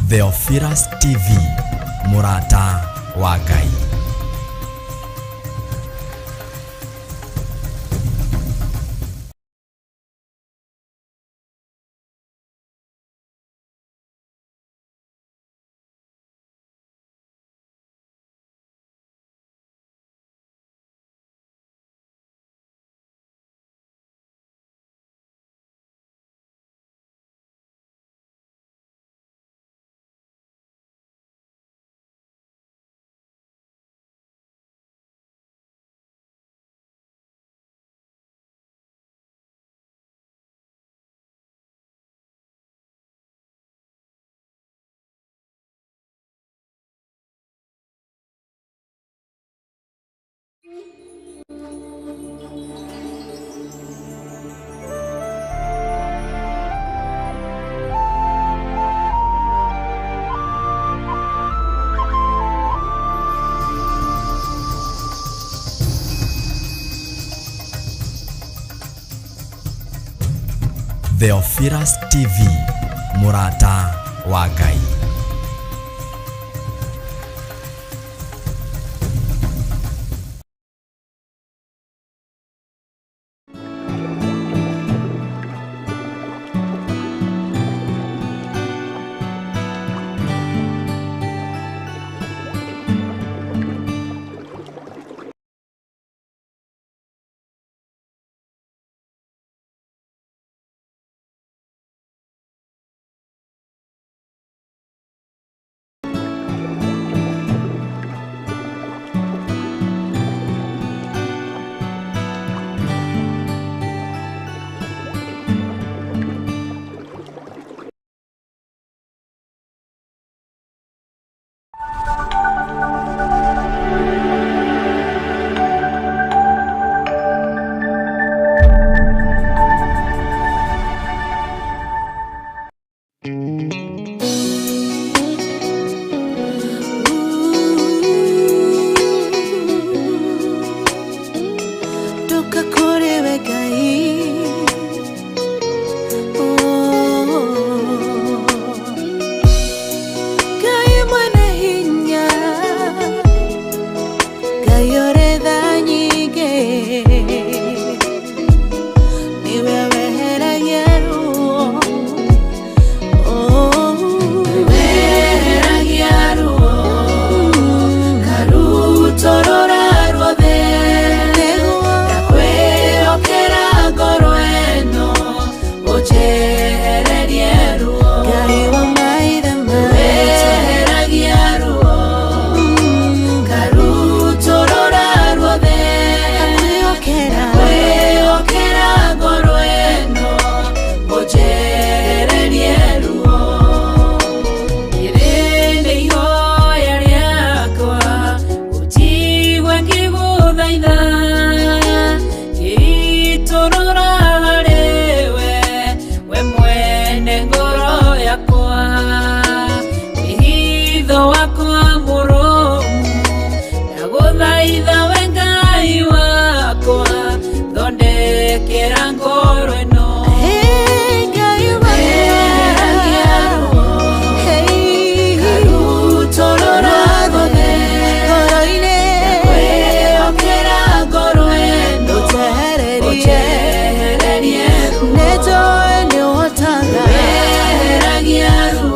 Theophilus TV, mũrata wa Ngai. Theophilus TV, mũrata wa Ngai. Ndoka kũrĩ we Ngai. Oh. Ngai mwene hinya, Ngai ũrĩ tha nyingĩ, nĩwe weheragia ruo. Oh. Weheragia ruo, karutorora ruothe, ndakwĩhokera ngoro ĩno, ũnjehererie ruo. Ngai wa maithe maitũ, weheragia ruo, karutorora ruothe, ndakwĩhokera ngoro ĩno, ũnjehererie ruo. Rĩrĩ nĩ ihoya rĩakwa, ũnjigue ngĩgũthaitha, ngĩitũrũra harĩwe, we mwene ngoro yakwa. Wĩhitho wakwa mũrũmu, ndagũthaitha we Ngai wakwa, thondekera ngoro ĩno. Weheragia ruo, karutorora ruothe, ndakwĩhokera ngoro ĩno, ũnjehererie ruo. Weheragia ruo,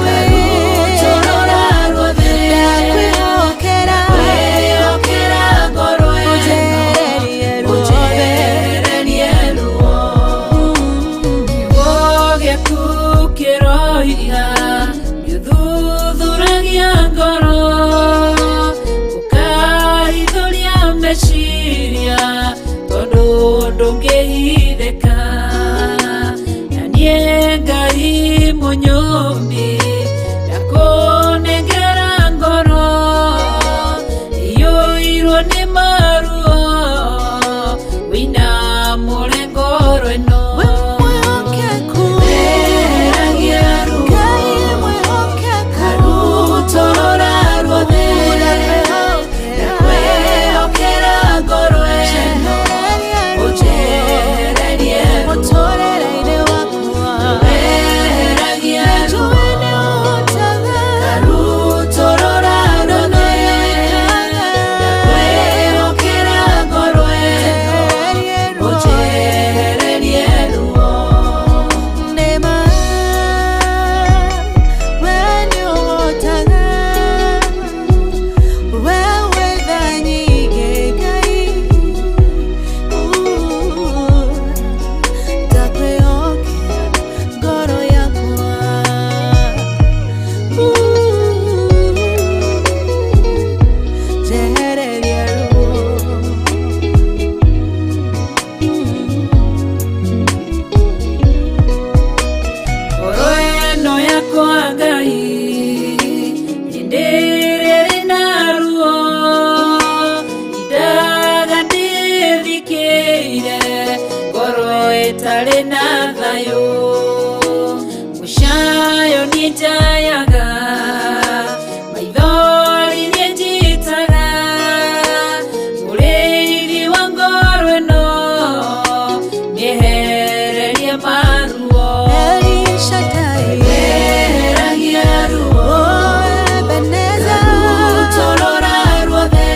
karutorora ruothe, ndakwĩhokera ngoro ĩno, ũnjehererie ruo. Kiugo gĩaku kĩroiga nĩũthuthuragia ngoro, ũkahithũria meciria, tondũ ndũngĩhithĩka. Na niĩ Ngai mũnyũmbi, ndakũnengera ngoro iyũirwo nĩ maruo, wĩinamũre ngoro ĩno. Weheragia ruo, karutorora ruothe, ndakwĩhokera ngoro ĩno, ũnjehererie ruo. Weheragia ruo, Kwa Ngai hĩndĩ ĩrĩa ĩna ruo indaga ndĩthikĩire ngoro ĩtarĩ na thayũ mũcayo nĩ njayaga maithori nĩ njitaga mũrĩithi wa ngoro ĩno nĩehererie maruo. El Shaddai, Weheragia ruo oh Ebenezer, Rutorora ruothe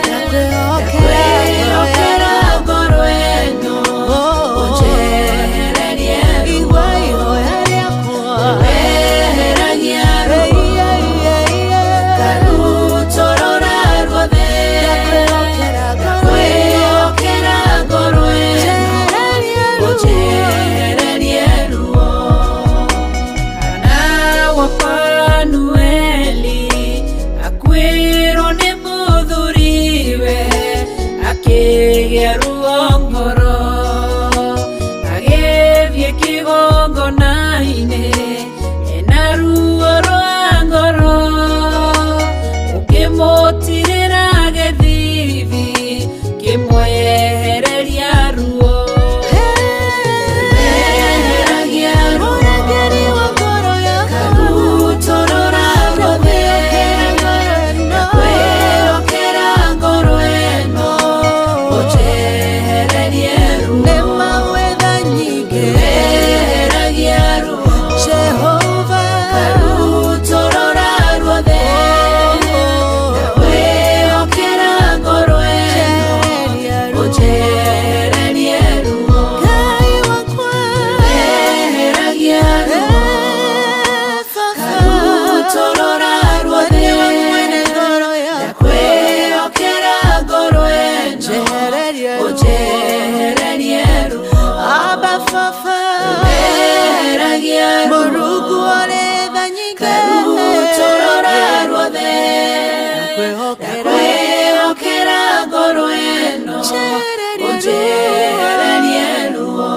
ndakwĩhokera Ndakwĩhokera ngoro ĩno Oh, ũnjehererie ruo igua ihoya rĩakwa. Weheragia Ei, ruo ei, ei, ei. Rutorora ruothe Ndakwĩhokera ngoro ĩno. Ndakwĩhokera ngoro ĩno Njehererie ruo. Ũnjehererie ruo. Hana wa Fanueli akuĩrwo nĩ mũthuriwe akĩgĩa ruo ngoro agĩthiĩ kĩgongona-inĩ ena ruo rwa ngoro ũkĩmũtirĩra gĩthithi kĩmwehereria ruo. Weheragia ruo Mũrangĩri wa ngoro yakwa. Karutorora ruothe Ndakwĩhokera ngoro ĩno. Ndakwĩhokera ngoro ĩno ũnjehererie ruo. Nĩ mawetha nyingĩ. Weheragia ruo Jehova. Karutorora ruothe Ndakwĩhokera ngoro ĩno Njehereria ruo. ũnjehererie ruo. Ngai wakwa. Weheragia ruo Eh, Baba. Karutorora ruothe Nĩwe mwene ngoro yakwa. Ndakwĩhokera ngoro ĩno Njehererie ruo. ũnjehererie ruo. Abba Baba. Weheragia ruo Mũrungu ũrĩ tha nyingĩ. Karutorora ruothe Ndakwĩhokera. Ndakwĩhokera ngoro ĩno Njehererie ruo. ũnjehererie ruo.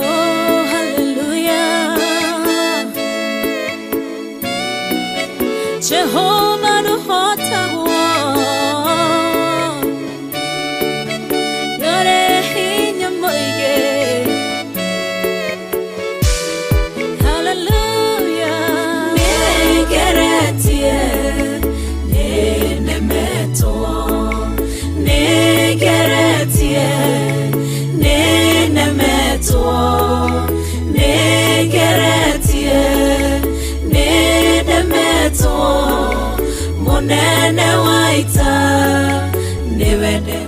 Oh, hallelujah. Jehovah nũhotagwo. Nĩũrĩ hinya mũingĩ. Hallelujah. Nĩngeretie, nĩnemetwo. Nĩngeretie, nĩnemetwo. Nĩngeretie, nĩnemetwo. Mũnene wa ita nĩwe ndĩ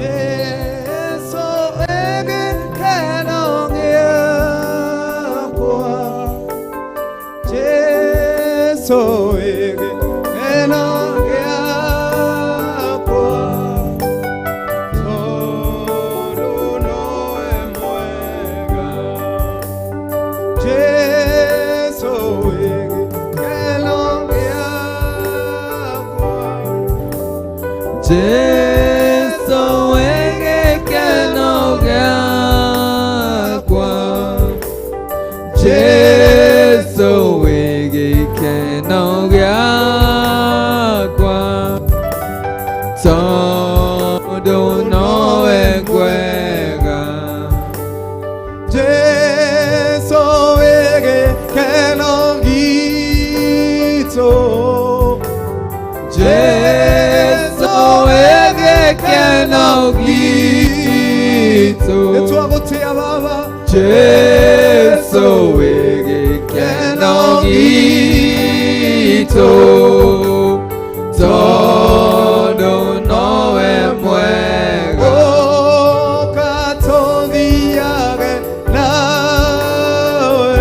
Jesu egekeno gĩakwa. Jesu egekeno gĩakwa. Tondũ nowe mwega. Jesu egekeno gĩakwa. Jesu wĩ gĩkeno gĩakwa. Jesu wĩ gĩkeno gĩakwa, tondũ nowe ngwega. Jesu wĩ gĩkeno gitũ. Jesu wĩ gĩkeno gitũ. Nĩtwagũtĩa Baba. Jesu wĩ gĩkeno gitũ, tondũ nowe mwega. Ũka tũthiage nawe.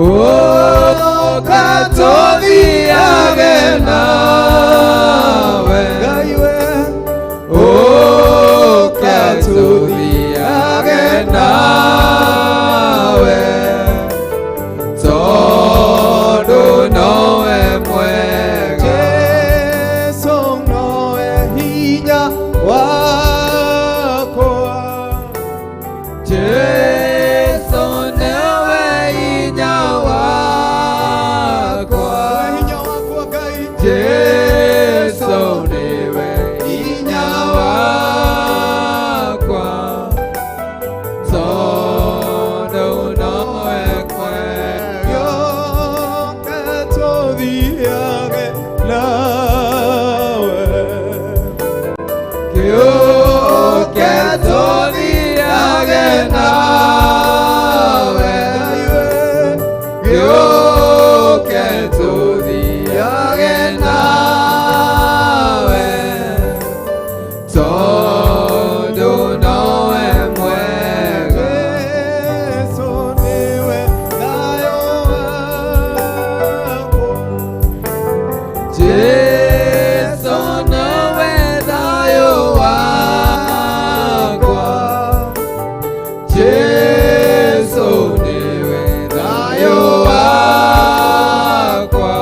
Ũka tũthiage nawe. Ngai we. Ũka tũthiage nawe, tondũ nowe mwega. Jesu nowe hinya wakwa. Jesu nĩwe hinya wakwa. Hinya wakwa Ngai. Jesu nĩwe hinya wakwa, tondũ nowe mwega. Ũka tũthiage nawe. Gĩũke tũthiage nawe. Ngai we. Gĩũke tũthiage nawe, tondũ nowe mwega. Jesu nĩwe thayũ wakwa. Jesu nĩwe thayũ wakwa. Jesu nĩwe thayũ wakwa,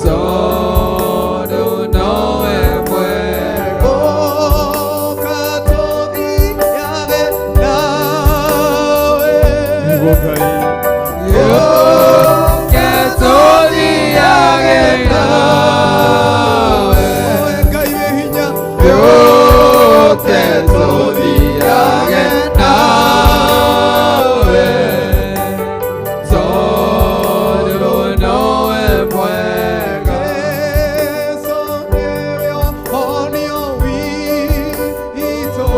tondũ nowe mwega. Ũka tũthiage nawe. Gĩũke tũthiage nawe. Oe Ngai wĩ hinya. Gĩũke tũthiage nawe, tondũ nowe mwega. Jesu nĩwe ũhonio witũ.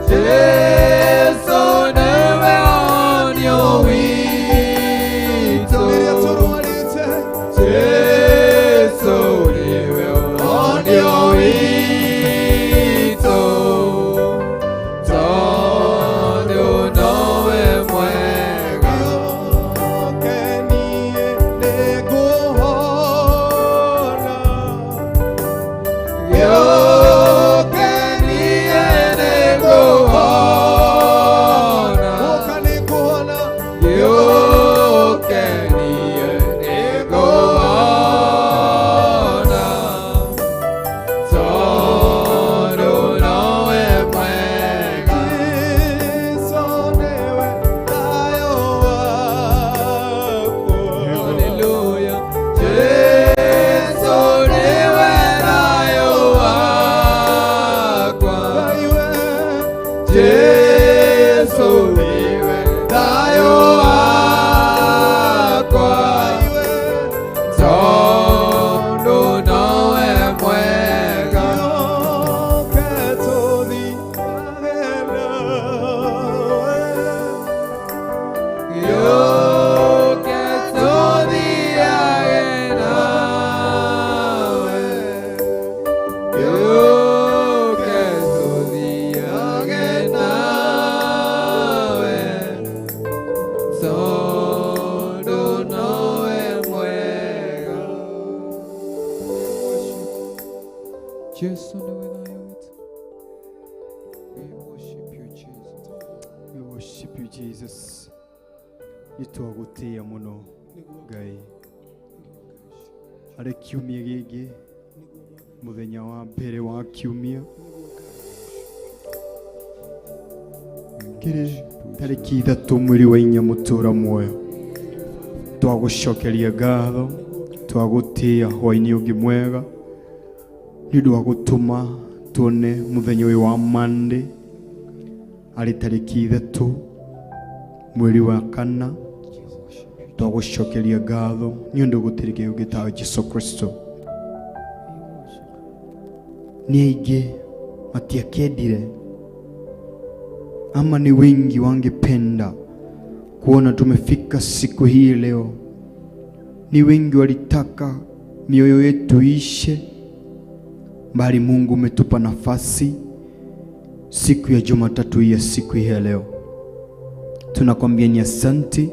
Jesu nĩwe ũhonio witũ. Rĩrĩa tũrwarĩte. Jesu nĩwe ũhonio witũ, tondũ nowe mwega. Gĩũke niĩ nĩngũhona. Gĩũke niĩ nĩngũhona. Ũka nĩngũhona. Gĩũke niĩ nĩngũhona, tondũ nowe mwega. Jesu nĩwe thayũ wakwa. Hallelujah. Jesu nĩwe thayũ wakwa. Ngai we. Jesu nĩwe thayũ wakwa, Ngai we. tondũ nowe mwega. Gĩũke tũthiage nawe. Gĩũke tũthiage nawe. Gĩũke tũthiage nawe, tondũ nowe mwega. Jesu nĩwe thayũ witũ. We worship you, Jesus. We worship you, Jesus. Nĩtwagũtĩĩa mũno Ngai. Arĩ kiumia gĩkĩ, mũthenya wa mbere wa kiumia, kĩrĩ tarĩki 3 mweri wa 4 mũtũra muoyo. Twagũcokeria ngatho, twagũtĩĩa hwaĩ-inĩ ũngĩ mwega nĩ ũndũ wa gũtũma tuone mũthenya ũyũ wa Monday, arĩ tarĩki 3 mweri wa 4. Twagũcokeria ngatho nĩ ũndũ gũtirĩ kĩndũ gĩtawe Jesu Kristo. Nĩ aingĩ matiakendire, ama ni wengi wangependa kuona tumefika siku hii leo. Ni wengi walitaka mioyo yetu ishe, bali Mungu umetupa nafasi siku ya Jumatatu hii ya siku hii ya leo. Tunakwambia ni asante,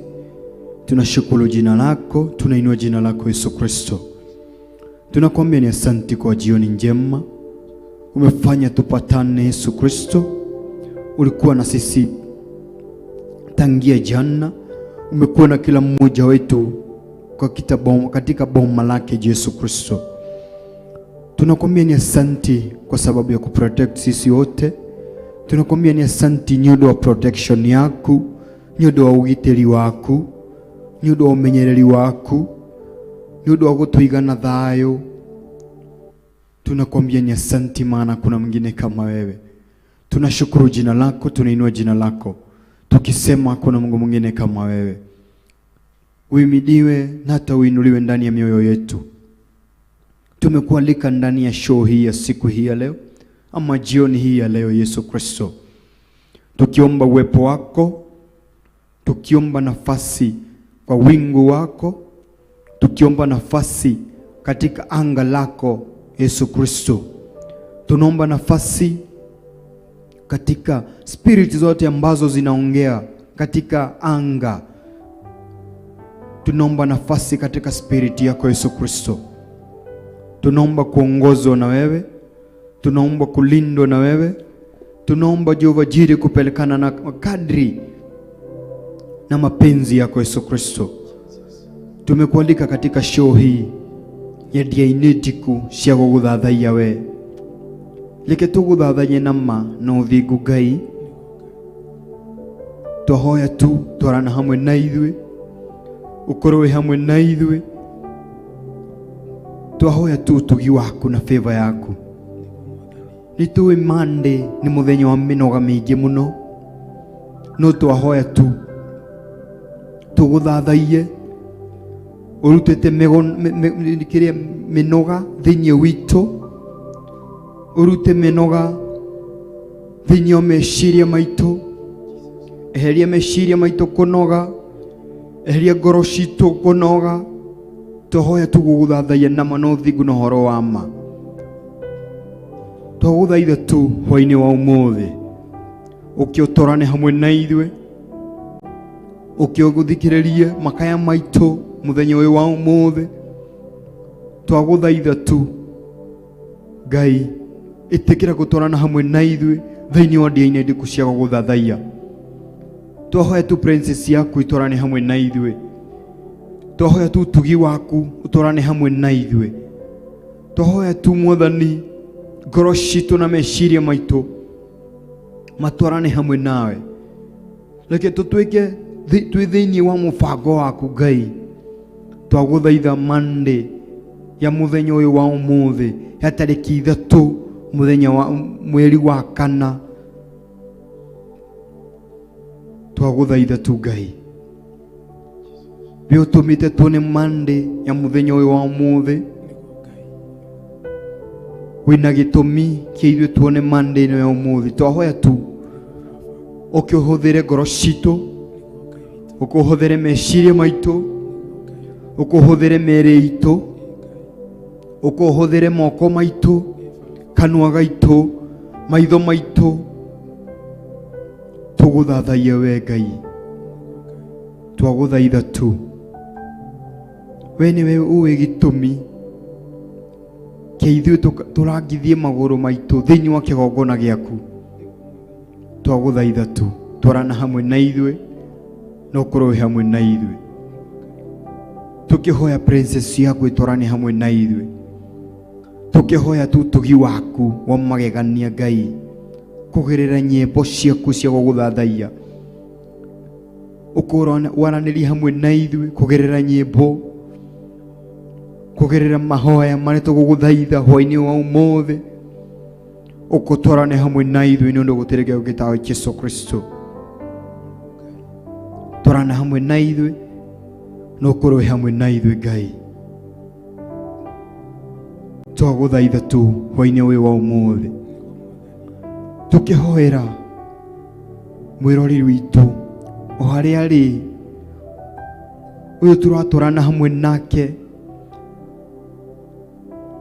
tunashukuru jina lako, tunainua jina lako Yesu Kristo. Tunakwambia ni asante kwa jioni njema umefanya tupatane Yesu Kristo. Ulikuwa na sisi tangia jana, umekuwa na kila mmoja wetu kwa katika boma lake Yesu Kristo. Tunakwambia ni asante kwa sababu ya kuprotect sisi wote. Tunakwambia ni asante ni ũndũ wa protection yaku, ni ũndũ wa ũgitĩri waku, ni ũndũ wa ũmenyereri waku, ni ũndũ wa gũtũiga na thayũ. Tunakwambia ni asante, maana kuna mwingine kama wewe. Tunashukuru jina lako, tunainua jina lako tukisema kuna Mungu mwingine kama wewe. Uimidiwe na hata uinuliwe ndani ya mioyo yetu. Tumekualika ndani ya show hii ya siku hii ya leo, ama jioni hii ya leo Yesu Kristo, tukiomba uwepo wako, tukiomba nafasi kwa wingu wako, tukiomba nafasi katika anga lako Yesu Kristo. Tunaomba nafasi katika spirit zote ambazo zinaongea katika anga. Tunaomba nafasi katika spirit yako Yesu Kristo. Tunaomba kuongozwa na wewe, tunaomba kulindwa na wewe, tunaomba Jehova Jiri kupelekana na kadri na mapenzi yako Yesu Kristo. Tumekualika katika show hii ya Diainetiku cia gũgũthathaiya we. Reke tũgũthathaiye na ma na ũthingu Ngai. Twahoya tu twarana hamwe na ithuĩ, ũkorwo wĩ hamwe na ithuĩ. Twahoya tu ũtugi waku na favor yaku. Nĩ tũĩ Monday nĩ mũthenya wa mĩnoga mĩingĩ mũno, no twahoya tu tũgũthathaiye ũrutĩte kĩrĩa mĩnoga thĩinĩ witũ, ũrute mĩnoga thĩinĩ wa meciria maitũ. Eheria meciria maitũ kũnoga, eheria ngoro citũ kũnoga. Twahoya tu gũgũthathaiya na ma na ũthingu na ũhoro wa ma. Twagũthaitha tu hwaĩ-inĩ wa ũmũthĩ, ũke ũtwarane hamwe na ithuĩ, ũke ũgũthikĩrĩrie makaya maitũ mũthenya ũyũ wa ũmũthĩ. Twagũthaitha tu Ngai, ĩtĩkĩra gũtwarana hamwe na ithuĩ thĩinĩ wa ndĩa-inĩ ndiku cia gũgũthathaiya. Twahoya tu princess yaku itwarane hamwe na ithuĩ. Twahoya tu ũtugi waku ũtwarane hamwe na ithuĩ. Twahoya tu Mwathani, ngoro citũ na meciria maitũ matwarane hamwe nawe. Reke tũtuĩke twĩ thĩinĩ wa mũbango waku Ngai. Twagũthaitha Monday ya mũthenya ũyũ wa ũmũthĩ ya tarĩki 3 mũthenya wa mweri wa 4. Twagũthaitha tu Ngai, we ũtũmĩte tuone Monday ya mũthenya ũyũ wa ũmũthĩ. Wĩna gĩtũmi kĩa ithuĩ tuone Monday ĩno ya ũmũthĩ. Twahoya tu ũke ũhũthĩre ngoro citũ, ũke ũhũthĩre meciria maitũ, ũke ũhũthĩre mĩĩrĩ itũ, ũke ũhũthĩre moko maitũ, kanua gaitũ, maitho maitũ. Tũgũthathaiye we Ngai. Twagũthaitha tu we nĩwe ũĩ gĩtũmi kĩa ithuĩ tũrangithie magũrũ maitũ thĩinĩ wa kĩgongona gĩaku. Twagũthaitha tu twarana hamwe na ithuĩ, na ũkorwo wĩ hamwe na ithuĩ. Tukihoya presence yaku itwarane hamwe na ithuĩ, tukihoya tu ũtugi waku wa magegania Ngai kugerera nyĩmbo ciaku cia gũgũthathaiya, ũkorwo waranĩrie hamwe na ithuĩ kugerera nyĩmbo, kugerera mahoya marĩa tũgũgũthaitha hwaĩ-inĩ wa ũmũthĩ, ũkũtwarane hamwe na ithuĩ nĩ ũndũ gũtirĩ kĩndũ gĩtawe Jesu Kristo. Twarana hamwe na ithuĩ na ũkorwo wĩ hamwe na ithuĩ Ngai. Twagũthaitha tu hwaĩ-inĩ ũyũ wa ũmũthĩ, tũkĩhoera mwĩroreri witũ o harĩa arĩ, ũyũ tũratwarana hamwe nake,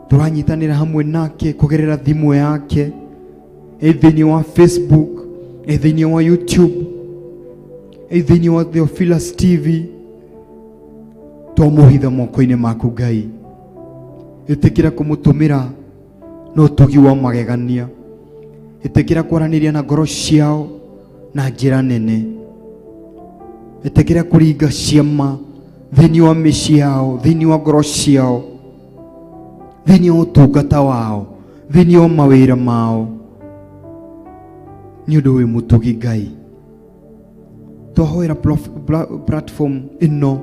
tũranyitanĩra hamwe nake kũgerera thimũ yake, ĩ thĩinĩ wa Facebook, ĩ thĩinĩ wa YouTube, ĩ thĩinĩ wa Theophilus TV. Twamũhitha moko-inĩ maku Ngai, ĩtĩkĩra kũmũtũmĩra na ũtugi wa magegania, ĩtĩkĩra kwaranĩria na ngoro ciao na njĩra nene, ĩtĩkĩra kũringa ciama thĩinĩ wa mĩciĩ yao, thĩinĩ wa ngoro ciao, thĩinĩ wa ũtungata wao, thĩinĩ wa mawĩra mao, nĩ ũndũ wĩ mũtugi Ngai. Twahoera platform ĩno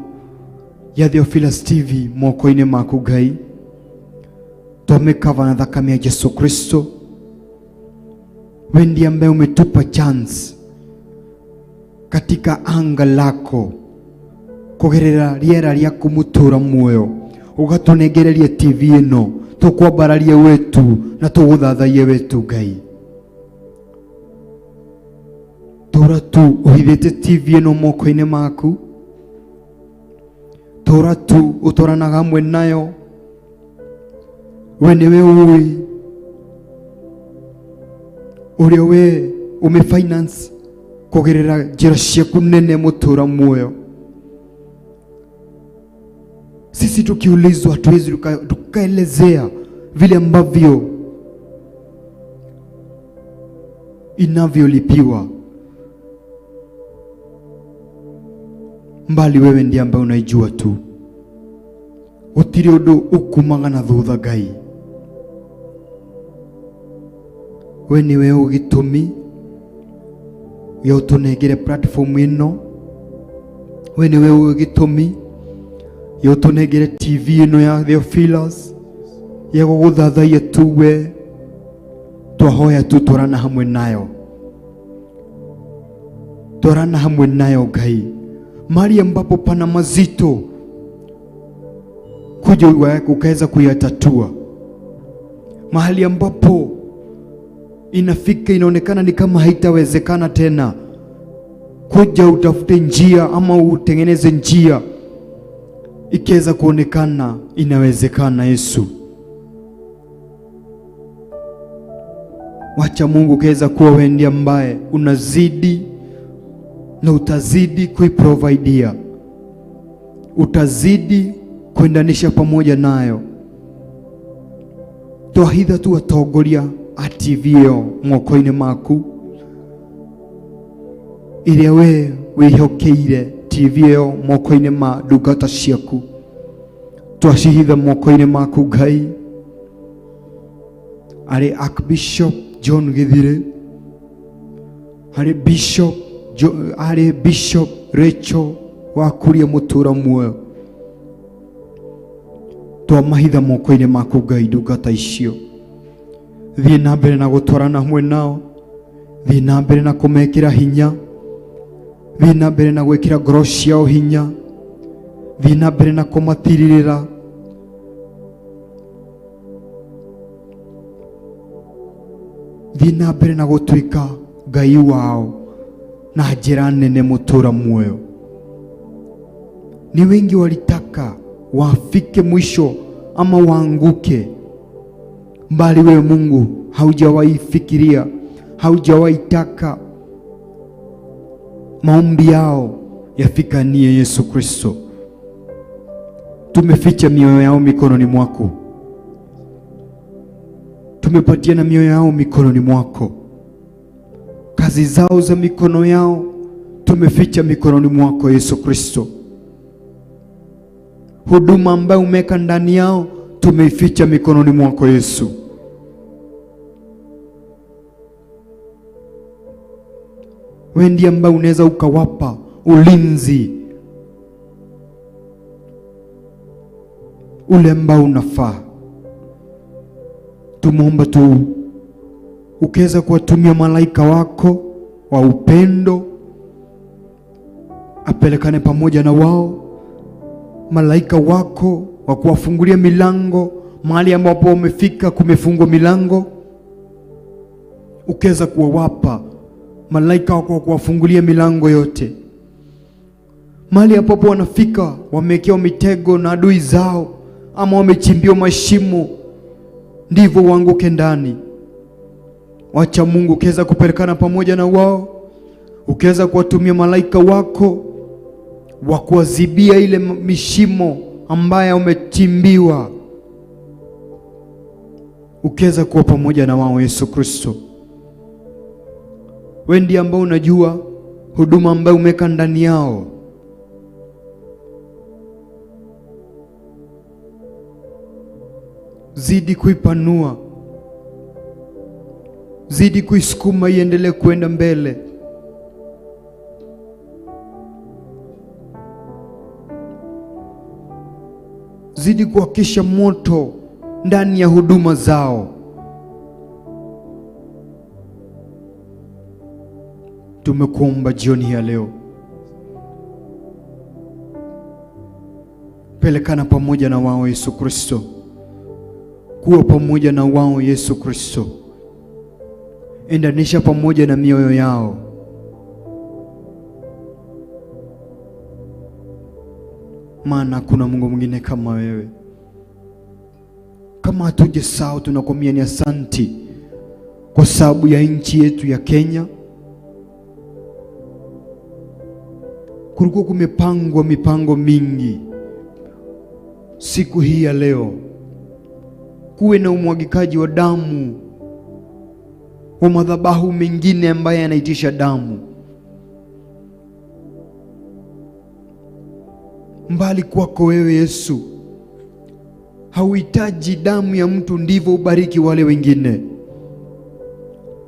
ya Theophilus TV moko-inĩ maku Ngai, twamĩkava na thakame ya Jesu Kristo. Wewe ndiye ambaye umetupa chance katika anga lako kugerera riera rĩaku mũtũra muoyo, ũgatũnengereria TV ĩno tũkwambararie wetu na tũgũthathaiye wetu Ngai. Tũra tu ũhithĩte TV ĩno moko-inĩ maku, tũra tu ũtwaranaga hamwe nayo, we nĩwe ũĩ ũrĩa we ũmĩfinance kũgerera njĩra ciaku nene mũtũra muoyo. Sisi tukiulizwa hatuwezi tukaelezea vile ambavyo inavyolipiwa, mbali wewe ndiye ambaye unaijua tu. Gũtirĩ ũndũ ũkumaga na thutha Ngai, we nĩwe ũgĩtũmi gĩa ũtũnengere platform ĩno, we nĩwe ũgĩtũmi gĩa ũtũnengere TV ĩno ya Theophilus ya gũgũthathaiya tu we. Twahoya tu twarana hamwe nayo, twarana hamwe nayo Ngai, mahali ambapo pana mazito kuja ukaweza kuyatatua, mahali ambapo inafika inaonekana ni kama haitawezekana tena, kuja utafute njia ama utengeneze njia ikiweza kuonekana inawezekana. Yesu, wacha Mungu kaweza kuwa wewe ndiye ambaye unazidi na utazidi kuiprovidea, utazidi kuendanisha pamoja nayo. Twahitha tu atongoria a TV ĩyo moko-inĩ maku, ĩrĩa we wĩhokeire TV ĩyo moko-inĩ ma ndungata ciaku, twacihitha moko-inĩ maku Ngai, arĩ Archbishop John Githire, harĩ Bishop harĩ Bishop Rachel wa Kuria mũtũra muoyo, twamahitha moko-inĩ maku Ngai ndungata icio. Thiĩ na mbere na gũtwarana hamwe nao, thiĩ na mbere na kũmekĩra hinya, thiĩ na mbere na gwĩkĩra ngoro ciao hinya, thiĩ na mbere na kũmatirĩrĩra. Thiĩ na mbere na gũtuĩka Ngai wao na njĩra nene mũtũra muoyo. Ni wengi walitaka wafike mwisho ama waanguke, mbali wewe Mungu haujawahi fikiria, haujawahi taka maombi yao yafikanie Yesu Kristo. Tumeficha mioyo yao mikononi mwako, tumepatia na mioyo yao mikononi mwako, kazi zao za mikono yao tumeficha mikononi mwako Yesu Kristo. Huduma ambayo umeweka ndani yao tumeificha mikononi mwako Yesu. Wewe ndiye ambaye unaweza ukawapa ulinzi ule ambao unafaa. Tumuomba tu ukiweza kuwatumia malaika wako wa upendo apelekane pamoja na wao, malaika wako wa kuwafungulia milango mahali ambapo wamefika kumefungwa milango, ukiweza kuwawapa malaika wako wa kuwafungulia milango yote. Mahali ambapo wanafika wamewekewa mitego na adui zao, ama wamechimbiwa mashimo, ndivyo waanguke ndani. Wacha Mungu ukiweza kupelekana pamoja na wao, ukiweza kuwatumia malaika wako wa kuwazibia ile mishimo ambayo umechimbiwa, ukiweza kuwa pamoja na wao Yesu Kristo. Wewe ndiye ambao unajua huduma ambayo umeweka ndani yao. Zidi kuipanua, zidi kuisukuma iendelee kuenda mbele. Zidi kuhakisha moto ndani ya huduma zao. Tumekuomba jioni ya leo, pelekana pamoja na wao Yesu Kristo, kuwa pamoja na wao Yesu Kristo, endanisha pamoja na mioyo yao. Maana hakuna Mungu mwingine kama wewe. Kama hatujasahau, tunakwambia ni asanti kwa sababu ya nchi yetu ya Kenya. Kulikuwa kumepangwa mipango mingi siku hii ya leo, kuwe na umwagikaji wa damu wa madhabahu mengine ambaye yanaitisha damu. Mbali kwako wewe Yesu, hauhitaji damu ya mtu ndivyo ubariki wale wengine.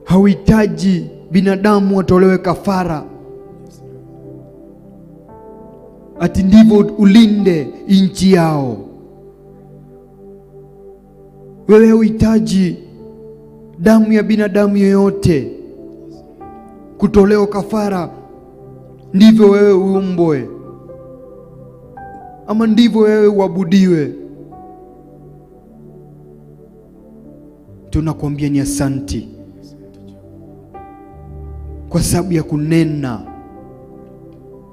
Hauhitaji binadamu watolewe kafara ati ndivyo ulinde nchi yao. Wewe hauhitaji damu ya binadamu yoyote kutolewa kafara ndivyo wewe uumbwe ama ndivyo wewe uabudiwe. Tunakuambia ni asanti kwa sababu ya kunena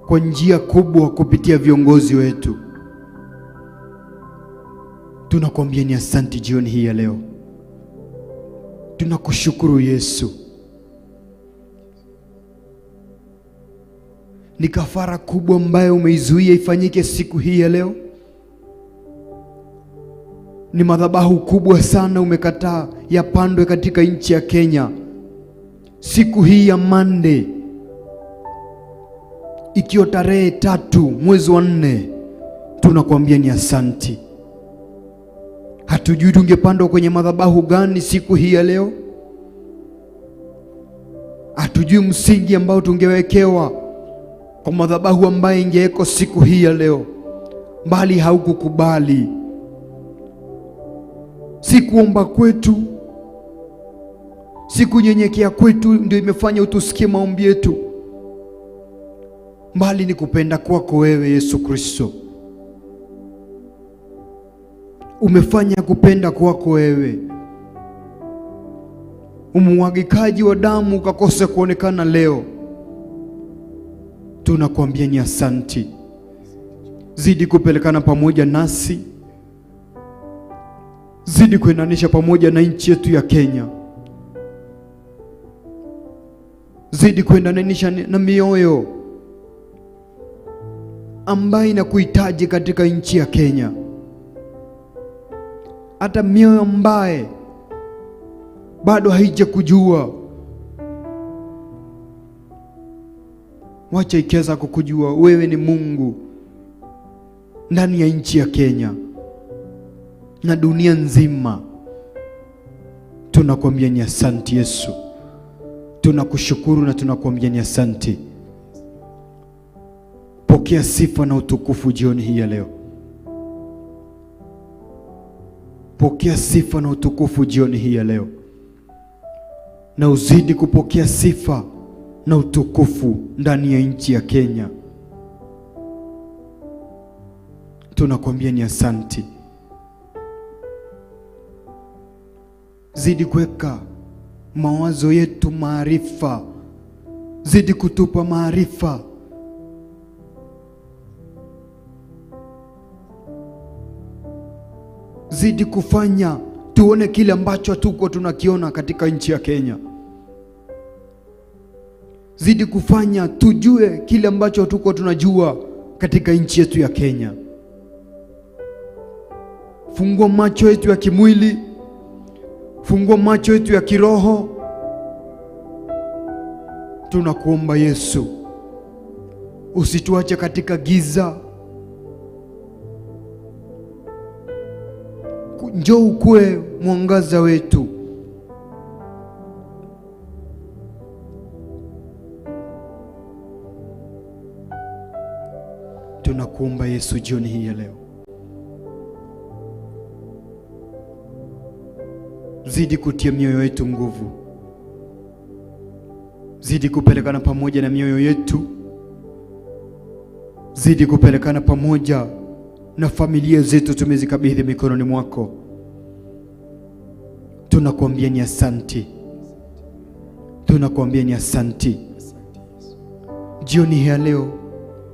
kwa njia kubwa kupitia viongozi wetu. Tunakuambia ni asanti jioni hii ya leo. Tunakushukuru Yesu. Ni kafara kubwa ambayo umeizuia ifanyike siku hii ya leo. Ni madhabahu kubwa sana umekataa yapandwe katika nchi ya Kenya siku hii ya Monday, ikiwa tarehe 3 mwezi wa 4. Tunakuambia ni asanti. Hatujui tungepandwa kwenye madhabahu gani siku hii ya leo. Hatujui msingi ambao tungewekewa kwa madhabahu ambayo ingewekwa siku hii ya leo, bali haukukubali. Si kuomba kwetu, si kunyenyekea kwetu ndio imefanya utusikie maombi yetu, bali ni kupenda kwako wewe Yesu Kristo. Umefanya kupenda kwako wewe. Umwagikaji wa damu ukakose kuonekana leo. Tunakuambia ni asanti. Zidi kupelekana pamoja nasi, zidi kuendanisha pamoja na nchi yetu ya Kenya, zidi kuendanisha na mioyo ambayo inakuhitaji katika nchi ya Kenya, hata mioyo ambaye bado haijakujua, wacha ikiweza kukujua wewe ni Mungu ndani ya nchi ya Kenya na dunia nzima. Tunakuambia ni asante Yesu, tunakushukuru na tunakuambia ni asante. Pokea sifa na utukufu jioni hii ya leo. Pokea sifa na utukufu jioni hii ya leo, na uzidi kupokea sifa na utukufu ndani ya nchi ya Kenya. Tunakuambia ni asante. Zidi kuweka mawazo yetu maarifa, zidi kutupa maarifa. Zidi kufanya tuone kile ambacho hatuko tunakiona katika nchi ya Kenya. Zidi kufanya tujue kile ambacho hatuko tunajua katika nchi yetu ya Kenya. Fungua macho yetu ya kimwili, fungua macho yetu ya kiroho. Tunakuomba Yesu, usituache katika giza. Njoo ukue mwangaza wetu. Tunakuomba Yesu jioni hii ya leo, zidi kutia mioyo yetu nguvu, zidi kupelekana pamoja na mioyo yetu, zidi kupelekana pamoja na familia zetu tumezikabidhi mikononi mwako. Tunakuambia ni asante, tunakuambia ni asante. Jioni hii ya leo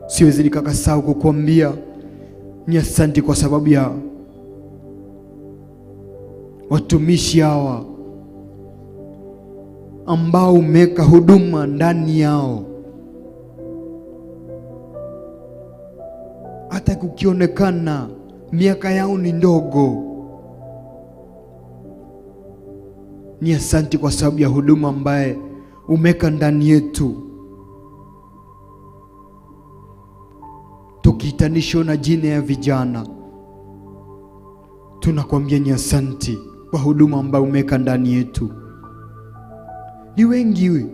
siwezi nikakasahau kukuambia ni asante kwa sababu ya watumishi hawa ambao umeweka huduma ndani yao. Hata kukionekana miaka yao ni ndogo, ni asante kwa sababu ya huduma ambaye umeweka ndani yetu. Tukiitanishwa na jina ya vijana, tunakwambia ni asante kwa huduma ambayo umeweka ndani yetu. Ni wengi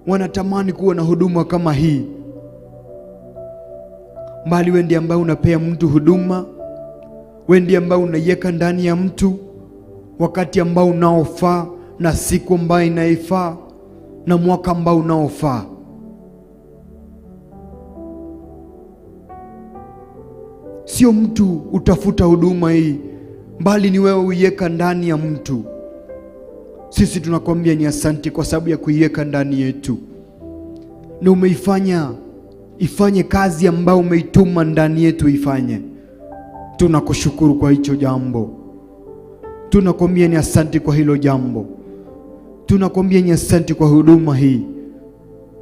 wanatamani kuwa na huduma kama hii, bali wewe ndiye ambaye unapea mtu huduma, wewe ndiye ambaye unaiweka ndani ya mtu wakati ambao unaofaa na siku ambayo inaifaa na mwaka ambao unaofaa. Sio mtu utafuta huduma hii, bali ni wewe uiweka ndani ya mtu. Sisi tunakwambia ni asante kwa sababu ya kuiweka ndani yetu, na umeifanya ifanye kazi ambayo umeituma ndani yetu ifanye. Tunakushukuru kwa hicho jambo, tunakwambia ni asante kwa hilo jambo, tunakwambia ni asante kwa huduma hii,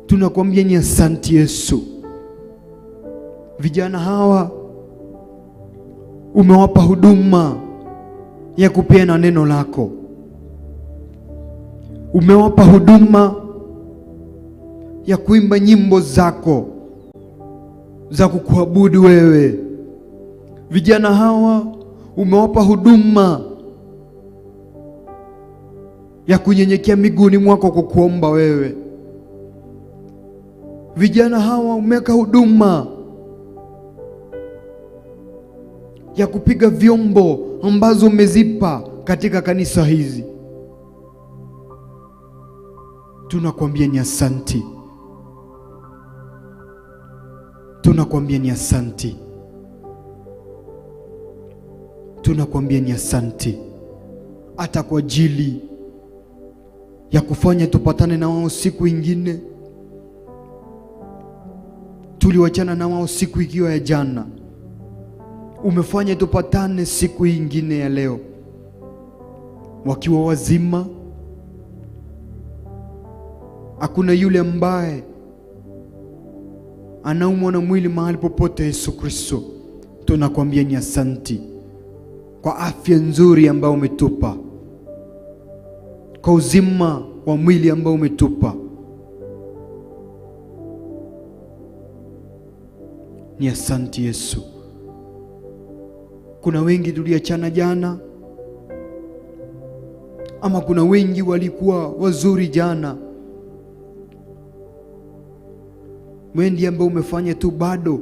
tunakwambia ni asante Yesu. Vijana hawa umewapa huduma ya kupeana neno lako, umewapa huduma ya kuimba nyimbo zako za kukuabudu wewe. Vijana hawa umewapa huduma ya kunyenyekea miguuni mwako kukuomba wewe. Vijana hawa umeweka huduma ya kupiga vyombo ambazo umezipa katika kanisa hizi. Tunakwambia ni asanti, tunakwambia ni asanti, tunakwambia ni asanti, hata kwa ajili ya kufanya tupatane na wao siku ingine. Tuliwachana na wao siku ikiwa ya jana, umefanya tupatane siku ingine ya leo wakiwa wazima. Hakuna yule ambaye anaumwa na mwili mahali popote. Yesu Kristo, tunakwambia ni asanti kwa afya nzuri ambayo umetupa, kwa uzima wa mwili ambao umetupa. Ni asanti Yesu. Kuna wengi tuliachana jana, ama kuna wengi walikuwa wazuri jana. Wewe ndiye ambaye umefanya tu bado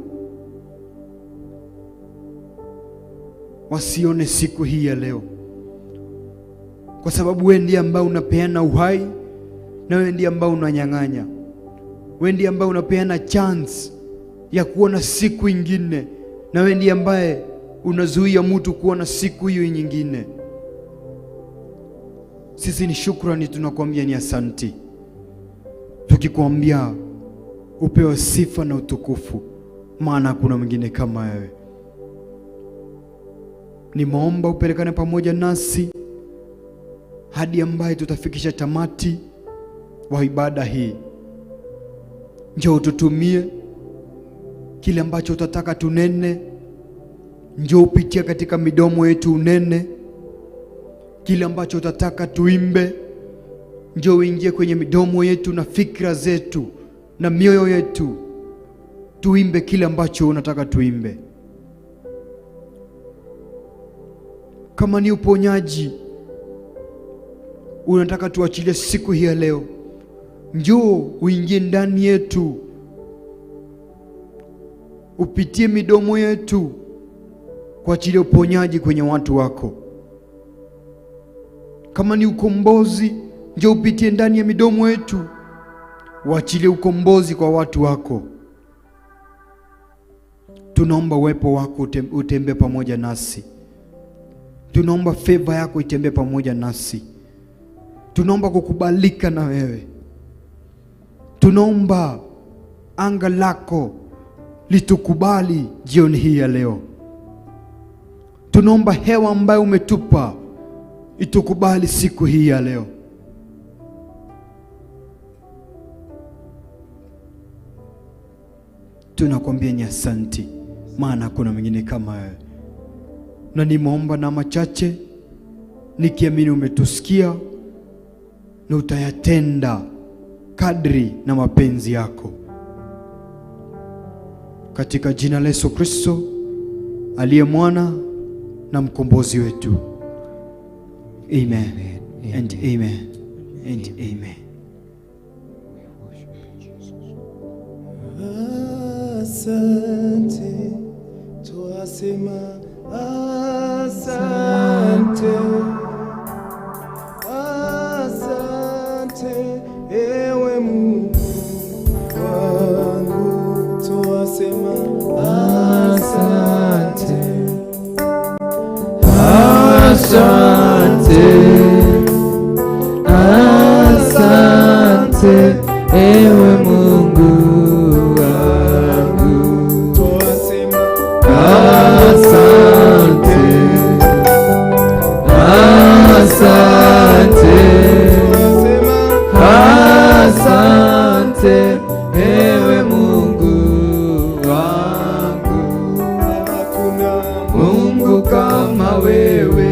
wasione siku hii ya leo, kwa sababu wewe ndiye ambaye unapeana uhai na wewe ndiye ambaye unanyang'anya. Wewe ndiye ambaye unapeana chance ya kuona siku ingine, na wewe ndiye ambaye unazuia mtu kuona siku hiyo nyingine. Sisi ni shukrani, tunakuambia ni asanti, tukikwambia upewe sifa na utukufu, maana hakuna mwingine kama wewe. Nimeomba upelekane pamoja nasi hadi ambaye tutafikisha tamati wa ibada hii. Njoo ututumie kile ambacho utataka tunene. Njoo upitie katika midomo yetu unene kile ambacho utataka tuimbe. Njoo uingie kwenye midomo yetu na fikra zetu na mioyo yetu, tuimbe kile ambacho unataka tuimbe. Kama ni uponyaji unataka tuachilie siku hii ya leo, njoo uingie ndani yetu, upitie midomo yetu kuachilia uponyaji kwenye watu wako. Kama ni ukombozi, njoo upitie ndani ya midomo yetu, uachilie ukombozi kwa watu wako. Tunaomba uwepo wako utembee pamoja nasi. Tunaomba favor yako itembee pamoja nasi. Tunaomba kukubalika na wewe. Tunaomba anga lako litukubali jioni hii ya leo. Tunaomba hewa ambayo umetupa itukubali siku hii ya leo. Tunakwambia ni asanti, maana hakuna mwingine kama wewe. Na nimeomba na machache nikiamini umetusikia na utayatenda kadri na mapenzi yako, katika jina la Yesu Kristo aliye mwana na mkombozi wetu. Amen. And amen. And amen. Asante, twasema asante, asante ewe Mungu wangu, twasema asante, Asante, asante ewe Mungu wangu. Twasema asante, asante, twasema asante ewe Mungu wangu. Hakuna Mungu kama wewe,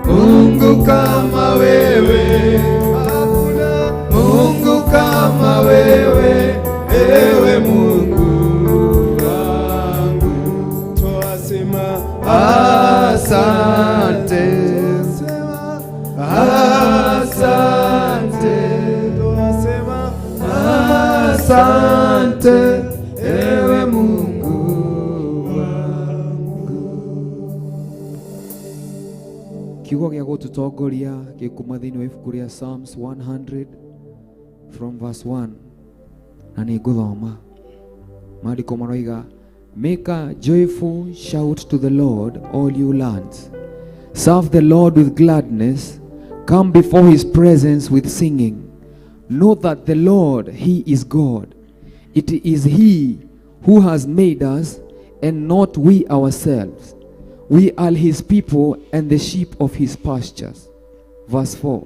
Mungu kama wewe, hakuna Mungu kama wewe, ewe Mungu wangu. Twasema asante, twasema asante, twasema asante, ewe Mungu wangu. Kiugo gĩa gũtũtongoria gĩkuma thĩinĩ wa ibuku rĩa Psalms 100 from verse 1, na nĩ ngũthoma. Maandĩko maroiga, "Make a joyful shout to the Lord, all you lands. Serve the Lord with gladness. Come before his presence with singing. Know that the Lord, he is God. It is he who has made us and not we ourselves. We are his people and the sheep of his pastures." Verse 4.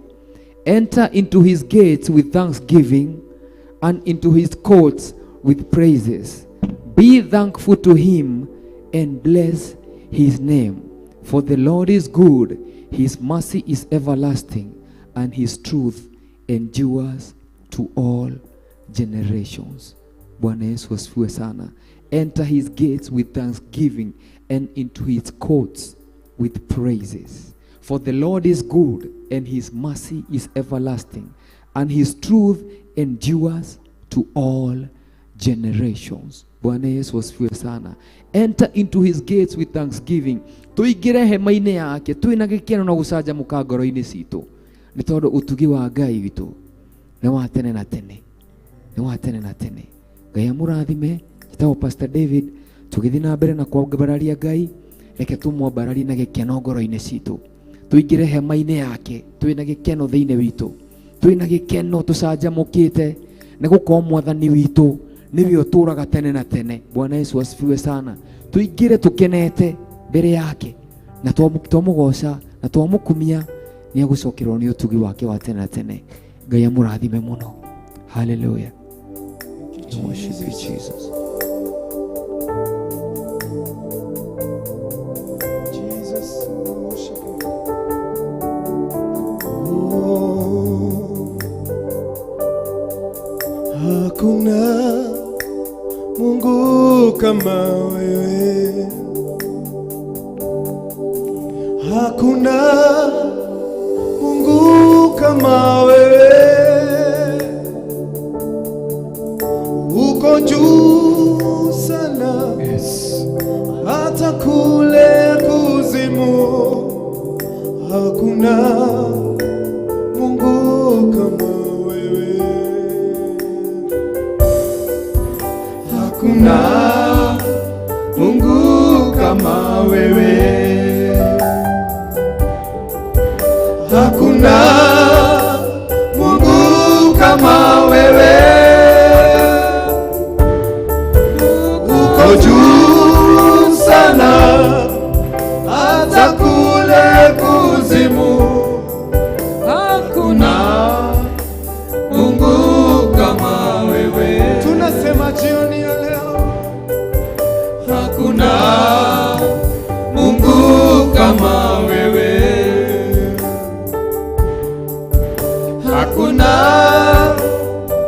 "Enter into his gates with thanksgiving and into his courts with praises. Be thankful to him and bless his name. For the Lord is good, his mercy is everlasting, and his truth endures to all generations." Bwana Yesu asifiwe sana. Enter his gates with thanksgiving and into his courts with praises. For the Lord is good, and his mercy is everlasting, and his truth endures to all generations. Bwana Yesu asifiwe sana. Enter into his gates with thanksgiving. Tuingire hema-inĩ yake twĩna gĩkeno na gũcanjamũka ngoro-inĩ citũ, nĩ tondũ ũtugi wa Ngai witũ nĩ wa tene na tene, nĩ wa tene na tene. Ngai amũrathime. Njĩtagwo Pastor David. Tũgĩthiĩ na mbere na kwambararia Ngai, reke tũmwambararie na gĩkeno ngoro-inĩ citũ. Tuingire hema-inĩ yake twĩna gĩkeno thĩinĩ witũ, twĩna gĩkeno tũcanjamũkĩte, nĩ gũkorwo mwathani witũ nĩwe ũtũũraga tene na tene. Bwana Yesu asifiwe sana. Tuingire tukenete mbere yake na twamũgoca na twamũkumia, nĩ egũcokerwo nĩ ũtugi wake wa tene na tene. Ngai amũrathime mũno. Hallelujah. Worship you, Jesus. Jesus, we worship you. Oh, hakuna Mungu kama wewe, hakuna Mungu kama wewe, uko juu sana. Yes. Hata kule kuzimu hakuna Mungu kama wewe, Hakuna Mungu kama wewe, hakuna Mungu kama wewe, uko juu sana hata kule kuzimu, hakuna Mungu kama wewe. Tunasema jioni ya leo, Hakuna Mungu kama wewe, hakuna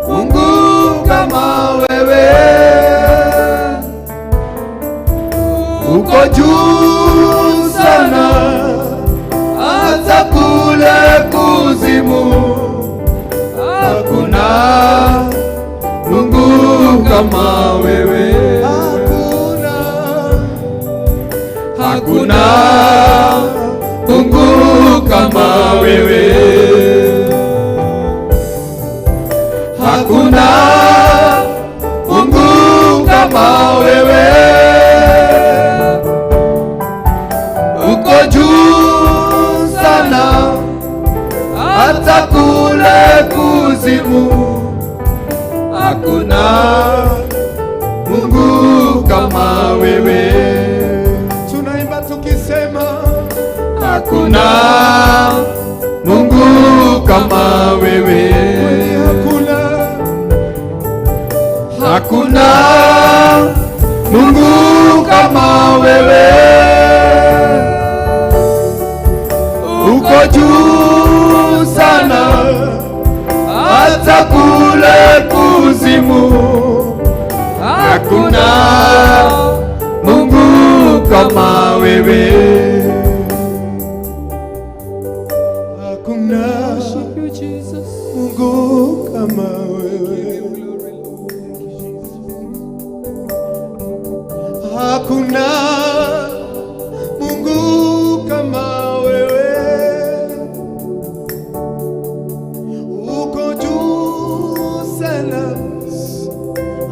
Mungu kama wewe, uko juu sana hata kule kuzimu, hakuna Mungu kama wewe, hakuna hakuna Mungu kama wewe, hakuna Mungu kama wewe, uko juu sana hata kule kuzimu, hakuna Mungu kama wewe. Tunaimba tukisema, Hakuna Mungu kama wewe, kweli hakuna, hakuna Mungu kama wewe, uko juu sana hata kule kuzimu, hakuna Mungu kama wewe. Hakuna Mungu kama wewe, hakuna Mungu kama wewe, uko juu sana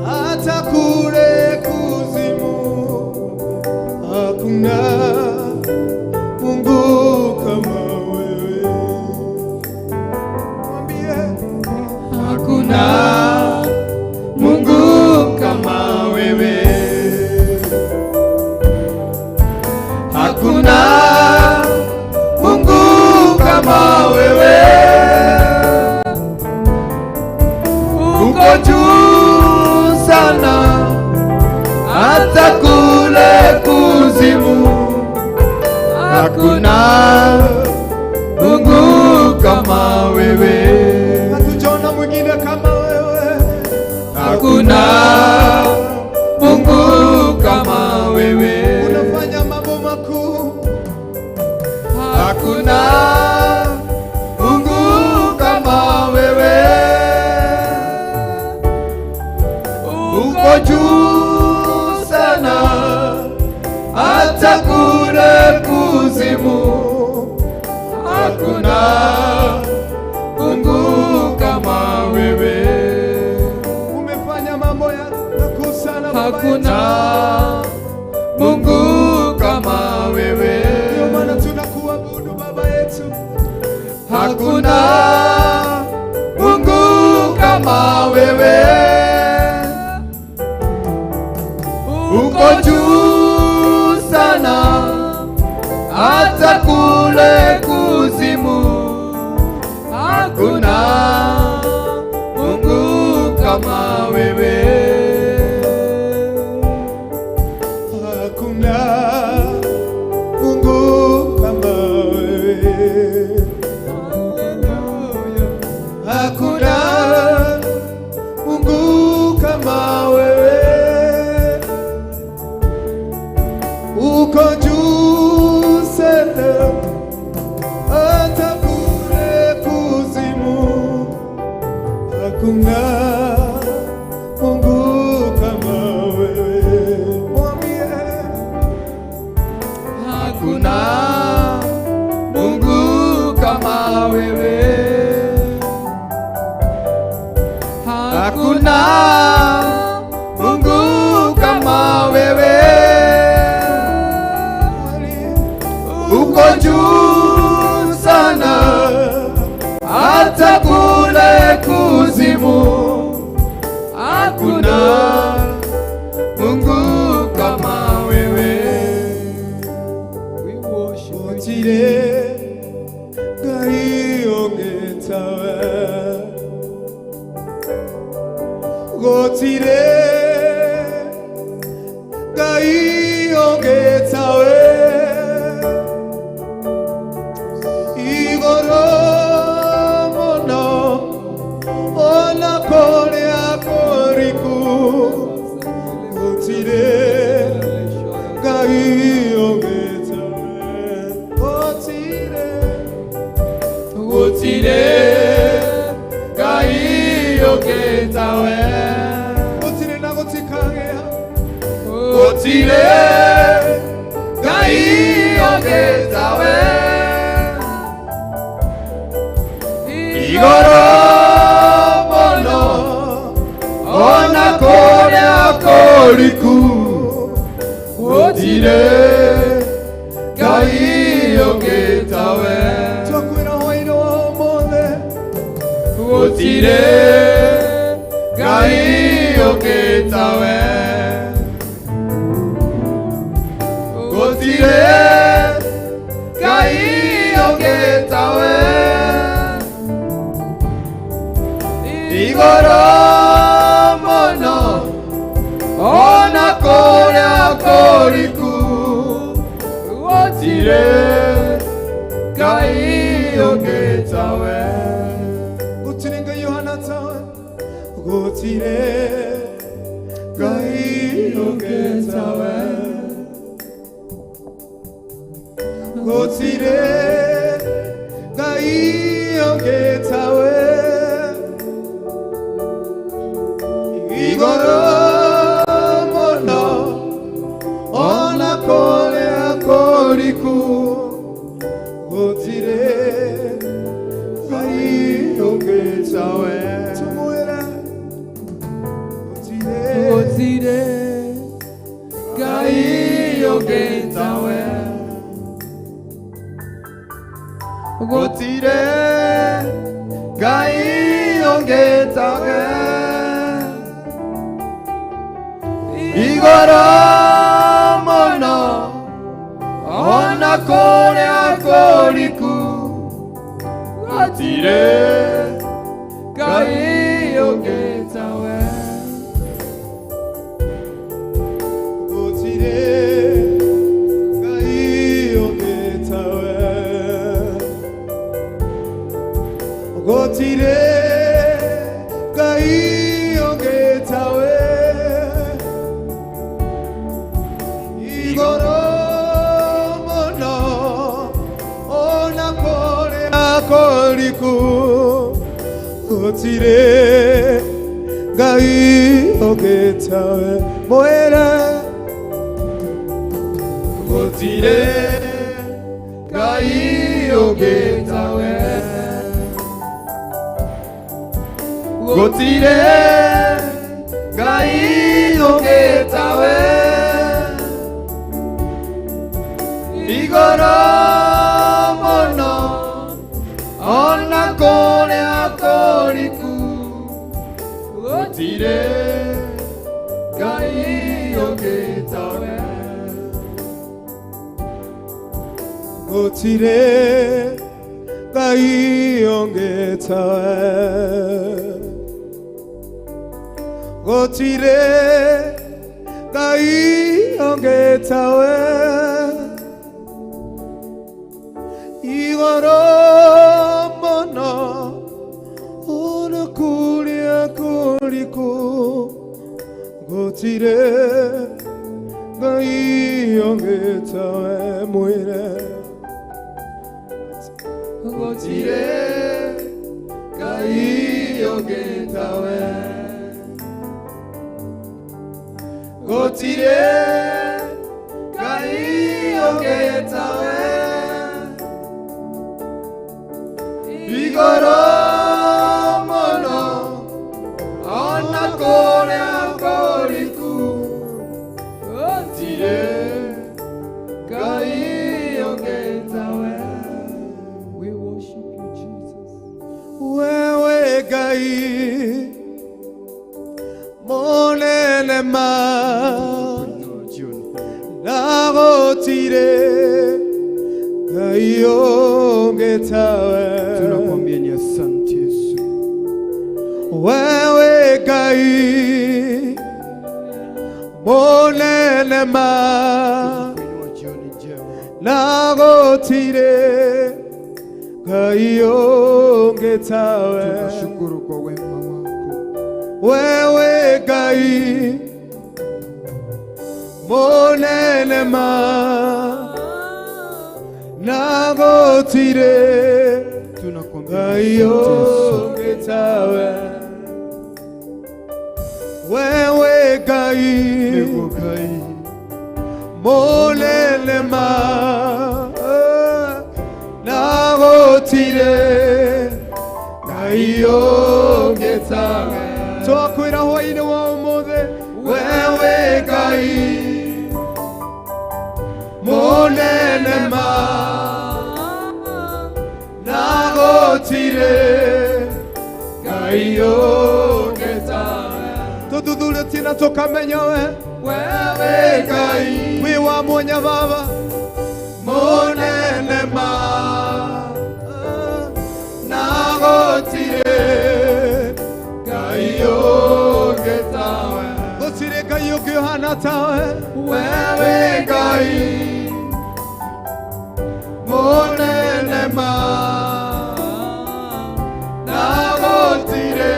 hata kule kuzimu, hakuna Mungu kama wewe. Mwambie Hakuna Mungu kama wewe, hakuna Mungu kama wewe, uko juu sana hata kule kuzimu, hakuna Mungu kama wewe, hatujaona mwingine kama wewe, hakuna Mungu makuu. Hakuna Mungu kama wewe, uko juu sana hata kule kuzimu. Hakuna Mungu kama wewe. Umefanya mambo ya makuu sana Baba yetu. Hakuna Mungu kama wewe. Ndio maana tunakuabudu Baba yetu. Hakuna Mungu kama wewe, uko juu sana hata kule kuzimu. Hakuna Mungu kama wewe. Hakuna Mungu kama wewe. Hakuna Mungu kama wewe. Uko juu sana hata kule kuzimu. Hakuna Mungu kama wewe. Mwambie. Hakuna Mungu kama wewe. Hakuna Mungu kama wewe. Uko juu sana hata kule kuzimu. Hakuna Mungu kama wewe. We worship you. Gũtirĩ Ngai ũngĩ tawe. Gũtirĩ Ngai ũngĩ tawe. Igũrũ mũno ona kũrĩa kũriku. Gũtirĩ Ngai ũngĩ tawe. Gũtirĩ. Gũtirĩ Ngai ũngĩ tawe. Gũtirĩ na gũtikagĩa. Gũtirĩ Ngai ũngĩ tawe. Igũrũ mũno ona kũrĩa kũriku. Gũtirĩ Ngai ũngĩ tawe. Twakwĩra hwaĩ-inĩ wa ũmũthĩ. Gũtirĩ Ngai ũngĩ tawe. Gũtirĩ Ngai ũngĩ tawe. Igũrũ mũno ona kũrĩa kũriku. Gũtirĩ Ngai ũngĩ tawe. Gũtirĩ Ngai ũhana tawe. Gũtirĩ Ngai ũngĩ tawe. Gũtirĩ Ngai ũngĩ tawe. Igũrũ mũno ona kũrĩa kũriku. Gũtirĩ Ngai ũngĩ tawe. Tũmwĩre. Gũtirĩ. Gũtirĩ Ngai ũngĩ tawe. Gũtirĩ Ngai ũngĩ tawe. Igũrũ mũno ona kũrĩa kũriku. Gũtirĩ Ngai ũngĩ tawe. Gũtirĩ Ngai ũngĩ tawe. Gũtirĩ Ngai ũngĩ tawe. Igũrũ Kũriku gũtirĩ Ngai ũngĩ tawe mwĩre gũtirĩ Ngai ũngĩ tawe gũtirĩ Ngai ũngĩ tawe igũrũ mũno ona kũrĩa kũriku gũtirĩ Ngai ũngĩ tawe gũtirĩ Ngai ũngĩ tawe gũtirĩ Ngai ũngĩ tawe igũrũ mũno ona kũrĩa kũriku gũtirĩ Ngai ũngĩ tawe mwĩre gũtirĩ Ngai ũngĩ tawe gũtirĩ Ngai ũngĩ tawe igũrũ mũno ona kũrĩa kũriku gũtirĩ Ngai ũngĩ tawe. We worship you, Jesus. Wewe Ngai mũnene ma Jioni na gũtirĩ Ngai ũngĩ tawe. Tunakuambia ni asante Yesu. Wewe Ngai mũnene ma Tunakuinua jioni njema. na gũtirĩ Ngai ũngĩ tawe. Tunashukuru kwa wema wako. Wewe Ngai mũnene ma na gũtirĩ Tunakuambia Ngai ni asante Yesu. ũngĩ tawe. Wewe Ngai Nĩguo Ngai mũnene ma na gũtirĩ Ngai ũngĩ tawe. Twakwĩra hwaĩ-inĩ wa ũmũthĩ wewe Ngai mũnene ma na gũtirĩ Ngai ũngĩ tawe. Tũthuthurĩtie na tũkamenya we wewe Ngai wĩ wa mwanya Baba mũnene ma na gũtirĩ Ngai ũngĩ tawe. Gũtirĩ Ngai ũngĩ ũhana tawe wewe Ngai mũnene ma na gũtirĩ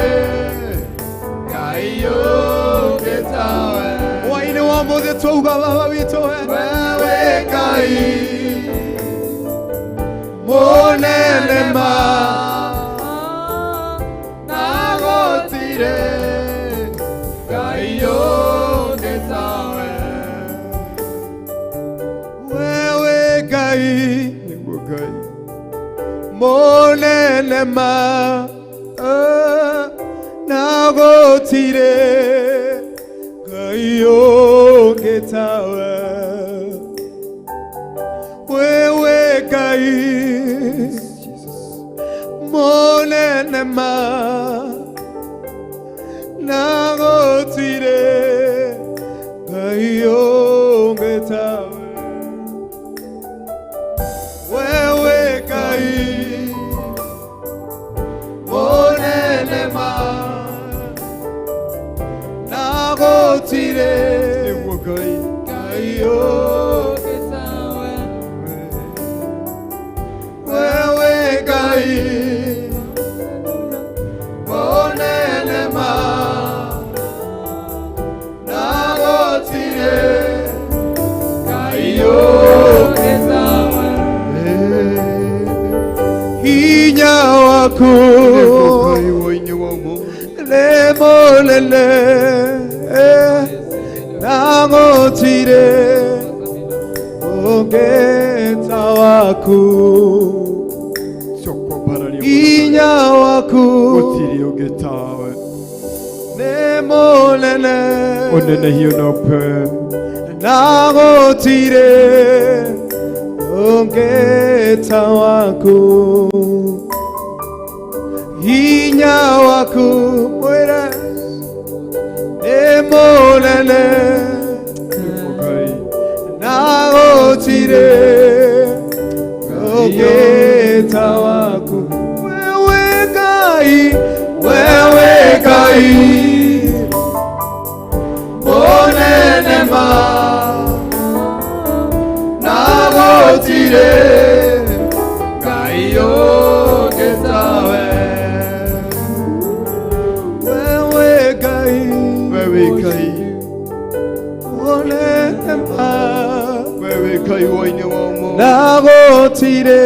Ngai ũngĩ tawe. Hwaĩ-inĩ wa ũmũthĩ twauga Baba witũ we wewe Ngai mũnene ma na gũtirĩ Ngai ũngĩ tawe. Wewe Ngai Nĩguo Ngai mũnene ma na gũtirĩ Ngai ũngĩ tawe. Wewe Ngai Jesus. Mũnene ma na gũtirĩ Ngai ũngĩ tawe. Wewe Ngai mũnene ma na gũtirĩ Nĩguo Ngai Ngai ũngĩ tawe. Wewe Ngai mũnene ma waku Ngai wa-inĩ wa ũmũthĩ. Nĩ mũnene na gũtirĩ ũngĩ ta waku. Twakwambararia Hinya waku gũtirĩ ũngĩ tawe. Nĩ mũnene Ũnenehio na ũpewe. Na gũtirĩ ũngĩ ta waku. Hinya waku mwĩre nĩ mũnene Ngai. Na gũtirĩ ũngĩ ta waku. Wewe Ngai, wewe Ngai mũnene ma na gũtirĩ Ngai ũngĩ tawe. Wewe Ngai, Wewe Ngai. mũnene ma Wewe Ngai wa-inĩ wa ũmũthĩ. na gũtirĩ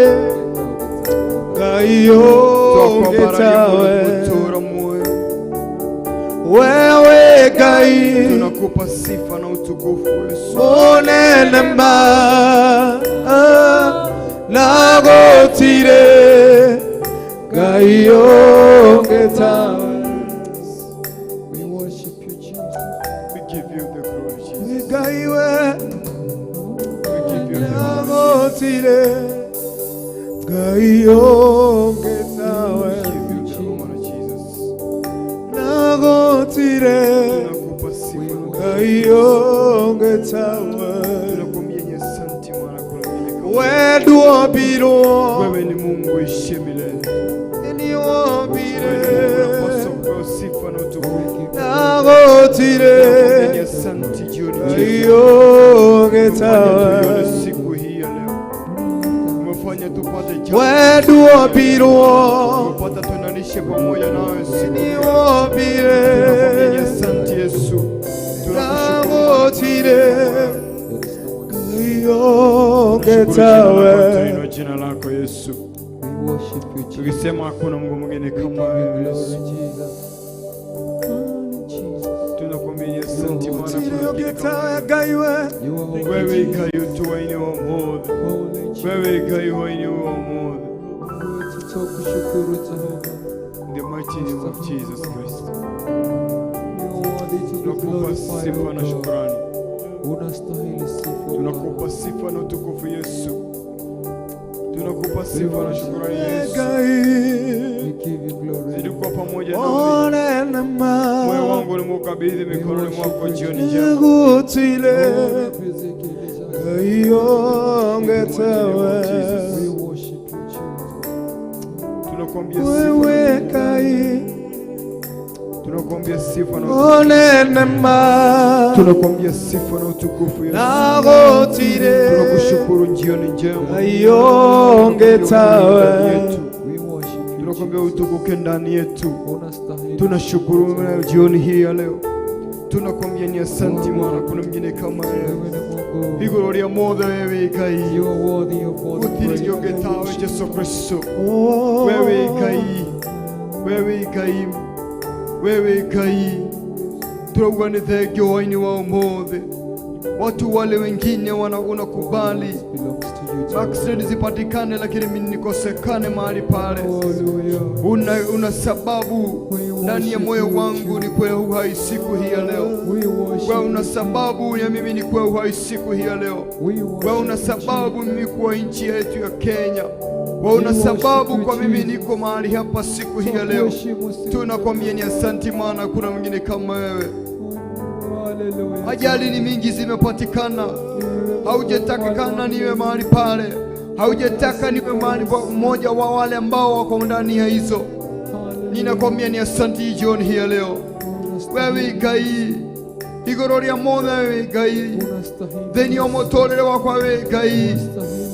Ngai ũngĩ Twakwambararia tawe. mũno gũtũũra muoyo. Wewe Ngai Tunakupa sifa na utukufu, Yesu. mũnene ma na gũtirĩ Ngai ũngĩ tawe. We worship you, Jesus. We give you the glory, Jesus. Ngai we We give you the na honor. gũtirĩ Ngai ũngĩ tawe. We give you the honor, Jesus. Na gũtirĩ Tunakupa sifa na utukufu. Ngai ũngĩ tawe. Tunakuambia ni asante maana kuna mwingine kama We nduombirwo wewe. Ni Mungu uishie milele. nĩwombire Wewe ni Mungu unapaswa kupewa sifa na utukufu. Na gũtirĩ Tunakuambia ni asante jioni Ngai njema. ũngĩ Umefanya tawe. tuione siku hii ya leo. Umefanya tupate jambo. We nduombirwo Umepata tunanishe pamoja nawe siku hii ya leo. nĩwombire Tunakuambia ni asante, Yesu. Na Tunakushukuru. gũtirĩ There is no one. Ngai ũngĩ Tunashukuru jina lako, tawe. tunainua jina lako, Yesu. We worship you, Jesus. Tukisema hakuna Mungu mwingine We kama give you wewe, glory, Yesu. Jesus. Honor, Jesus. Tunakuambia ni asante maana Gũtirĩ kuna ũngĩ mwingine kama tawe wewe. Ngai we. You are holy, Wewe Jesus. Ngai utuwaine wa ũmũthĩ. Holy Jesus. Wewe Ngai waine wa ũmũthĩ. Wetu tukushukuru, Jehova. In the mighty name of Jesus Christ. You are worthy to be Tunakupa glorified, sifa O na God. shukrani. Unastahili sifa, O Tunakupa Baba. sifa na utukufu, Yesu. Tunakupa sifa na shukrani, Yesu. Ngai We give you glory. Zidi kuwa pamoja nami. mũnene ma Moyo wangu nimeukabidhi mikononi mwako jioni njema. gũtirĩ Lord, Ngai ũngĩ tawe. We worship you, Jesus. Tunakuambia sifa Wewe na Ngai tunakuambia sifa na utukufu. mũnene ma Tunakuambia sifa na utukufu, Yesu. na gũtirĩ Tunakushukuru jioni njema. Ngai ũngĩ tawe. Yetu. We worship you, Tunakuambia Jesus. utukuke ndani yetu. Unastahili. Tunashukuru na jioni hii ya leo. Tunakuambia ni asante maana kuna mwingine kama wewe. Wewe ni Mungu. Igũrũ rĩa mothe wewe Ngai. You are worthy of all the Gũtirĩ praise. ũngĩ tawe, Jesu Kristo. Wewe Ngai. Wewe Ngai. Wewe Ngai. Turauga nĩ thengio waini wa ũmũthĩ. Watu wale wengine unakubali Belongs to you, Jehovah. accident zipatikane, lakini mimi nikosekane mahali pale. Hallelujah. Una sababu ndani ya moyo wangu ni kuwe uhai siku hii ya leo. We worship Wewe una you. sababu ya mimi ni kuwe uhai siku hii ya leo. We worship Wewe una you, sababu mimi kuwa nchi yetu ya Kenya. Wewe una sababu kwa mimi niko mahali hapa siku hii ya leo. Tunakwambia ni asanti, maana kuna mwingine kama wewe. Hallelujah. Ajali ni mingi zimepatikana, haujatakikana niwe mahali pale, haujataka niwe mahali mmoja wa wale ambao wako ndani ya hizo. Ninakwambia ni asanti jioni hii ya leo. Wewe Ngai igũrũ rĩa mothe, wewe Ngai thĩinĩ wa mũtũrĩre wakwa, wewe Ngai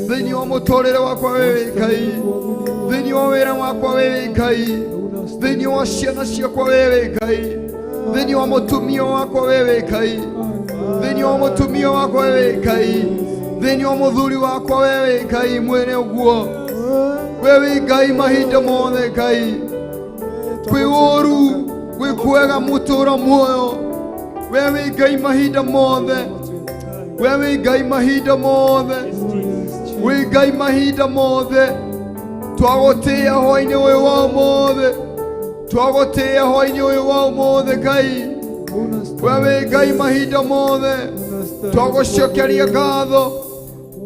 thĩinĩ wa mũtũrĩre wakwa, wewe Ngai thĩinĩ wa wĩra wakwa, wewe Ngai thĩinĩ wa ciana ciakwa, wewe Ngai thĩinĩ wa mũtumia wakwa, wewe Ngai thĩinĩ wa mũtumia wakwa, wewe Ngai thĩinĩ wa mũthuri wakwa, wewe Ngai mwene ũguo. We wĩ Ngai mahinda mothe Ngai. Kwĩ ũru, gwĩ kwega mũtũra muoyo. We wĩ Ngai mahinda mothe. We wĩ Ngai mahinda mothe. Wĩ Ngai mahinda mothe. Twagũtĩĩa hwaĩ-inĩ ũyũ wa ũmũthĩ. Twagũtĩĩa hwaĩ-inĩ ũyũ wa ũmũthĩ Ngai. We wĩ Ngai mahinda mothe. Twagũcokeria ngatho.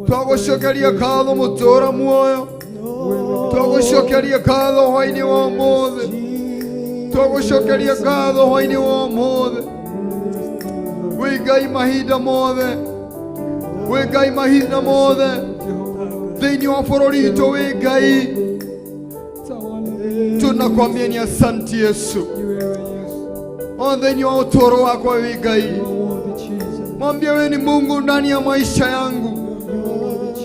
Twagũcokeria ngatho mũtũra muoyo. Twagũcokeria ngatho hwaĩ-inĩ wa ũmũthĩ. Twagũcokeria ngatho hwaĩ-inĩ wa ũmũthĩ. Wĩ Ngai mahinda mothe. Wĩ Ngai mahinda mothe. Thĩinĩ wa bũrũri witũ wĩ Ngai. Tunakwambia ni asante Yesu. O thĩinĩ wa ũtũũro wakwa wĩ Ngai. Mwambie wewe ni Mungu ndani ya maisha yangu.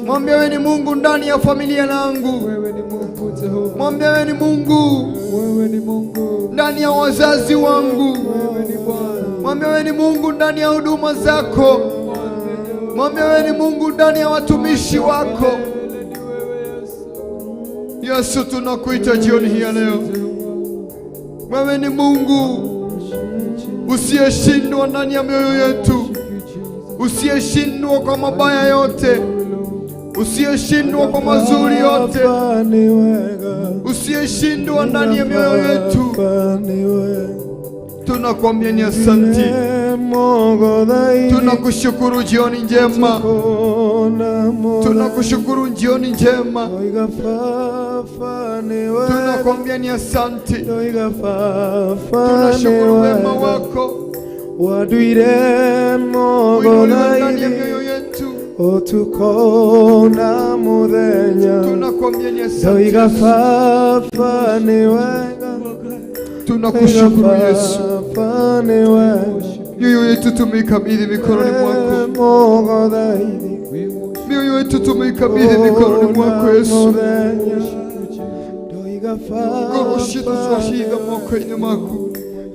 Mwambie wewe ni Mungu ndani ya familia yangu. Wewe ni Mungu Jehova. Mwambie wewe ni Mungu Wewe ni Mungu. ndani ya wazazi wangu. Wewe ni Bwana. Mwambie wewe ni Mungu ndani ya huduma zako. Mwambie wewe ni Mungu ndani ya watumishi wako. Ni wewe Yesu. Yesu, tunakuita jioni hii ya leo. Wewe ni Mungu usiyeshindwa ndani ya mioyo yetu, usiyeshindwa kwa mabaya yote, usiyeshindwa kwa mazuri yote, Baba ni wega. usiyeshindwa ndani ya mioyo yetu. Baba ni wega. Tunakwambia ni asante, tunakushukuru jioni njema, tunakushukuru jioni njema, tunakwambia ni asante, tunashukuru wema wako Waduire uinuliwe ndani ya mogothaithi mioyo yetu. utuko na muthenya Tunakwambia ni asante, ndoiga baba ni wega tunakushukuru Yesu. Baba ni wega Mioyo yetu tumeikabidhi mikononi mwako, mogothaithi mioyo yetu tumeikabidhi mikononi mwako Yesu. ndoiga Ngoro citũ twacitha moko-inĩ maku,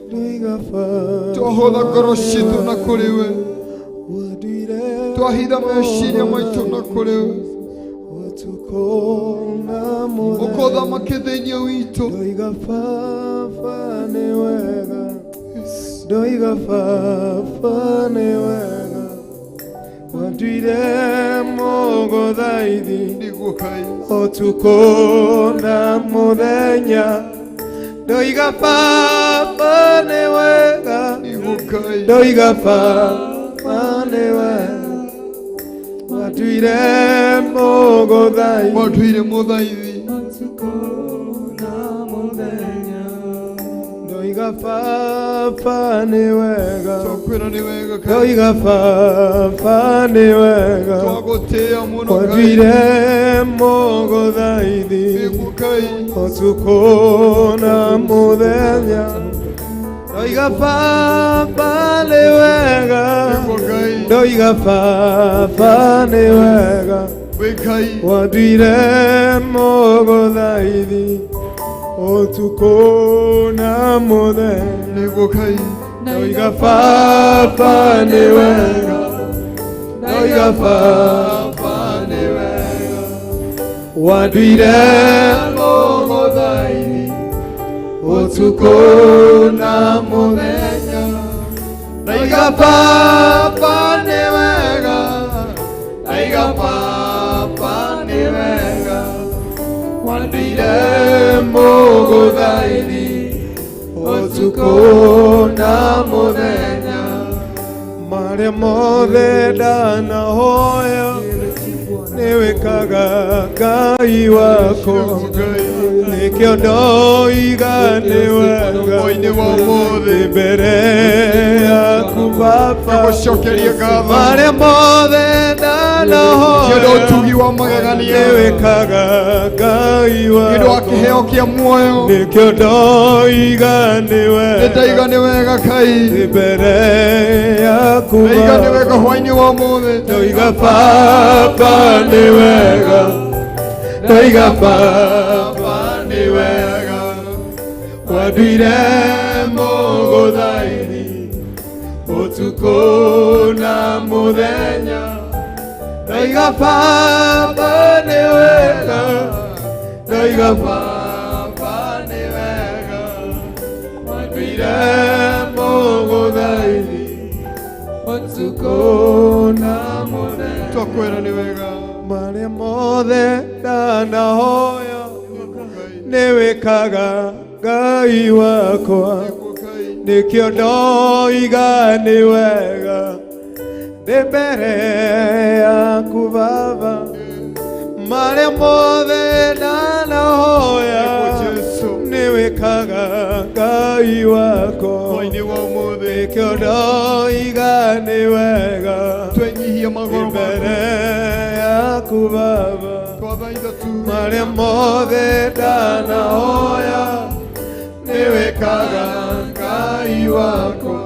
ndoiga baba twahotha ngoro citũ na kũrĩ we, waduire twahitha meciria maitũ na kũrĩ we, utuko na muthenya ũkothamake thĩinĩ witũ. Ndoiga baba nĩ wega Ndoiga baba nĩ wega Wanduire mũgũthaithi Nĩguo Ngai, ũtukũ na mũthenya Ndoiga baba nĩ wega nĩguo Ngai, Ndoiga baba nĩ wega Wanduire mũgũthaithi wanduire mũthaithi. Ndoiga baba nĩ wega Twakwĩra nĩ wega Ngai, Ndoiga baba nĩ wega twagũtĩĩa mũno Ngai, Wanduire mũgũthaithi nĩguo Ngai, ũtukũ na mũthenya Ndoiga baba nĩ wega nĩguo Ngai, Ndoiga baba nĩ wega wĩ Ngai, Wanduire mũgũthaithi ũtukũ na mũthenya nĩguo Ngai, Ndoiga baba nĩ wega Ndoiga baba nĩ wega Wanduire mũgũthaithi ũtukũ na mũthenya Ndoiga baba nĩ wega Ndoiga baba nĩ wega Wanduire mũgũthaithi ũtukũ na mũthenya marĩa mothe ndanahoya nĩwĩkaga Ngai wakwa nĩkĩo ndoiga nĩ wega hwaĩ-inĩ wa ũmũthĩ mbere yaku Baba nĩgũcokeria ngatho marĩa mothe nĩ ũndũ wa ndanahoya ũtugi wa magegania, nĩwĩkaga Ngai nĩ ũndũ wa wakwa kĩheo kĩa muoyo. nĩkĩo ndoiga nĩ Nĩ ndaiga wega nĩ wega Ngai, mbere yaku ndaiga nĩ Baba wega hwaĩ-inĩ wa ũmũthĩ. Ndoiga baba nĩ wega Ndoiga baba nĩ wega Wanduire mũgũthaithi ũtukũ na mũthenya Ndoiga baba nĩ wega Ndoiga Baba nĩ wega wanduire mũgũthaithi ũtukũ na mũthenya. Twakwĩra nĩ wega marĩa mothe ndanahoya nĩwĩkaga Ngai wakwa nĩkĩo ndoiga nĩ wega ndĩ mbere yaku Baba marĩa mothe ndanahoya nĩwĩkaga Ngai wakwa Hwaĩ-inĩ wa ũmũthĩ nĩkĩo ndoiga nĩ wega twenyihia magũrũ maku mbere yaku Baba twathaitha tu marĩa mothe ndanahoya nĩwĩkaga Ngai wakwa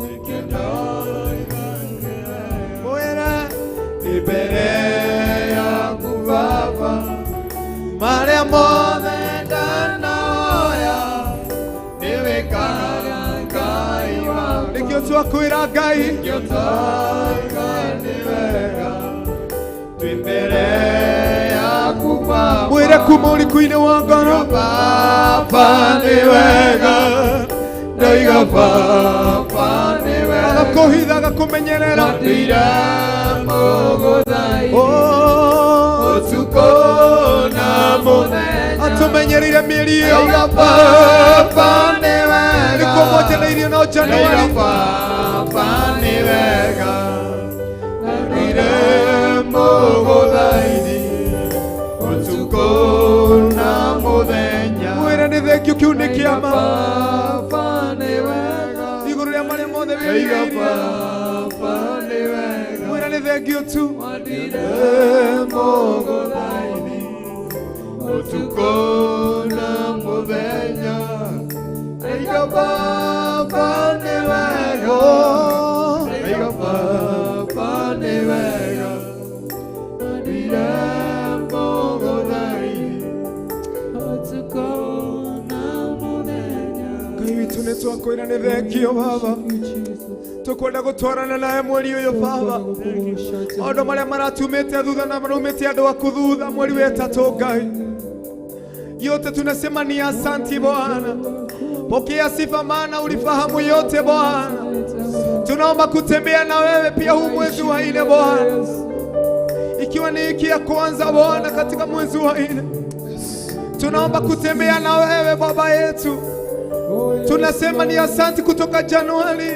nĩkĩo ndoiga nĩ wega. Mwĩre ndĩ mbere yaku Baba marĩa mothe ndanahoya nĩwĩkaga Ngai wakwa nĩkĩo twakwĩra Ngai nĩkĩo twakwĩra nĩ wega twĩ mbere yaku Baba mwĩre kuma ũriku-inĩ wa ngoro Baba nĩ wega ndoiga Baba nĩ wega agakũhitha agakũmenyerera wanduire mũgũthaithi Oh, ũtukũ na mũthenya atũmenyereire mĩeri ĩyo Ndoiga Baba nĩ wega nĩkuo monjanĩirio na Ndoiga Januari Baba nĩ wega wanduire mũgũthaithi ũtukũ na mũthenya mwĩre nĩ thengio kĩu nĩ kĩama Baba nĩ wega igũrũ rĩa marĩa mothe Ndoiga wĩrirĩirie Baba nĩ wega mwĩre nĩ thengio tu wanduire mũgũthaithi ũtukũ na mũthenya Ndoiga Baba nĩ wega Ndoiga Baba nĩ wega wanduire mũgũthaithi Ũtukũ na mũthenya. Ngai witũ nĩ twakwĩra nĩ thengio Baba tũkwenda gũtwarana nawe mweri ũyũ Baba maũndũ marĩa maratumĩte thutha na maraumĩte andũ aku thutha mweri wa ĩtatũ Ngai yote tunasema ni asanti Bwana pokea sifa maana ulifahamu yote Bwana tunaomba kutembea na wewe pia huu mwezi wa nne Bwana ikiwa ni wiki ya kwanza Bwana katika mwezi wa nne tunaomba kutembea na wewe Baba yetu tunasema ni asanti kutoka Januari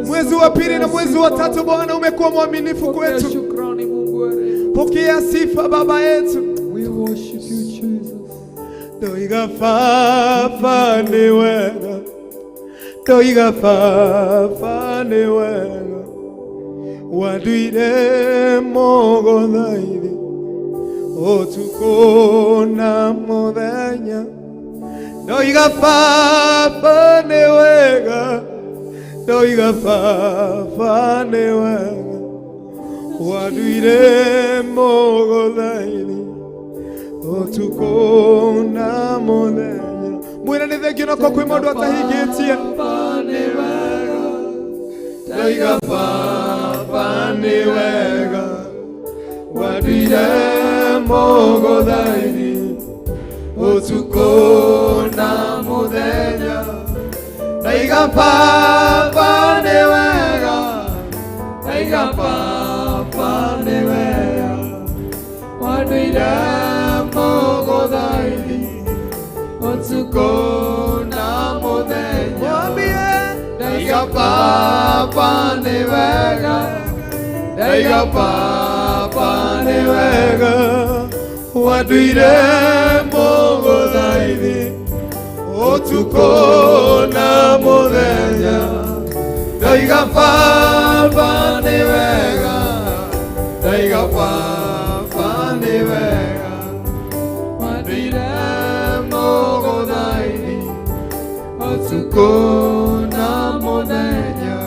mwezi wa pili na mwezi wa tatu Bwana umekuwa mwaminifu Pokea kwetu shukrani Mungu wa rehema. pokea sifa Baba yetu We worship you Jesus. Ndoiga Baba nĩ wega ndoiga Baba nĩ wega wanduire mũgũthaithi ũtukũ na mũthenya ndoiga Baba nĩ wega ndoiga Baba nĩ wega wanduire mũgũthaithi ũtukũ na mũthenya mwĩre nĩ thengio nako kwĩ maũndũ atahingĩtie Baba nĩ wega ndoiga Baba nĩ wega wanduire mũgũthaithi ũtukũ na mũthenya ndoiga Baba nĩ wega ndoiga Baba nĩ wega wanduire mũgũthaithi ũtukũ na mũthenya mwambie Ndoiga Baba nĩ wega Ndoiga Baba nĩ wega wanduire mũgũthaithi ũtukũ na mũthenya Ndoiga Baba nĩ wega Ndoiga Baba nĩ wega wanduire mũgũthaithi ũtukũ na mũthenya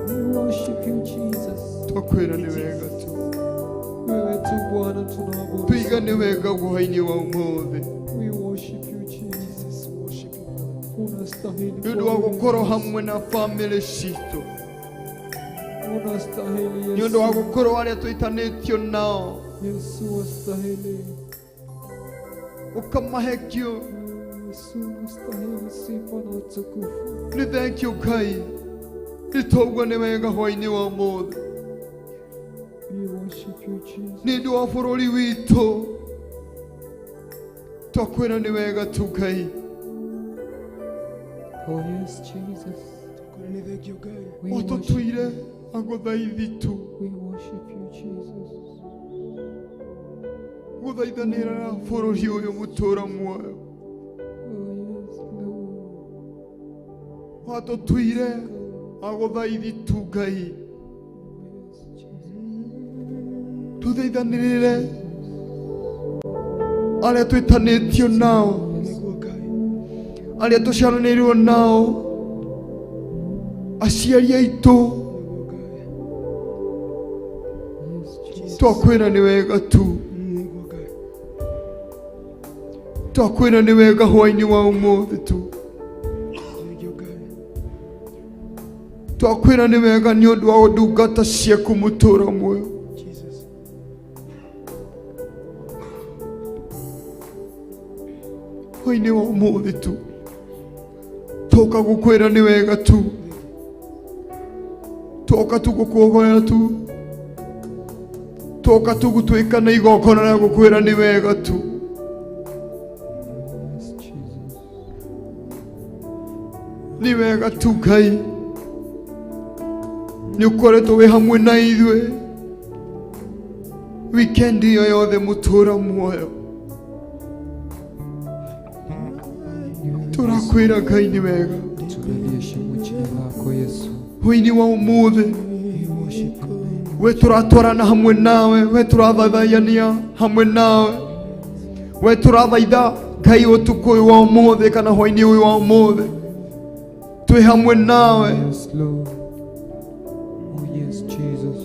We worship you Jesus. twakwĩra nĩ wega tu Wewe tu Bwana tunaabudu. tuiga nĩ wega hwaĩ-inĩ wa ũmũthĩ We worship you Jesus. Worship you. Unastahili. nĩ ũndũ wa gũkorwo hamwe na bamĩrĩ citũ Unastahili nĩ ũndũ wa Yesu. gũkorwo arĩa tũitanĩtio nao Yesu wastahili. Ũkamahe kĩo. Yesu, unastahili sifa na utukufu. Nĩ thengiũ Ngai, nĩ twaigua nĩ wega hwainĩ wa ũmũthĩ. We worship you, Jesus. Nĩ ũndũ wa bũrũri witũ, twakwĩra nĩ wega tu Ngai. Oh yes, Jesus. Twakwĩra nĩ thengio Ngai. We worship, Watũtuire agũthaithi tu. we worship you, Jesus. Gũthaithanĩra bũrũri ũyũ mũtũra muoyo. Oh yes, Lord. Watũtuire agũthaithi tu Ngai. Yes, Jesus. Tũthaithanĩrĩre arĩa twĩtanĩtio nao, Nĩguo Ngai. arĩa tũciaranĩirwo nao, aciari aitũ. Nĩguo Ngai. Yes, Jesus. Twakwĩra nĩ wega tu. Nĩguo Ngai. Twakwĩra nĩ wega hwainĩ wa ũmũthĩ tu. Thengio Ngai. Twakwĩra nĩ wega nĩ ũndũ wa ndungata ciaku mũtũra muoyo. Jesus. Hwainĩ wa ũmũthĩ tu tũka gũkwĩra nĩ wega tu, tũka tu gũkuogoera tu, tũka tu gũtuĩka na igongona rĩa gũkwĩra nĩ wega tu. Yes, Jesus. Nĩ wega tu Ngai, nĩ ũkoretwo wĩ hamwe na ithuĩ wikendi ĩyo yothe mũtũra muoyo. Tũrakwĩra Ngai nĩ wega. Tunaliheshimu jina lako Yesu. Hwainĩ wa ũmũthĩ, We worship your name. we tũratwarana hamwe nawe, we tũrathathaiania hamwe nawe, we tũrathaitha Ngai ũtukũ ũyũ wa ũmũthĩ kana hwainĩ ũyũ wa ũmũthĩ, twĩ hamwe nawe. Yes, Lord. Oh yes, Jesus.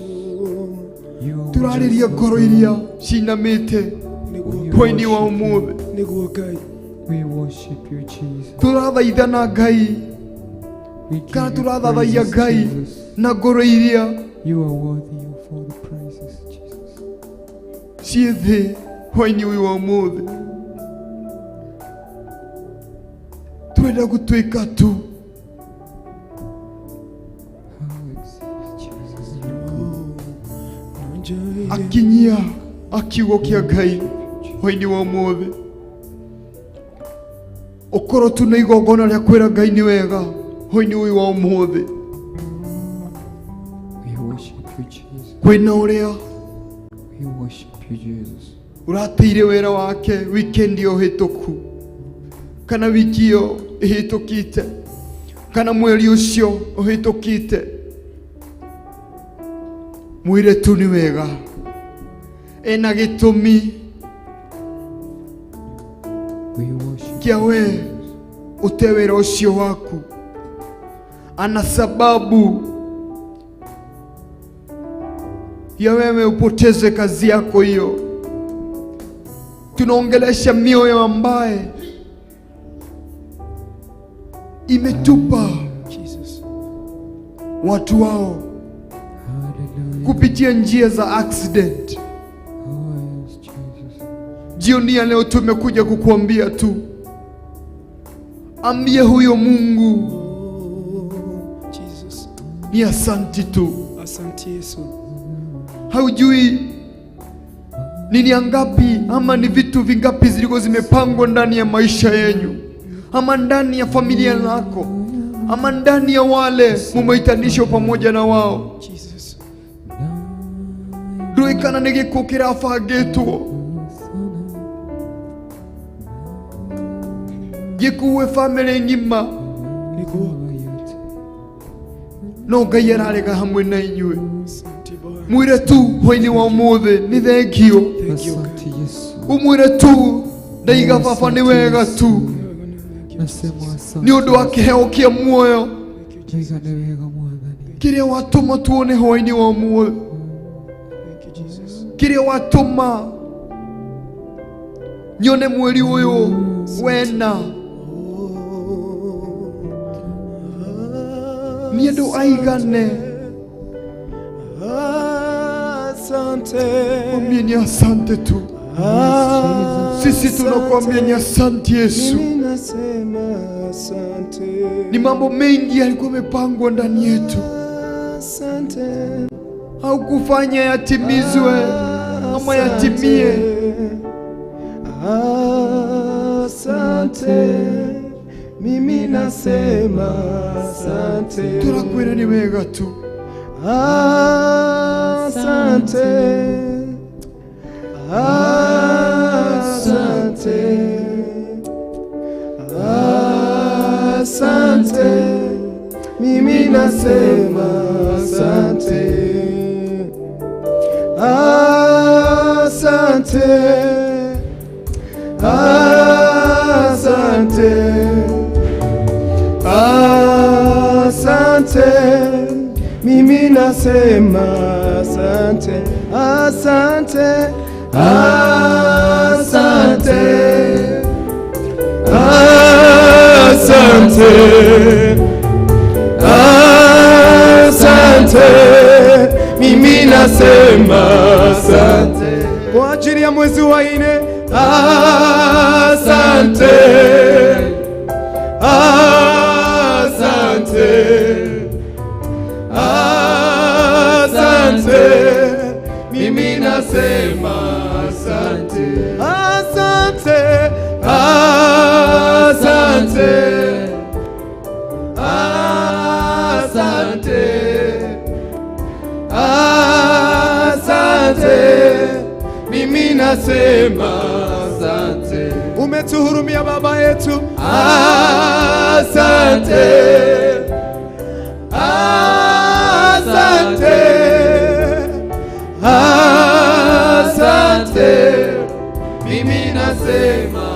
You are Tũrarĩria worthy, ngoro Lord. iria cinamĩte Nĩguo hwainĩ wa ũmũthĩ. Nĩguo Ngai. We worship you, Jesus. Tũrathaithana Ngai We give kana you tũrathathaiya praises, Ngai Jesus. na ngoro iria You are worthy of all the praises, Jesus. ciĩ thĩ hwainĩ ũyũ wa ũmũthĩ. Tũrenda gũtuĩka tu How excellent, Jesus. You are. akinyia akiugo kĩa Ngai hwainĩ wa ũmũthĩ, ũkorwo tu na igongona rĩa kwĩra Ngai nĩ wega hwainĩ ũyũ wa ũmũthĩ. We worship you, Jesus. Kwĩna ũrĩa We worship you, Jesus. ũrateire wĩra wake wikendi ĩyo hĩtũku, kana wiki ĩyo ĩhĩtũkĩte, kana mweri ũcio ũhĩtũkĩte, mwĩre tu nĩ wega, ena gĩtũmi We worship kĩa you, we Jesus. ute wĩra ũcio waku, ana sababu ya wewe upoteze kazi yako hiyo. Tunaongelesha mioyo ambaye imetupa Jesus. watu wao Hallelujah. kupitia njia za accident. Oh yes, Jesus. Jioni ya leo tumekuja kukuambia tu, ambie huyo Mungu Jesus. ni asanti tu. Asante Yesu. Haujui nini angapi ama ni vitu vingapi zilikuwa zimepangwa ndani ya maisha yenyu, ama ndani ya familia lako, ama ndani ya wale mumeitanishwa pamoja na wao. Jesus. Ndũĩ kana nĩ gĩkuũ kĩrabangĩtwo gĩkuue bamĩrĩ ng'ima, Nĩguo. no Ngai ararega hamwe na inyuĩ. Asante Bwana. Mwĩre tu hwainĩ wa ũmũthĩ nĩ thengio. Thank you Ngai. Asante Yesu. Ũmwĩre tu ndaiga baba nĩ wega tu, Nasema asante. nĩ ũndũ wa kĩheo kĩa muoyo Ndaiga nĩ wega Mwathani. kĩrĩa watũma tuone hwainĩ wa ũmũthĩ, Thank you Jesus. kĩrĩa watũma nyone mweri ũyũ wena. Nĩ andũ aigane Asante. mwambie ni asante tu. Sisi tunakuambia ni asante Yesu. Mimi nasema asante. Ni mambo mengi yalikuwa yamepangwa ndani yetu, Asante. haukufanya yatimizwe ama yatimie. Asante. Mimi nasema asante. Turakwira ni wega tu. Asante. Asante. Asante. Mimi nasema asante. Asante. Asante. Asante. Mimi nasema asante. Asante. Asante. Asante. Asante. Mimi nasema asante. Kwa ajili ya mwezi wa 4. Asante. Asante. Asante. Mimi nasema asante. Asante. Asante. Asante. Asante. Mimi nasema asante. Umetuhurumia Baba yetu. Asante. Asante. Asante. Mimi nasema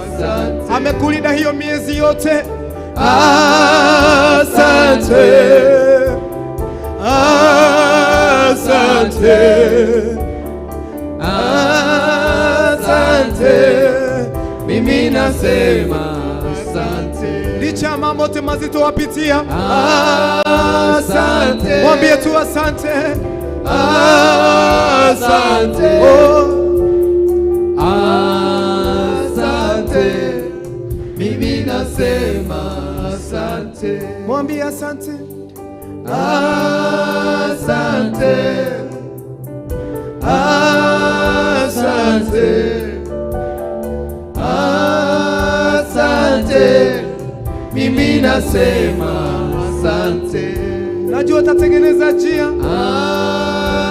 asante. Amekulinda hiyo miezi yote. Asante. Asante. Asante. Mimi nasema asante. Licha ya mambo yote mazito wapitia, Asante. mwambie tu asante. Asante. Oh. Asante. Mimi nasema asante. Mwambie asante. Asante. Asante. Asante. Mimi nasema asante. Najua utatengeneza njia.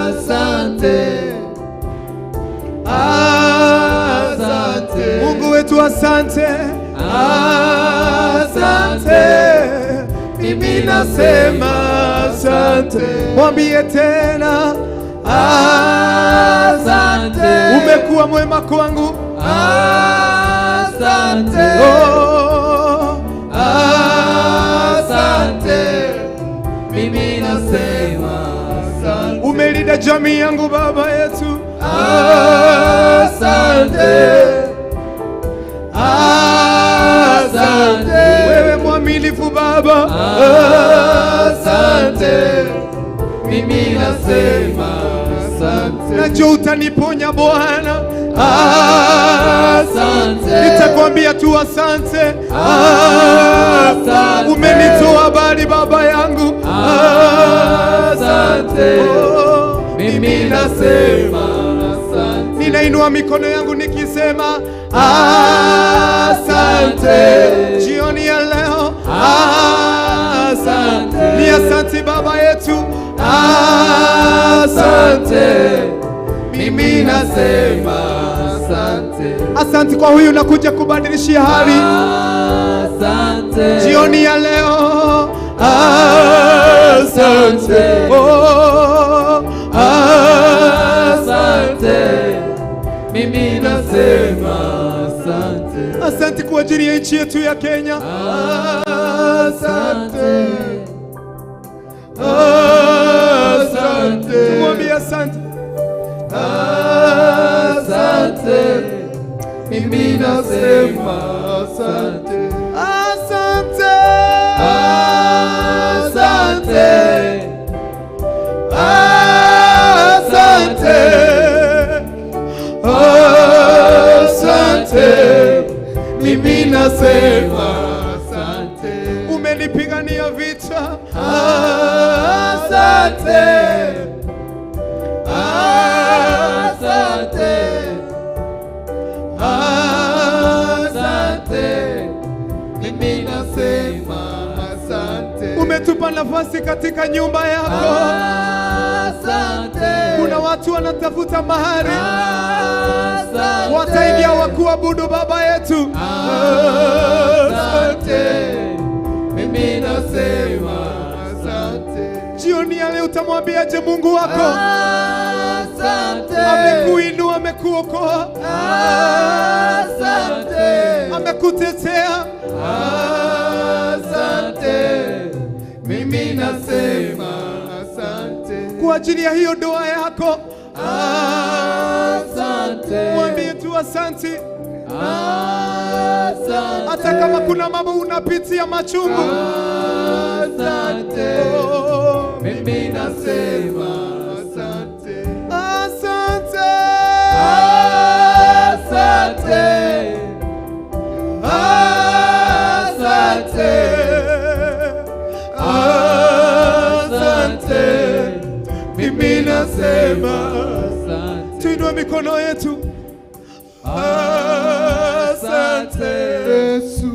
Asante. Asante. Mungu wetu asante. Asante. Mimi nasema asante. Mwambie tena Asante. Umekuwa mwema kwangu. Asante. Oh. Asante. Mimi nasema asante. Umelinda jamii yangu Baba yetu. Asante. Asante. Wewe mwaminifu Baba. Asante. Mimi nasema asante. Najua utaniponya Bwana. Asante. Nitakwambia tu asante. Asante. Umenitoa mbali Baba yangu. Asante. Oh. Mimi nasema asante. Ninainua mikono yangu nikisema asante. Jioni ya leo asante. Ni asante Baba yetu. Asante. Mimi nasema asante. Asante kwa huyu nakuja kubadilishia hali Asante. jioni ya leo. Asante. Oh, Asante. Mimi nasema asante. Asante kwa ajili ya nchi yetu ya Kenya. Asante. Asante. Tumwambie asante. Asante. Mimi nasema asante. Asante. Asante. Asante. nasema asante. Umenipigania vita, asante, asante, asante. Mimi nasema asante. Umetupa nafasi katika nyumba yako, asante. Kuna watu wanatafuta mahali, asante, wataingia wakuabudu Baba yetu, asante. Mimi nasema asante. Jioni ya leo utamwambiaje Mungu wako? Asante. Amekuinua, amekuokoa, asante. Amekutetea, asante. Mimi nasema asante. Kwa ajili ya hiyo doa yako, asante. Mwambie tu asante. Asante. Hata kama kuna mambo unapitia machungu, asante. Mimi nasema asante. Asante. Asante. Asante. Asante. Mimi nasema asante. Tuinue mikono yetu. Asante Yesu,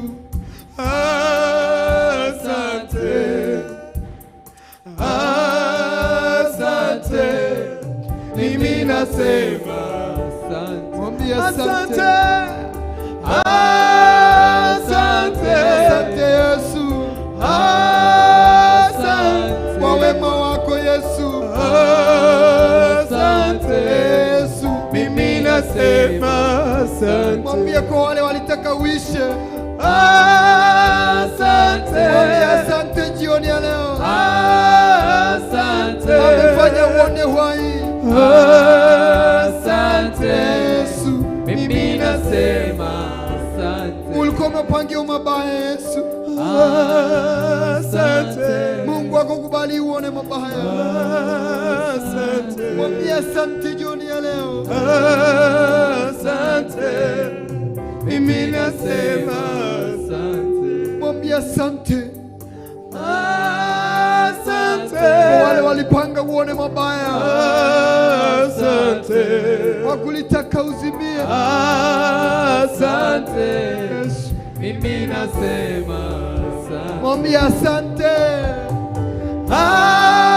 asante, asante. Mimi nasema asante. Asante, asante, asante Yesu, asante kwa wema wako Yesu, asante Yesu. Mimi nasema asante. Mwambie kwa wale walitaka uishe, asante. Mwambie asante jioni ya leo, asante. Amefanya uone uhai, asante Yesu. Mimi nasema asante. Ulikuwa umepangia mabaya Yesu, asante. Mungu akukubali uone mabaya, asante. Mwambie asante jioni ya leo, asante. Mimi nasema asante. Mwambie asante. Asante. Wale walipanga uone mabaya, asante. Wakulitaka uzimie, asante. Yesu. Mimi nasema asante. Mwambie asante.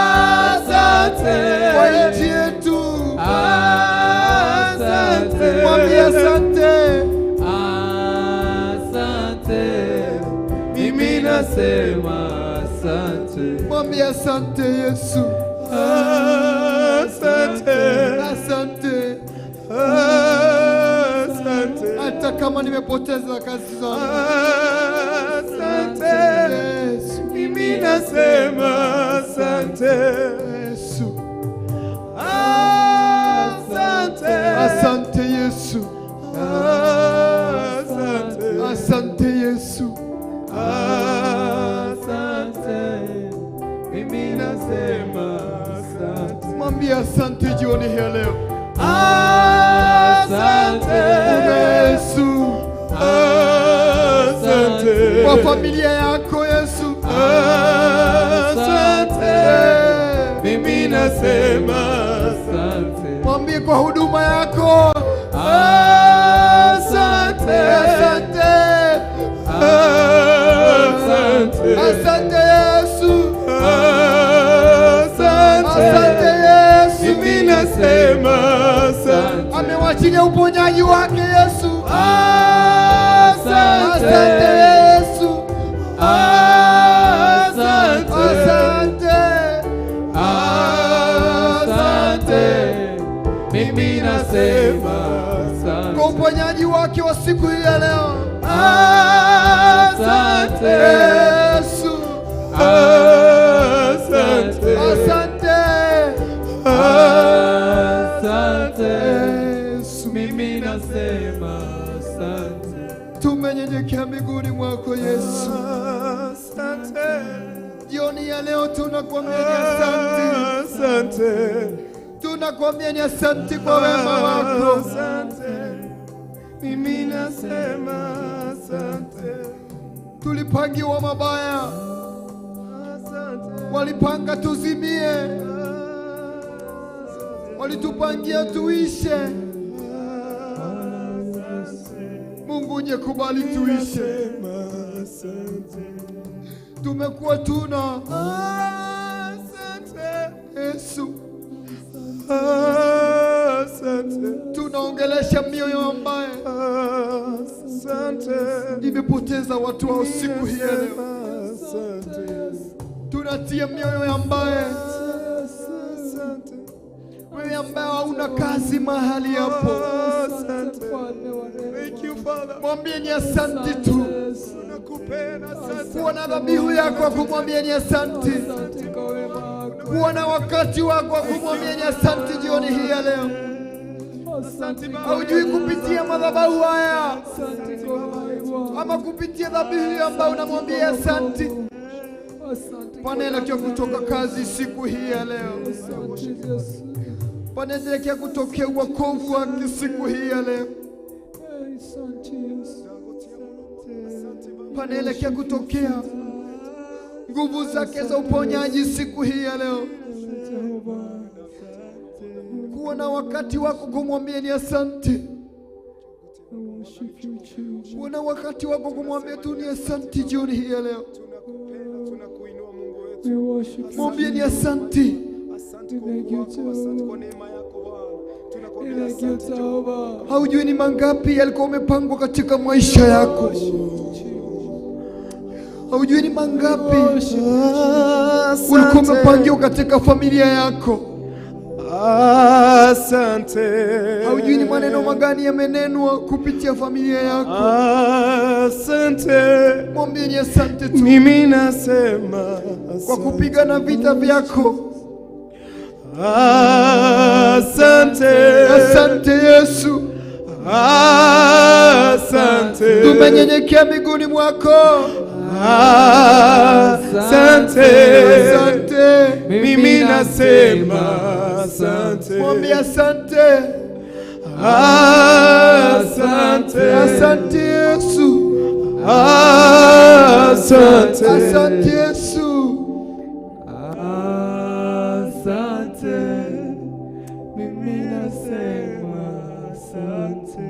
Asante. Kwa nchi yetu, asante. Mwambie asante. Asante. Mimi nasema asante. Mwambie asante Yesu. Asante. Asante. Asante. Hata kama nimepoteza kazi zangu, asante. Yesu. Mimi nasema asante. Yesu. Asante. Asante Yesu. Asante. Asante Yesu. Asante. Mimi nasema asante. Mwambie asante jioni hii leo. Asante. Yesu. Asante. Kwa familia yako Yesu. Asante. Mimi nasema asante. Mwambie kwa huduma yako. Asante. Asante. Asante. Asante Yesu. Asante. Asante Yesu. Mimi nasema asante. Amewachilia uponyaji wake Yesu. Asante. Asante Yesu. Asante. Asante. Asante. Mimi nasema asante. Kwa uponyaji wake wa siku hii ya leo. Asante. Yesu. Asante. Asante. Asante. Yesu. Mimi nasema asante. Tumenyenyekea miguuni mwako Yesu. Asante. Jioni ya leo tunakuambia ni asante. Asante. Tunakuambia ni asante kwa wema wako. Asante. Mimi nasema asante. Tulipangiwa mabaya, Asante. Walipanga tuzimie, walitupangia tuishe. Mungu ungekubali tuishe. Nasema asante. Tumekuwa tuna Asante. Yesu, Asante. Tunaongelesha mioyo ambaye Asante. Imepoteza watu wao siku hii ya leo. Asante. Tunatia mioyo ambaye Asante. Wewe ambaye hauna kazi mahali hapo, Asante. Thank you, Father. Mwambie ni asante tu. Tunakupenda, asante. Kuwa na dhabihu yako ya kumwambia ni asante. Kuwa na wakati wako wa kumwambia ni asante jioni hii ya leo. Asante Baba. Haujui kupitia madhabahu haya ama kupitia dhabihu ambayo unamwambia asante. Panaelekea kutoka kazi siku hii ya leo, panaelekea kutokea wokovu wake siku hii ya leo, panaelekea kutokea nguvu zake za uponyaji siku hii ya leo. Kuwa na wakati wako kumwambia ni asante. Kuwa na wakati wako kumwambia tu ni asante jioni hii ya leo. Tunakupenda, tunakuinua Mungu wetu. Mwambie ni asante. Asante kwa ukuu wako, asante kwa neema yako Bwana. Tunakuambia asante Jehova. Haujui ni mangapi yalikuwa umepangwa katika maisha yako. Haujui ni mangapi ulikuwa umepangiwa katika familia yako. Asante. Haujui ni maneno magani yamenenwa kupitia familia yako. Asante. Mwambie ni asante tu Mimi nasema kwa asante. kupigana vita vyako. Asante. Asante Yesu, Asante. Tumenyenyekea miguuni mwako. Asante. Asante. Mimi nasema asante. Mwambie asante. Asante. Asante Yesu. Asante. Asante Yesu. Asante, mimi nasema asante.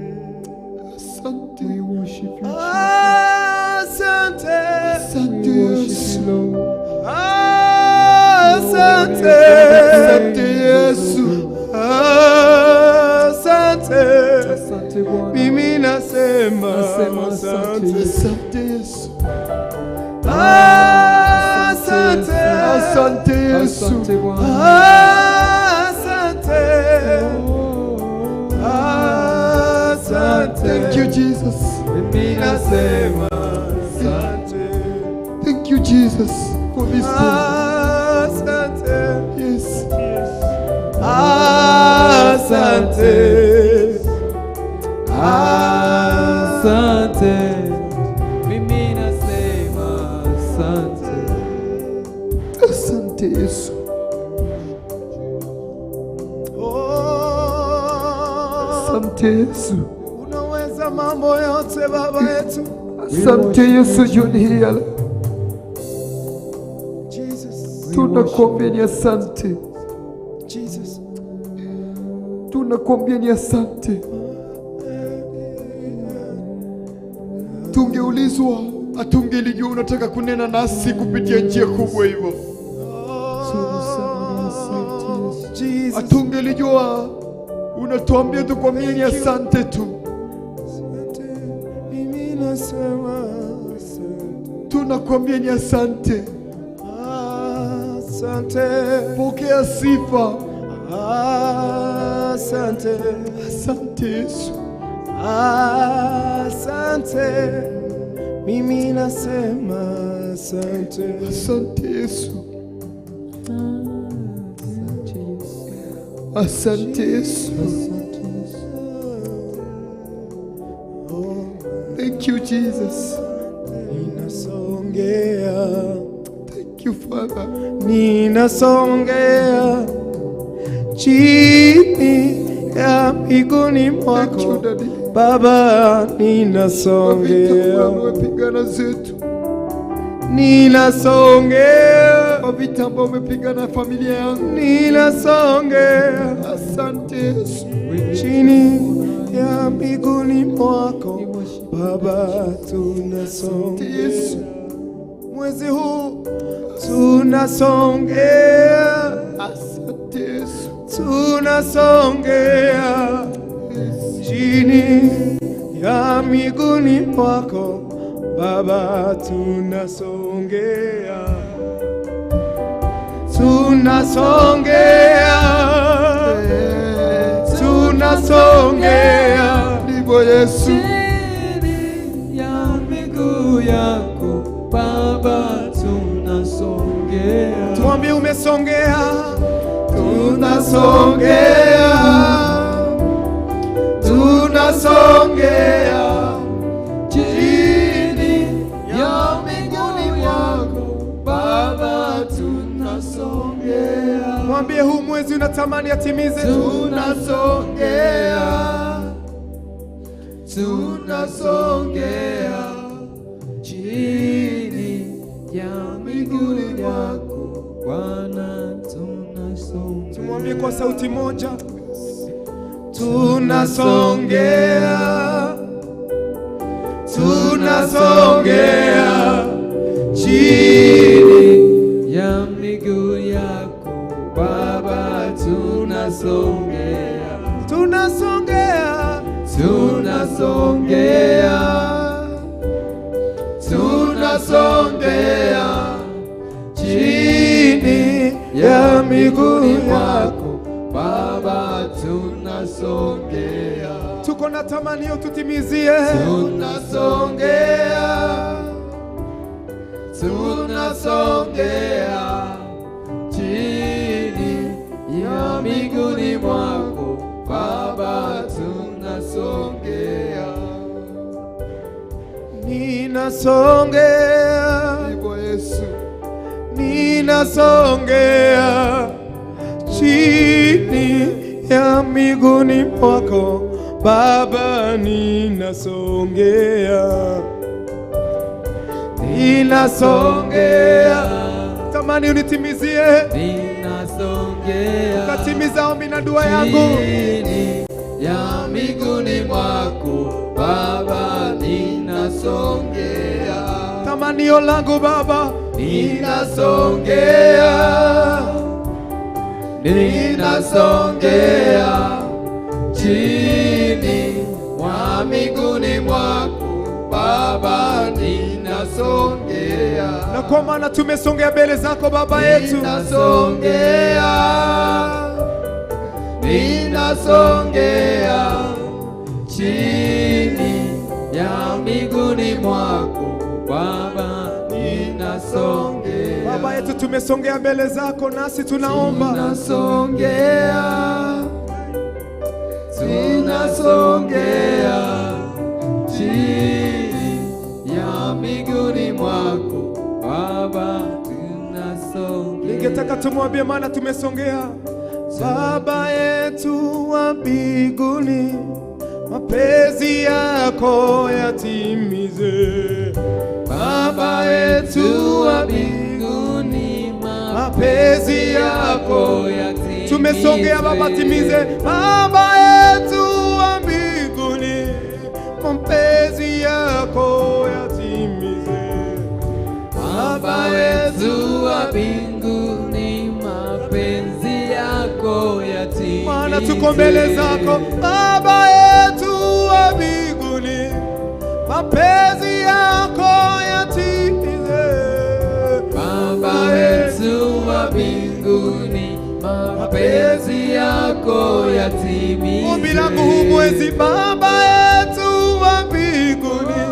Asante. We worship you, Asante. Asante we worship Yesu. you, Lord. Asante. Asante Yesu. Asante. Asante Bwana. Mimi nasema Nasema asante. asante. Asante Yesu. Asante. Asante Yesu. Asante Bwana. Asante. Asante. Thank you Jesus. Mimi Nasema asante. Thank you Jesus for this day. Asante. Yes. Asante. Asante. Mimi nasema asante. Asante Yesu. Oh, Asante Yesu. unaweza mambo yote Baba yetu. Asante Yesu jioni hii ya leo. Jesus. Tunakuambia ni asante. Jesus. Tunakuambia ni asante. Tungeulizwa hatungelijua unataka kunena nasi kupitia njia kubwa hivyo. Tunasema ni asante Yesu. Jesus. Hatungelijua unatuambia tukwambie ni asante tu. Asante. Mimi nasema asante. Tunakuambia ni asante. Asante. Pokea sifa. Asante. Asante Yesu. Asante. Mimi nasema asante. Asante Yesu. Asante Yesu. Asante Yesu. Asante Yesu. Thank you Jesus. Ninasongea. Thank you Father. Ninasongea chini ya miguuni mwako Baba, ninasongea. Umepigana zetu, ninasongea kwa vita ambao umepigana familia yangu, ninasongea. Asante Yesu. Chini ya miguuni mwako Baba, tunasongea. Yesu. Mwezi huu tunasongea. Asante Yesu. Tunasongea chini ya miguuni mwako Baba, tunasongea, tunasongea, tunasongea. Ndivyo Yesu. Chini ya miguu yako Baba, tunasongea. Tuambie umesongea, Tunasongea, tunasongea Chini ya miguu yako Baba, tunasongea. Mwambie huu mwezi unatamani atimize. Tunasongea, tunasongea Chini ya miguu yako Bwana, tunasongea. Tumwambie kwa sauti moja, tunasongea, tunasongea chini ya miguu yako Baba, tunasongea, tunasongea, tunasongea, tunasongea chini ya miguu yako Baba, tunasongea, Tuko na tamanio tutimizie, tunasongea, tunasongea chini ya miguuni mwako Baba, tunasongea, ninasongea, Ndivyo Yesu. ninasongea chini ya miguuni mwako Baba, ninasongea, ninasongea. Tamani unitimizie, ninasongea, ukatimiza ombi na dua yangu. chini ya miguuni mwako Baba, ninasongea, Tamanio langu Baba, ninasongea, ninasongea chini mwa miguuni mwako Baba, ninasongea, na kwa maana tumesongea mbele zako Baba yetu, ninasongea, ninasongea chini ya miguuni mwako Baba, ninasongea. Baba yetu, tumesongea mbele zako, nasi tunaomba Tunasongea, tunasongea chini ya miguuni mwako Baba, tunasongea. Ningetaka tumwambie, maana tumesongea. Baba yetu wa mbinguni, mapenzi yako yatimize. Baba yetu wa mbinguni, Mapenzi yako yatimize. Tumesongea Baba, timize. Baba yetu wa mbinguni, mapenzi yako yatimize. Baba yetu wa mbinguni, mapenzi yako yatimize. Maana tuko mbele zako Baba yetu wa mbinguni, mapenzi yako yatimize. Baba yetu wa mbinguni, mapenzi yako yatimize. Ombi langu huu mwezi, Baba yetu wa mbinguni,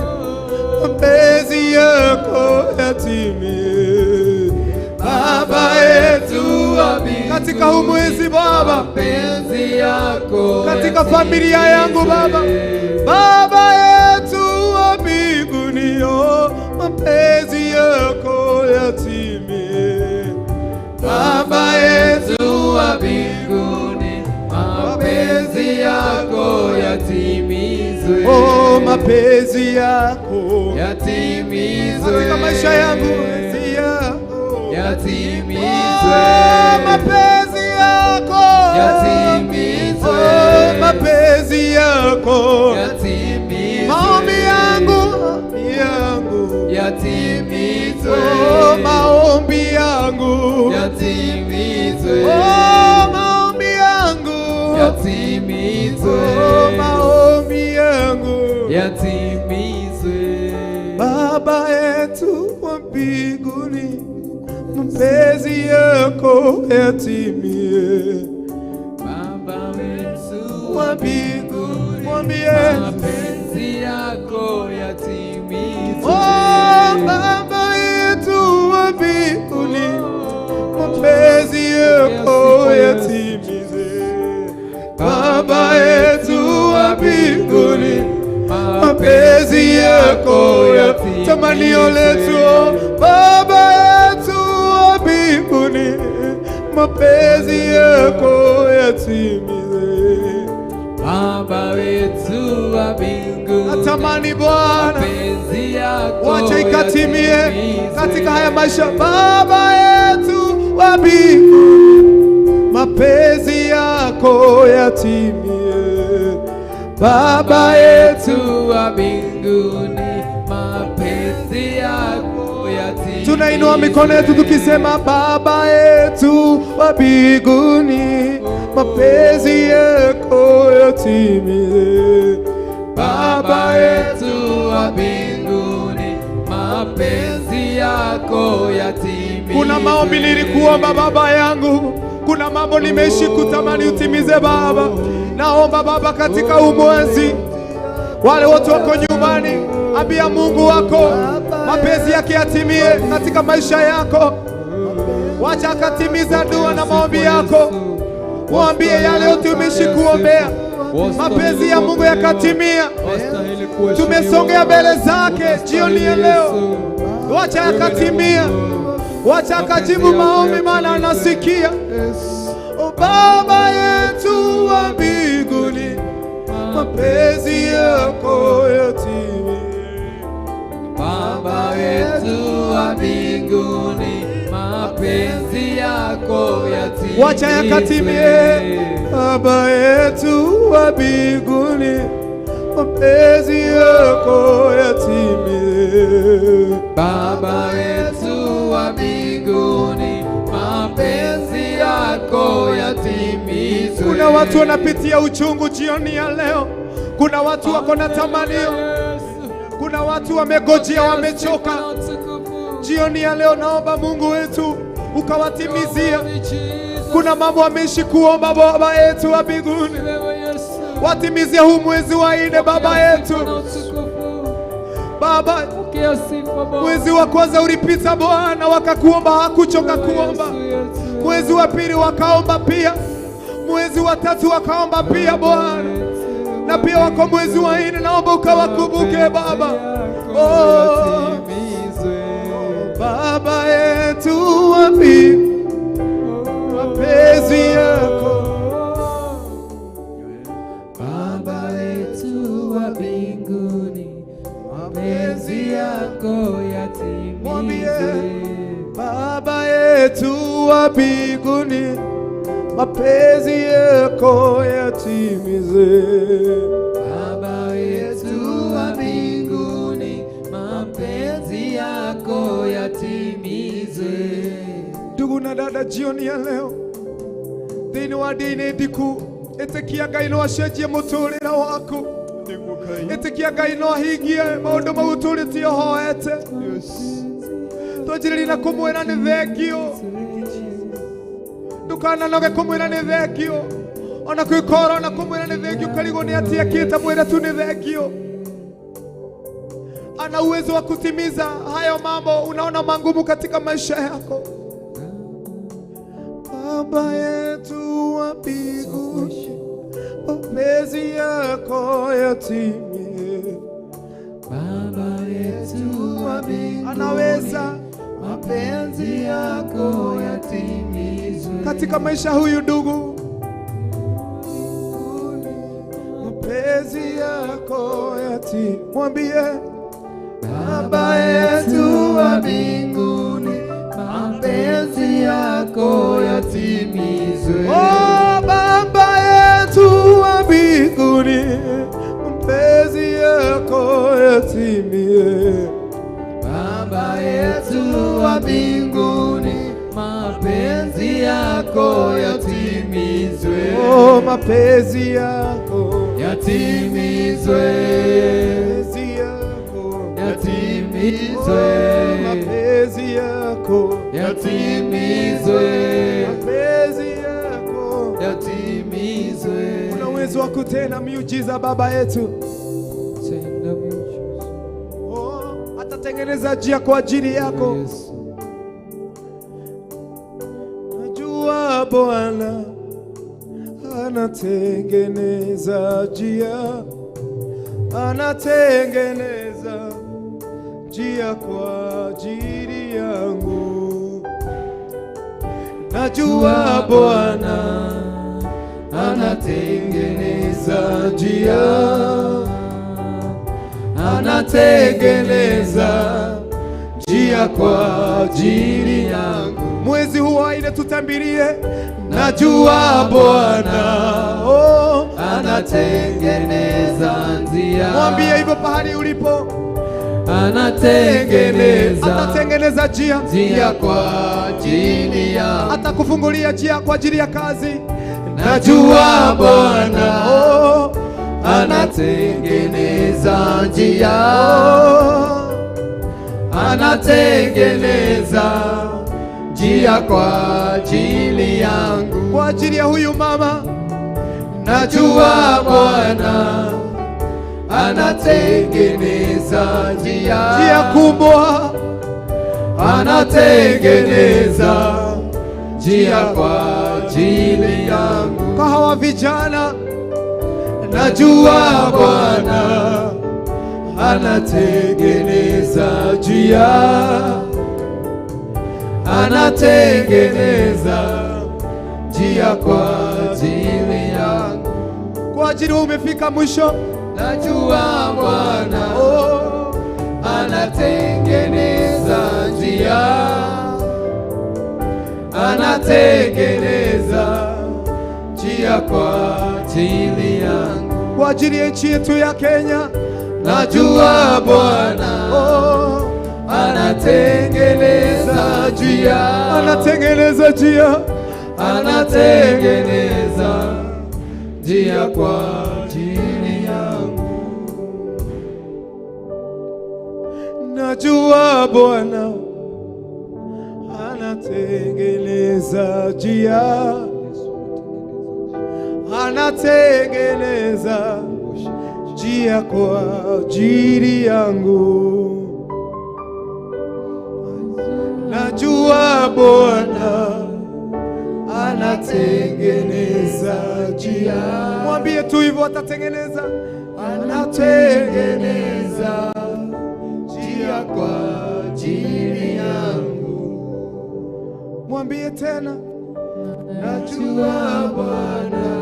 mapenzi yako yatimie. Baba yetu wa mbinguni, Katika huu mwezi Baba, mapenzi yako katika familia yangu Baba, yatimize. Baba yetu wa mbinguni, oh, mapenzi yako yatimie. Baba yetu wa mbinguni, mapenzi Yatimizwe. Oh, mapenzi yako yatimizwe katika maisha yangu, mapenzi yako yatimizwe. Oh, mapenzi yako yatimizwe. Oh, mapenzi yako yatimizwe. Maombi yangu yangu yatimizwe. Oh, maombi yangu yatimizwe. Oh, maombi yangu yatimizwe. Oh, maombi yangu yatimizwe. Baba yetu wa mbinguni, mapenzi yako yatimie. Baba wetu wa mbinguni, mwambie mapenzi yako yatimizwe. Oh, Baba yetu wa mbinguni, mapenzi yako yatimizwe. Baba yetu wa mbinguni, mapenzi yako yatimizwe. Tamanio letu, Baba yetu wa mbinguni, mapenzi yako yatimizwe. Baba wetu wa mbinguni, Natamani Bwana, mapenzi yako wacha ikatimie yatimizwe. katika haya maisha. Baba yetu wa mbinguni, mapenzi yako yatimie. Baba yetu wa mbinguni, mapenzi yako yatimizwe. Tunainua mikono yetu tukisema, Baba yetu wa mbinguni, mapenzi yako yatimie. Baba yetu wa mbinguni, mapenzi yako yatimizwe. Kuna maombi nilikuomba Baba yangu, kuna mambo nimeishi kutamani utimize Baba. Naomba Baba katika huu mwezi, wale wote wako nyumbani, ambia Mungu wako mapenzi yake yatimie katika maisha yako. Wacha akatimiza dua na maombi yako. Mwambie yale yote umeishi kuombea, mapenzi ya Mungu yakatimia. Tumesongea mbele zake jioni ya leo, wacha yakatimia, wacha akajibu maombi, maana anasikia. O Baba yetu wa mbinguni, mapenzi yako yatimie. Baba yetu wa mbinguni, mapenzi yako yatimizwe. Wacha yakatimie. Baba yetu wa mbinguni, mapenzi yako yatimie. Baba yetu wa mbinguni, mapenzi yako yatimizwe. Kuna watu wanapitia uchungu jioni ya leo. Kuna watu wako na tamanio. Kuna watu wamegojea, wamechoka. Jioni ya leo naomba Mungu wetu ukawatimizia. Kuna mambo wameishi kuomba Baba yetu wa mbinguni, watimizie huu mwezi wa 4 Baba yetu. Baba, mwezi wa kwanza ulipita Bwana, wakakuomba, hakuchoka kuomba. Mwezi wa pili wakaomba pia, mwezi wa tatu wakaomba pia Bwana, na pia wako mwezi wa 4, naomba ukawakumbuke Baba. Oh, Baba yetu wa mbinguni, mapenzi yako. Baba yetu wa mbinguni, mapenzi yako yatimizwe. Baba yetu wa mbinguni, mapenzi yako yatimizwe. Baba yetu wa mbinguni, mapenzi yako yatimizwe. Ndugu na dada, jioni ya leo thĩinĩ wa ndini ndiku, ĩtĩkia Ngai no acenjie mũtũrĩre waku. Ĩtĩkia Ngai no ahingie maũndũ mau ũtũrĩtie ũhoete. Twanjĩrĩrie na kũmwĩra nĩ thengio. Ndũkananoge kũmwĩra nĩ thengio. Ona kwĩkora ona kũmwĩra nĩ thengio, ũkarigwo nĩ atĩa kĩte, mwĩre tu nĩ thengio. Ana uwezo wa kutimiza hayo mambo unaona mangumu katika maisha yako. Baba yetu wa mbinguni, mapenzi yako yatimie. Baba yetu wa mbinguni, anaweza mapenzi yako yatimizwe katika maisha huyu ndugu. Mapenzi yako yako yati. Mwambie Baba yetu wa mbinguni, mapenzi yako yatimizwe. Oh, Baba yetu wa mbinguni, mapenzi yako yatimie. Baba yetu wa mbinguni, mapenzi yako yatimizwe. Oh, mapenzi yako yatimizwe. Mapenzi yako yatimizwe. Oh, mapenzi yako yatimizwe. Mapenzi yako yatimizwe. Una uwezo wa kutenda miujiza Baba yetu. Tenda miujiza. Oh, atatengeneza njia kwa ajili yako. Yesu. Najua Bwana anatengeneza njia, anatengeneza njia kwa ajili yangu. Najua Bwana anatengeneza njia, anatengeneza njia kwa ajili yangu. Mwezi huu aile tutambirie, najua Bwana oh, anatengeneza njia. Mwambie hivyo pahali ulipo, anatengeneza, atatengeneza njia, njia kwa ajili yangu, atakufungulia njia kwa ajili ya kazi. Najua Bwana oh, anatengeneza njia, oh, anatengeneza njia kwa ajili yangu, kwa ajili ya huyu mama. Najua Bwana anatengeneza njia, njia kubwa, anatengeneza njia kwa ajili yangu. Kwa hawa vijana, najua Bwana anatengeneza njia, anatengeneza njia kwa ajili yangu. Kwa ajili umefika mwisho. Najua Bwana oh, anatengeneza njia, anatengeneza njia kwa ajili yangu. Kwa ajili ya nchi yetu ya Kenya, najua Bwana oh, anatengeneza njia, anatengeneza njia, anatengeneza njia kwa ajili yangu. Najua Bwana anatengeneza njia, anatengeneza njia kwa ajili yangu. Najua Bwana anatengeneza njia. Mwambie tu hivyo, atatengeneza, anatengeneza njia kwa ajili yangu. Mwambie tena, najua Bwana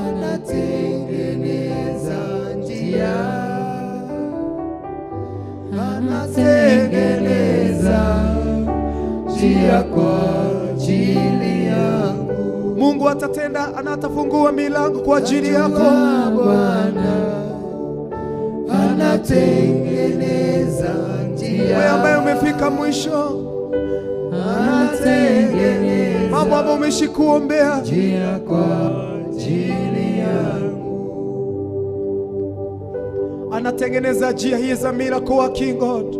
anatengeneza njia, anatengeneza njia kwa ajili yangu. Mungu atatenda, anatafungua milango kwa ajili yako. Bwana anatengeneza njia. Wewe ambaye umefika mwisho, anatengeneza mambo ambayo umeishi kuombea, njia kwa ajili yangu. Anatengeneza njia. He is a miracle working God.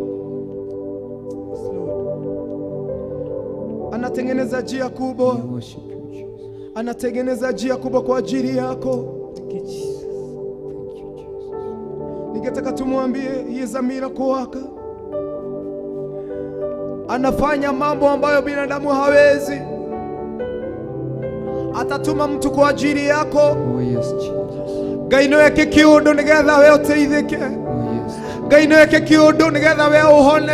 Anatengeneza njia kubwa, anatengeneza njia kubwa kwa ajili yako. Ningetaka tumwambie he is a miracle worker. Anafanya mambo ambayo binadamu hawezi. Atatuma mtu kwa ajili yako. Oh yes, Jesus. Ngai no eke kiundu nigetha we uteithike. Oh yes. Ngai no eke kiundu nigetha we uhone.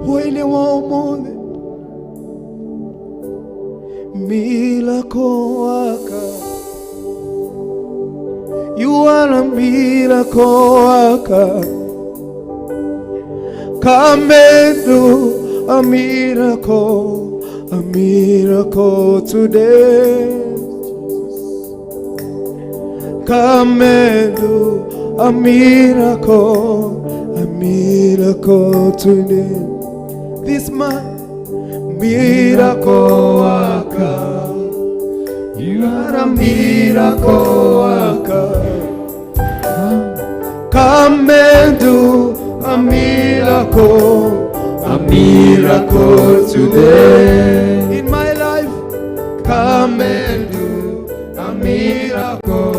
Hwaini wa umuthi miracle worker, You are a miracle worker. Come and do a miracle today. Come and do a miracle today. This man, miracle worker. You are a miracle worker. Come and do a miracle today. In my life, come and do a miracle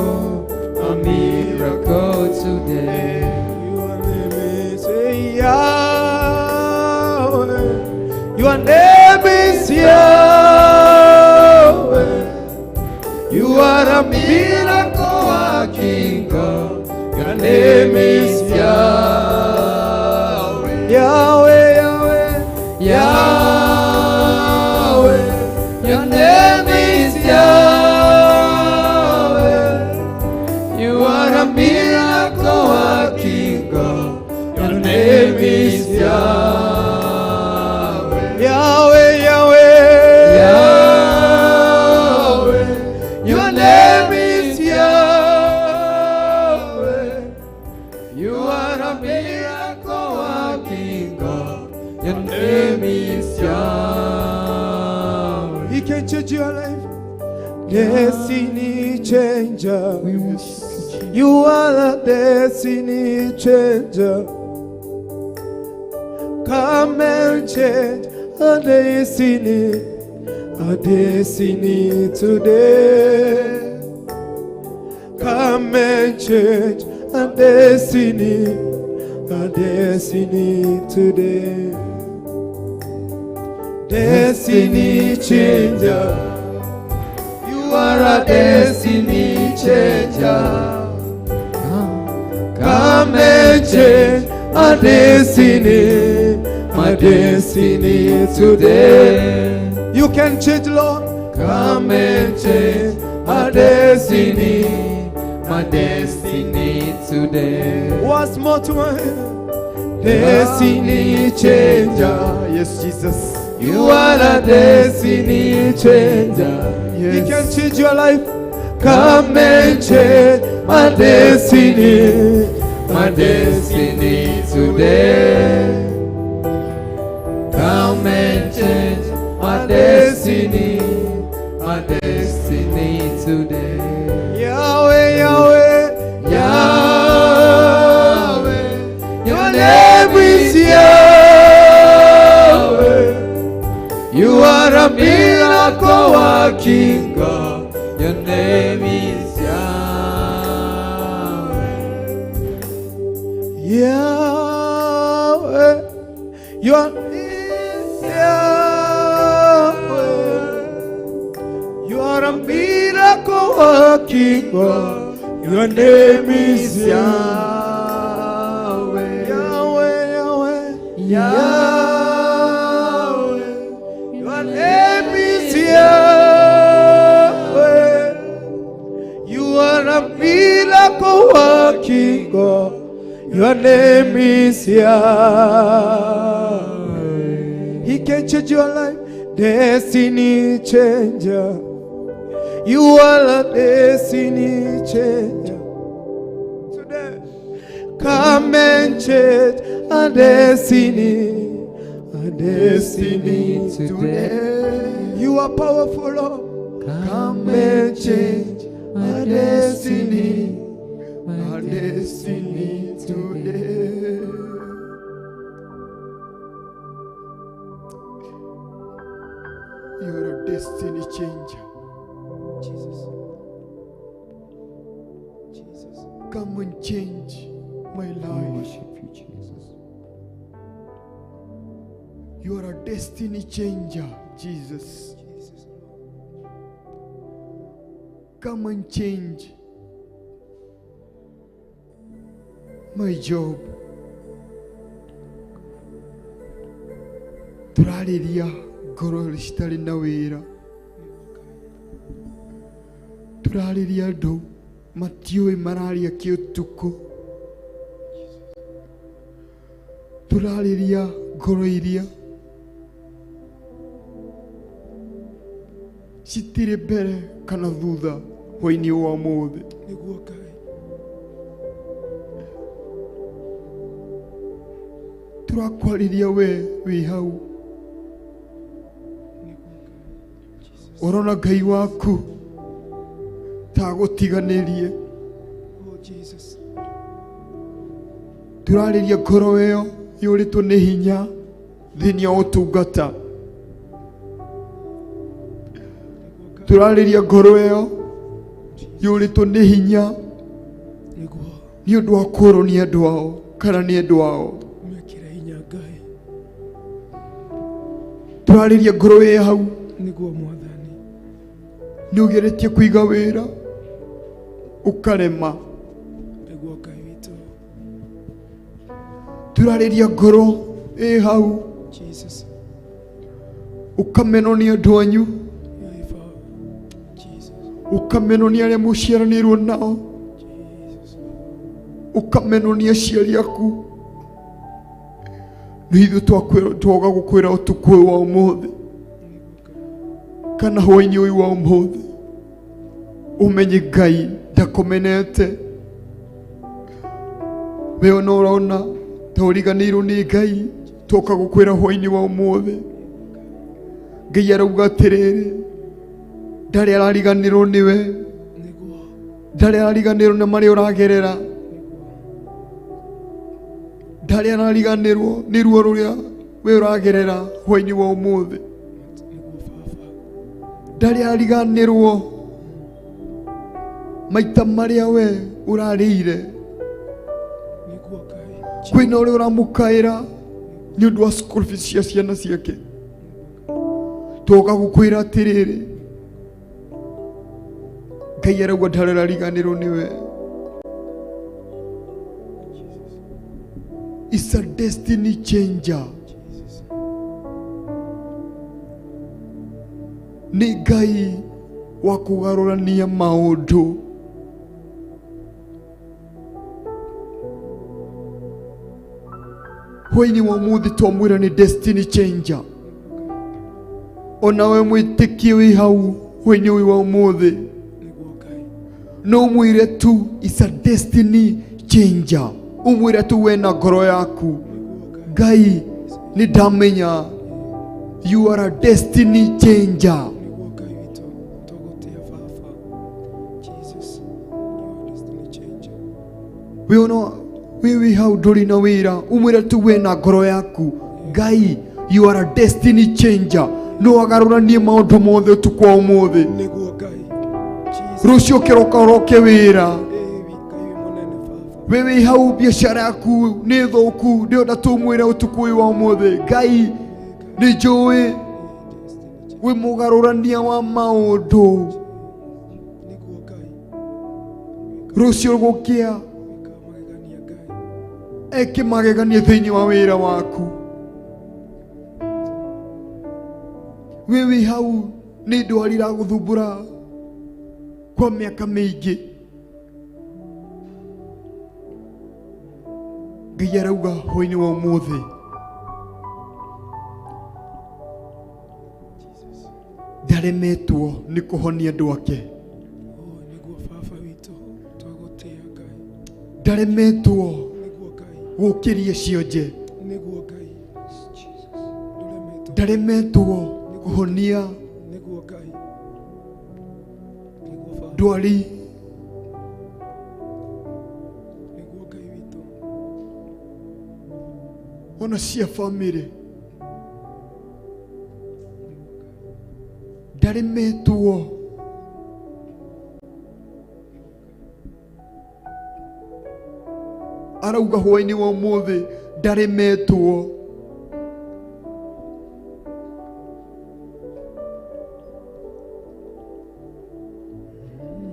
today. Your name is Yahweh. Your name is Yahweh. You are a miracle working God. Your name is Yahweh. Yahweh, Yahweh, Yahweh. Your name is Yahweh. You are a miracle working God. Your name is Yahweh. Yahweh, Yahweh, Yahweh. Your name is Yahweh. You are a miracle working God. Your name is Yahweh. He can change your life. Destiny changer. You are a destiny changer. Come and change a destiny today. Come and change a destiny today. Destiny changer. You are a destiny changer. Come and change a destiny, my destiny today. You can change, Lord. Come and change my destiny, my destiny today. Once more to my destiny changer. Yes, Jesus. You are a destiny changer. Yes. He can change your life. Come and change my destiny today. Come and change my destiny today. Yahweh, Yahweh, Yahweh, your name is Yahweh. You are a miracle working God. Your name is Yahweh. Yahweh, your name is Yahweh. You are a miracle working God. Your name is Yahweh. Yahweh, Yahweh, Yahweh. Your name is Yahweh. You are a miracle working God. Your name is Yahweh. He can change your life. Destiny changer. You are a destiny changer. Today, come and change a destiny today. You are powerful, Lord. Come and change my destiny, My destiny today. You are a destiny changer. Jesus. Jesus. Come and change my We life. worship you, Jesus. You are a destiny changer, Jesus. Jesus. Come and change my job. Turariria ngoro citarĩ na wĩra. Turariria andũ Matiũĩ mararia kĩ ũtukũ. Tũrarĩria ngoro iria citirĩ mbere kana thutha hwainĩ wa ũmũthĩ. Nĩguo Ngai. Tũrakwarĩria we wĩ hau, ũrona Ngai waku tagũtiganĩrie. Oh Jesus. Tũrarĩria ngoro ĩyo yũrĩtwo nĩ hinya thĩinĩ wa ũtungata. Tũrarĩria ngoro ĩyo yũrĩtwo nĩ hinya Nĩguo nĩ ũndũ wa kũrwo nĩ andũ ao kana nĩ andũ ao. mekĩre hinya Ngai. Tũrarĩria ngoro ĩ hau. Nĩguo Mwathani. Nĩ ũgeretie kũiga wĩra ũkarema. Nĩguo Ngai witũ. Tũrarĩria ngoro ĩ hau. Jesus. Ũkamenwo nĩ andũ anyu. Yai Baba. Jesus. Ũkamenwo nĩ arĩa mũciaranĩirwo nao. Jesus. Ũkamenwo nĩ aciari aku. Nĩ ithuĩ twoga gũkwĩra ũtukũ ũyũ wa ũmũthĩ kana hwainĩ ũyũ wa ũmũthĩ, ũmenye Ngai ndakomenete. We ona ũrona ta ũriganĩirwo nĩ Ngai, twoka gũkwĩra hwainĩ wa ũmũthĩ. Ngai arauga atĩrĩrĩ, ndarĩ arariganĩrwo nĩwe, Nĩguo. ndarĩ arariganĩrwo nĩ marĩa ũragerera, ndarĩ arariganĩrwo nĩ ruo rũrĩa we ũragerera hwainĩ wa ũmũthĩ. Nĩguo Baba. Ndarĩ arariganĩrwo maita marĩa we ũrarĩire. Nĩguo Ngai. Kwĩna ũrĩa ũramũkaĩra nĩ ũndũ wa school fees cia ciana ciake. Twoka gũkwĩra atĩrĩrĩ, Ngai arauga ndarĩ arariganĩrwo nĩwe. It's a destiny changer. Nĩ Ngai wa kũgarũrania maũndũ. Hwainĩ wa ũmũthĩ twamwĩra nĩ destiny changer. Onawe mwĩtĩkie wĩ hau hwainĩ ũyũ wa ũmũthĩ, Nĩguo Ngai. no ũmwĩre tu it's a destiny changer. Ũmwĩre tu we na ngoro yaku, Ngai nĩ ndamenya you are a destiny changer. Nĩguo Ngai witũ. Tũgũtĩa Baba. Jesus. You are destiny changer. We ona we wĩ hau ndũrĩ na wĩra, ũmwĩre tu we na ngoro yaku, Ngai you are a destiny changer. No agarũranie maũndũ mothe ũtukũ wa ũmũthĩ. Nĩguo Ngai. Jesus. Rũciũ kĩroka ũroke wĩra. Ĩĩ Ngai wĩ mũnene Baba. We wĩ hau biacara yaku nĩ thũku, ndĩrenda tũmwĩre ũtukũ ũyũ wa ũmũthĩ, Ngai nĩ njũĩ wĩ mũgarũrania wa maũndũ. Nĩguo Ngai. Rũciũ gũkĩa Wĩkaga magegania Ngai. eke magegania thĩinĩ wa wĩra waku. We wĩ hau nĩ ndwari iragũthumbũra kwa mĩaka mĩingĩ. Ngai arauga hwainĩ wa ũmũthĩ ndaremetwo nĩ kũhonia andũ ake. Oh, nĩguo Baba witũ. Twagũtĩa Ngai. Ndaremetwo Nĩguo Ngai. gũkĩria cionje. Nĩguo Ngai. Ndũremetwo. Ndaremetwo kũhonia Nĩguo Ngai. Nĩguo Baba. ndwari. Nĩguo Ngai witũ. Ona cia bamĩrĩ. Ndaremetwo arauga hwainĩ wa ũmũthĩ ndaremetwo.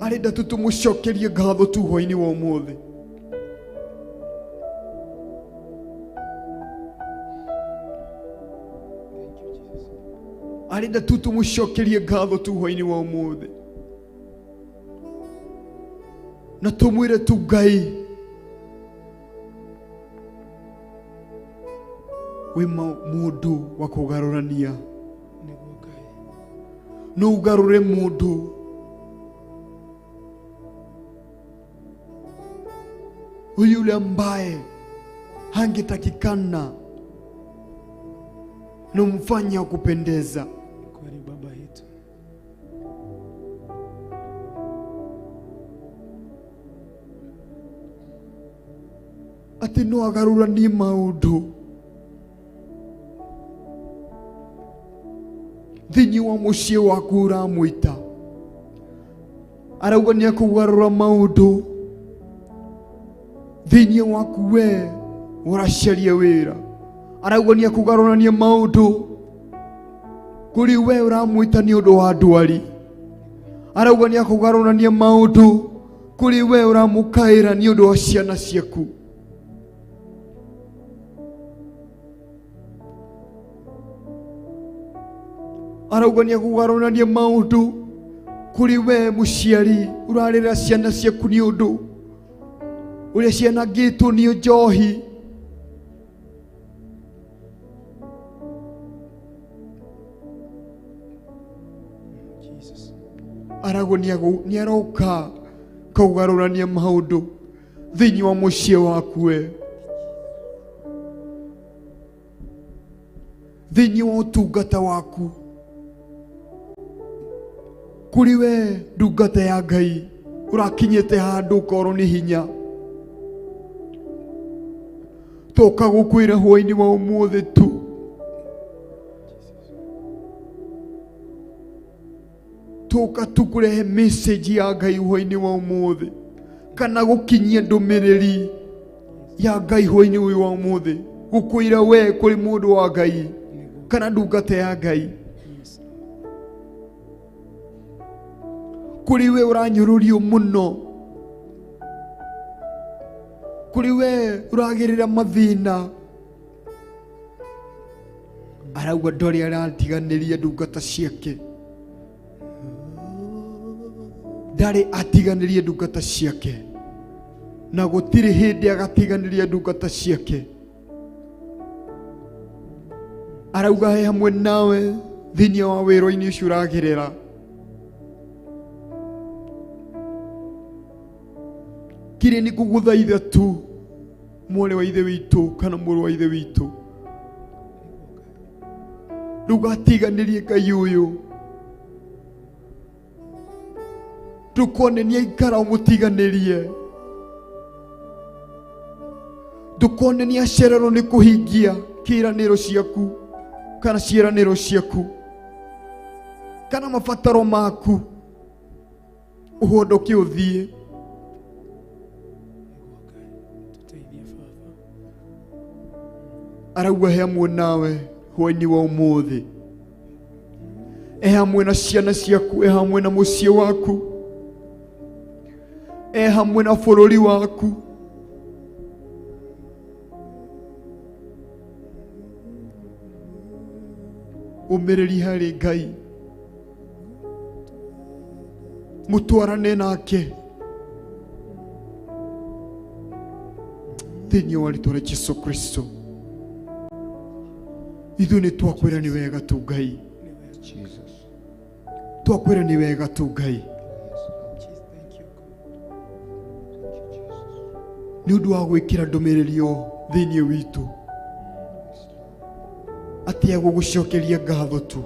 Arenda tu tũmũcokerie ngatho tu hwainĩ wa ũmũthĩ. Arenda tu tũmũcokerie ngatho tu hwainĩ wa ũmũthĩ. Na tumwire tu Ngai wi mundu wa kugarurania no ugarure mundu yule ambaye hangetakikana na umfanye wa kupendeza. Kweli Baba yetu. Ati no agaruranie maundu thĩinĩ wa mũciĩ waku ũramwĩta arauga nĩ akũgarũra maũndũ thĩinĩ waku we ũracaria wĩra arauga nĩ akũgarũrania maũndũ kũrĩ we ũramwĩta nĩ ũndũ wa ndwari arauga nĩ akũgarũrania maũndũ kũrĩ we ũramũkaĩra nĩ ũndũ wa ciana ciaku. Arauga nĩ akũgarũrania maũndũ kũrĩ we mũciari ũrarera ciana ciaku nĩ ũndũ ũrĩa cianangĩtwo nĩ njohi. Arauga nĩ aroka kũgarũrania maũndũ thĩinĩ wa mũciĩ waku we thĩinĩ wa ũtungata waku kũrĩ we ndungata ya Ngai ũrakinyĩte handũ ũkorwo nĩ hinya toka gũkwĩra hwaĩ-inĩ wa ũmũthĩ tu toka tu kũrehe message ya Ngai hwaĩ-inĩ wa ũmũthĩ kana gũkinyia ndũmĩrĩri ya Ngai hwaĩ-inĩ ũyũ wa ũmũthĩ gũkwĩra we kũrĩ mũndũ wa Ngai kana ndungata ya Ngai kũrĩ we ũranyũrũrio mũno kũrĩ we ũragĩrĩra mathĩna arauga ndorĩ aratiganĩria ndungata ciake ndarĩ atiganĩrie ndungata ciake na gũtirĩ hĩndĩ agatiganĩria ndungata ciake arauga he hamwe nawe thĩinĩ wa wĩra-inĩ ũcio ũragĩrĩra. Kire ni kuguthaitha tu mwarĩ wa ithe witũ kana mũrũ wa ithe witũ ndũgatiganĩrie Ngai ũyũ ndũkone nĩ aikara ũmũtiganĩrie ndũkone nĩ acererwo nĩ kũhingia kĩĩranĩro ciaku kana ciĩranĩro ciaku kana mabataro maku ũhondoke ũthiĩ. Arauga he hamwe nawe hwaĩ-inĩ wa ũmũthĩ e hamwe na ciana ciaku e hamwe na mũciĩ waku e hamwe na bũrũri waku. Ũmĩrĩri harĩ Ngai mũtwarane nake thĩinĩ wa rĩtwa rĩa Jesũ Kristo. Ithuĩ nĩ twakwĩra nĩ wega tu Ngai twakwĩra nĩ wega tu Ngai nĩ ũndũ wa gwĩkĩra ndũmĩrĩri ĩyo thĩinĩ witũ atĩ ya gũgũcokeria ngatho tu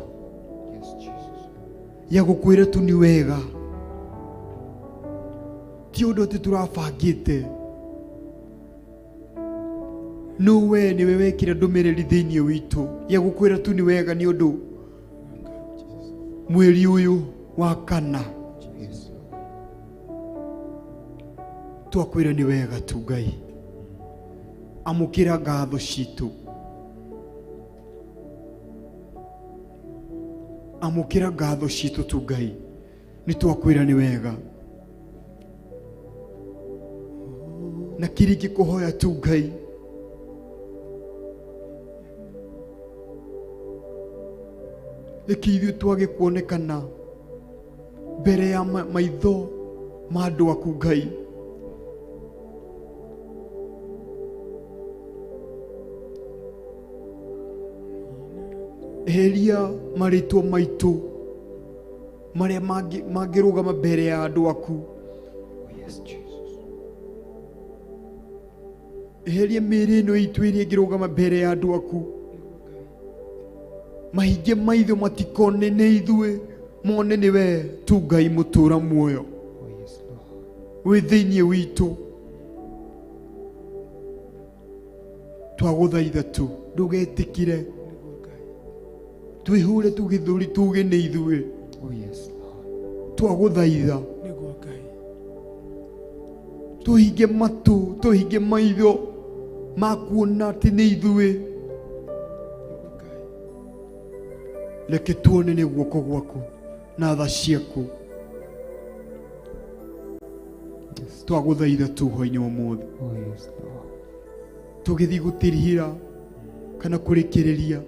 ya gũkwĩra tu nĩ wega ti ũndũ atĩ tũrabangĩte no we nĩwe wekĩra ndũmĩrĩri thĩinĩ witũ ya gũkwĩra tu nĩ wega nĩ ũndũ mweri ũyũ wa kana twakwĩra nĩ wega tu Ngai amũkĩra ngatho citũ amũkĩra ngatho citũ tu Ngai nĩ twakwĩra nĩ wega na kĩrĩ kũhoya tu Ngai reke ithuĩ twage kuonekana mbere ya maitho ma andũ aku Ngai Eheria marĩtwa maitũ marĩa mangĩrũgama mbere ya andũ aku. Yes, Jesus. Eheria mĩĩrĩ ĩno itũ ĩrĩa ĩngĩrũgama mbere ya andũ aku. Mahinge maitho matikone nĩ ithuĩ, mone nĩ we tu Ngai mũtũũra muoyo. Oh, yes, Lord. Wĩ thĩinĩ witũ. Twagũthaitha tu ndũgetĩkire twĩhũre tu gĩthũri tuge nĩ ithuĩ. Oh, yes, Lord. Twagũthaitha tũhinge matũ, tũhinge maitho ma kuona atĩ nĩ ithuĩ. Reke tuone nĩ guoko gwaku na tha ciaku. Yes. Twagũthaitha tu hwainĩ wa ũmũthĩ. Oh, yes, Lord. Tũgĩthiĩ gũtirihĩra kana kũrĩkĩrĩria,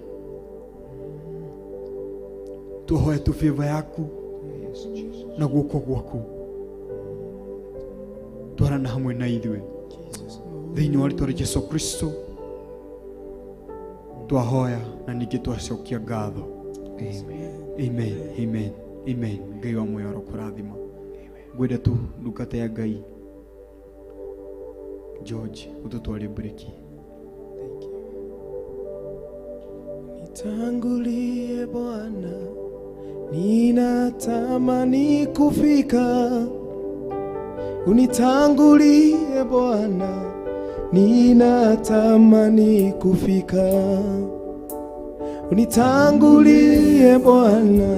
twahoya tu favor yaku Yes, Jesus. na guoko gwaku twarana hamwe na ithuĩ thĩinĩ wa rĩtwa rĩa Jesu Kristo twahoya na ningĩ twacokia ngatho. Amen. Amen, amen, amen. Ngai wa muoyo arokũrathima. Ngwenda tu ndungata ya Ngai George ũtũtware breki. Nitangulie Bwana, ninatamani kufika. Unitangulie Bwana, ninatamani kufika. Unitangulie Bwana,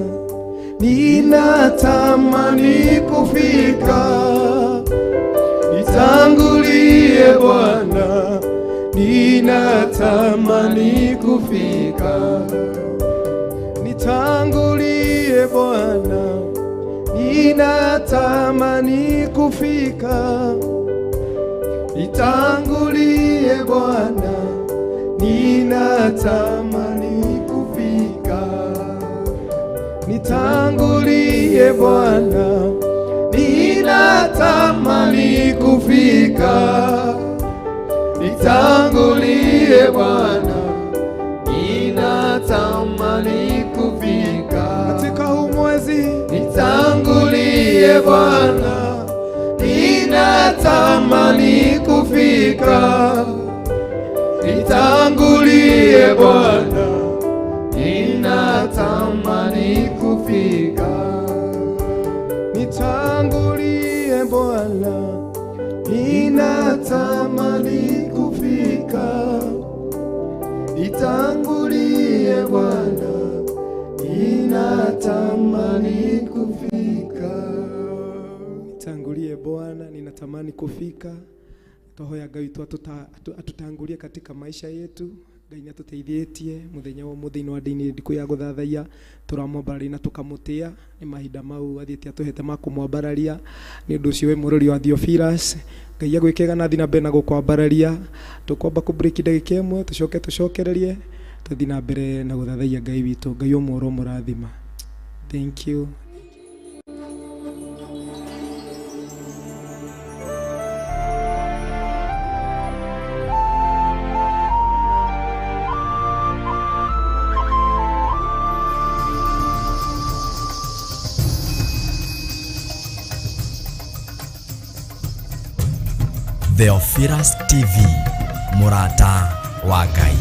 ninatamani kufika. Nitangulie Bwana, ninatamani kufika. Nitangulie Bwana, ninatamani kufika. Nitangulie Bwana, ninatamani kufika. Nitangulie Bwana, ninatamani kufika. Nitangulie Bwana, ninatamani kufika. Katika huu mwezi nitangulie Bwana, ninatamani kufika. Nitangulie Bwana, ninatamani kufika. Nitangulie Bwana, ninatamani kufika. Nitangulie Bwana, ninatamani kufika. Nitangulie Bwana, ninatamani kufika. Twahoya Ngai witũ atutangulie katika maisha yetu. Ngai nĩ atũteithĩtie mũthenya wa ũmũthĩ thĩinĩ wa ndini ndikũ ya gũthathaiya, tũramwambararia na tũkamũtĩa nĩ mahinda mau athiĩte atũhete ma kũmwambararia. Nĩ ũndũ ũcio we mũrori wa Theophilus, Ngai agwĩkega na athiĩ na mbere na gũkwambararia. Tũkwamba kũ break ndagĩka ĩmwe, tũcoke tũcokererie tũthiĩ na mbere na gũthathaiya Ngai witũ. Ngai ũmwe ũromũrathima. Thank you. Theophilus TV, mũrata wa Ngai.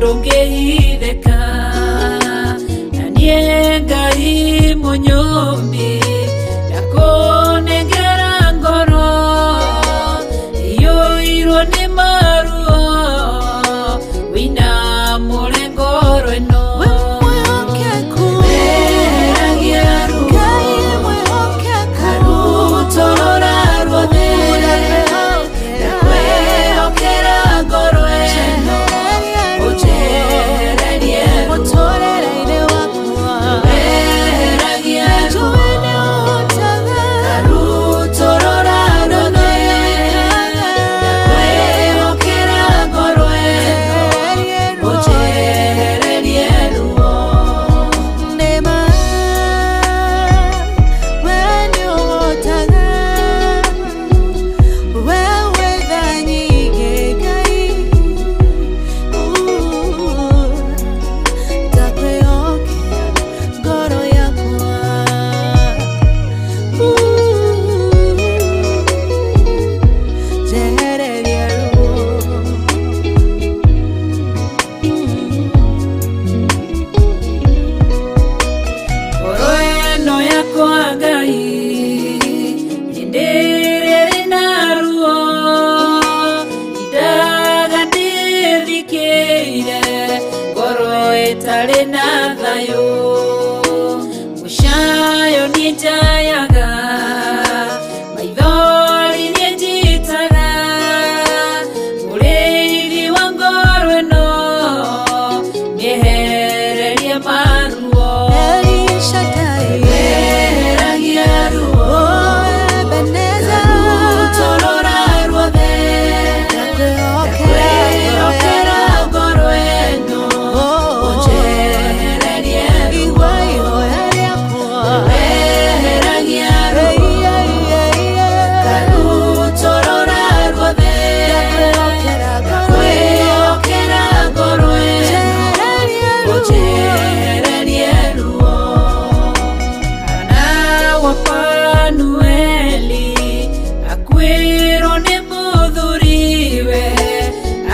Ndũngĩhithĩka na niĩ Ngai mũnyũmbi ndakũnengera ngoro iyũirwo nĩ maruo wĩna mũrengoro ĩno. Weheragia ruo karutorora ruothe ndakwĩhokera ngoro ĩno ũnjehererie ruo. Weheragia ruo karutorora ruothe ndakwĩhokera ngoro ĩno ũnjehererie ruo. Ngoro ĩno yakwa Ngai hĩndĩ ĩrĩa ĩna ruo indaga ndĩthikĩire ngoro ĩtarĩ na thayũ mũcayo niĩ njayaga maithori niĩ njitaga mũrĩithi wa ngoro ĩno mĩehererie maruo. Weheragia ruo karutorora ruothe ndakwĩhokera ngoro ĩno ũnjehererie ruo. Weheragia ruo karutorora ruothe ndakwĩhokera ngoro ĩno ũnjehererie ruo. Hana wa Fanueli akuĩrwo nĩ mũthuriwe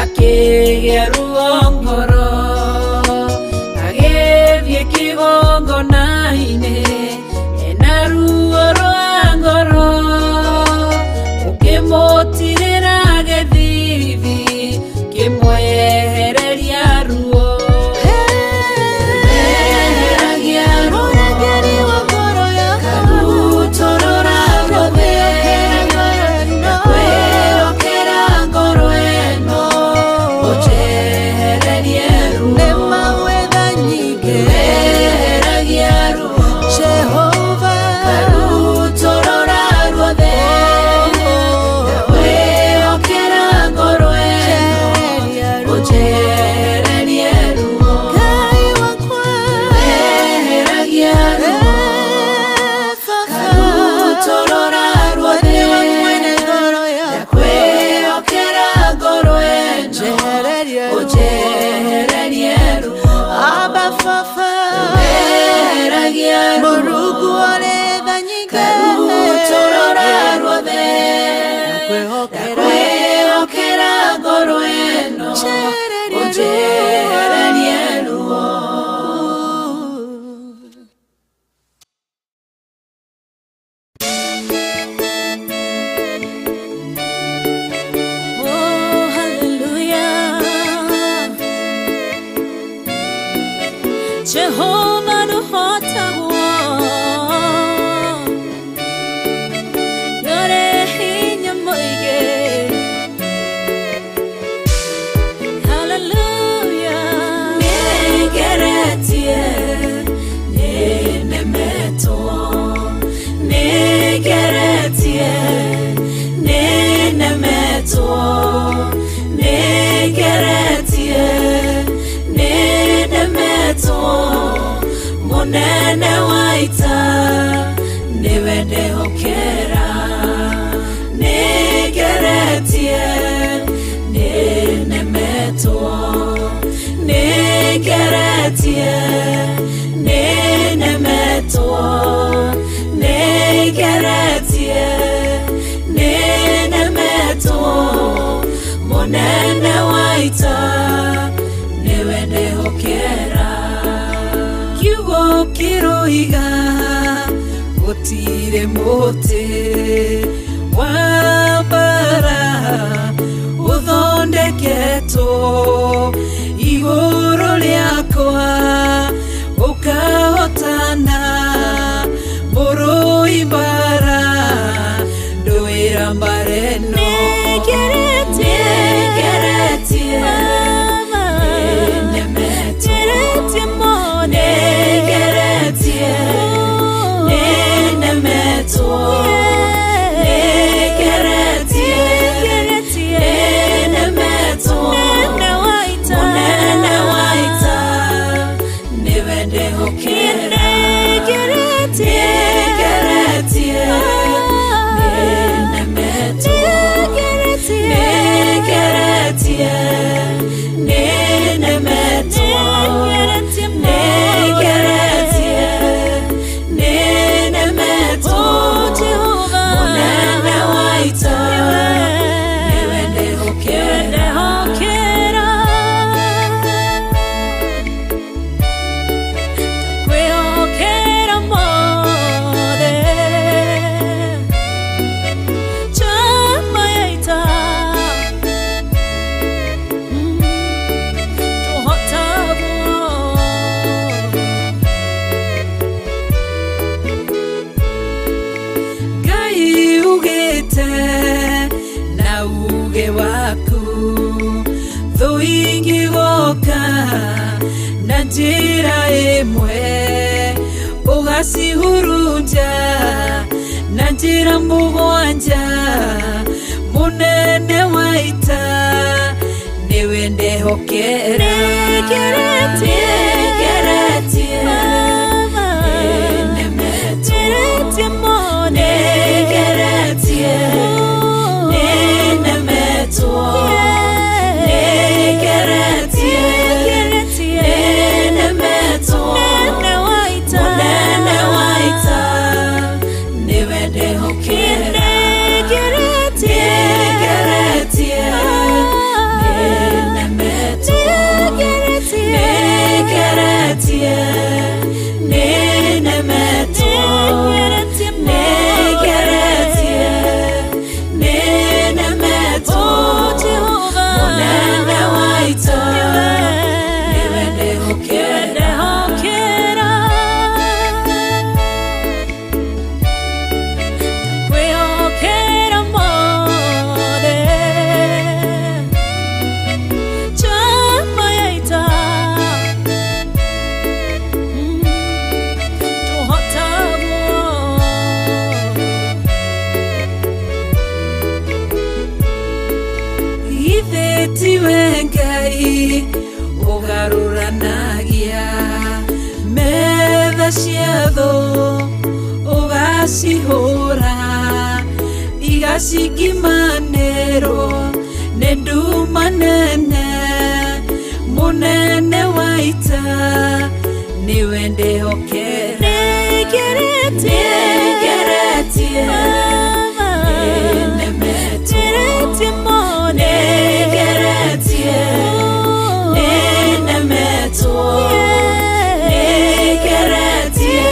akĩgĩa ruo ngoro agĩthiĩ kĩgongona-inĩ ena ruo rwa ngoro ũkĩmũtirĩra gĩthithi kĩmwehereria ruo. Weheragia ruo karutorora ruothe ndakwĩhokera ngoro ĩno ũnjehererie ruo. Weheragia ruo karutorora ruothe ndakwĩhokera ngoro ĩno ũnjehererie ruo. Weheragia ruo karutorora ruothe ndakwĩhokera ngoro ĩno ũnjehererie ruo. Weheragia ruo karutorora ruothe ndakwĩhokera ngoro ĩno ũnjehererie ruo. Oh, hallelujah. Jehovah nũhotagwo nĩũrĩ hinya mũingĩ. Hallelujah. Nĩngeretie, nĩnemetwo, nĩngeretie, nĩnemetwo, nĩngeretie, nĩnemetwo, mũnene wa ita nĩwe ndehokera. Nĩngeretie, nĩnemetwo, nĩngeretie, nĩnemetwo, nĩngeretie, nĩnemetwo, mũnene wa ita nĩwe. Kĩroiga gũtirĩ mũtĩ wa mbara ũthondeketwo igũrũ rĩakwa ũkahotana mũrũi mbara ndũĩra mbara ĩno. Nĩngeretie nĩnemetwo, nĩngeretie nĩnemetwo, nĩngeretie nĩnemetwo. Mũnene wa ita nĩwe ndĩhokera. Nĩngeretie nĩnemetwo, nĩngeretie nĩnemetwo, nĩngeretie nĩnemetwo. Mũnene wa ita nĩwe ndĩhokera. Kwĩhokera mothe chama ya ita tũhotagwo. Ngai ugĩte na uge waku thũ ingĩgoka na njĩra ĩmwe ũgacihurunja na njĩra mũgwanja. Mũnene wa ita nĩwe ndehokera. Nĩngeretie nĩnemetwo, nĩngeretie nĩnemetwo, nĩngeretie nĩnemetwo. Mũnene wa ita nĩwe ndehokera. Nĩngeretie nĩnemetwo, nĩngeretie nĩnemetwo, nĩngeretie nĩnemetwo. Mũnene wa ita nĩwe ndehokera. Kwĩhokera mothe chama ya ita tũhotagwo. Ithe tiwe Ngai ũgarũranagia metha cia thũ ũgacihũra igacingimanĩrwo nĩ nduma nene. Mũnene wa ita nĩwe ndĩhokera. Nĩngeretie nĩnemetwo, nĩngeretie nĩnemetwo, nĩngeretie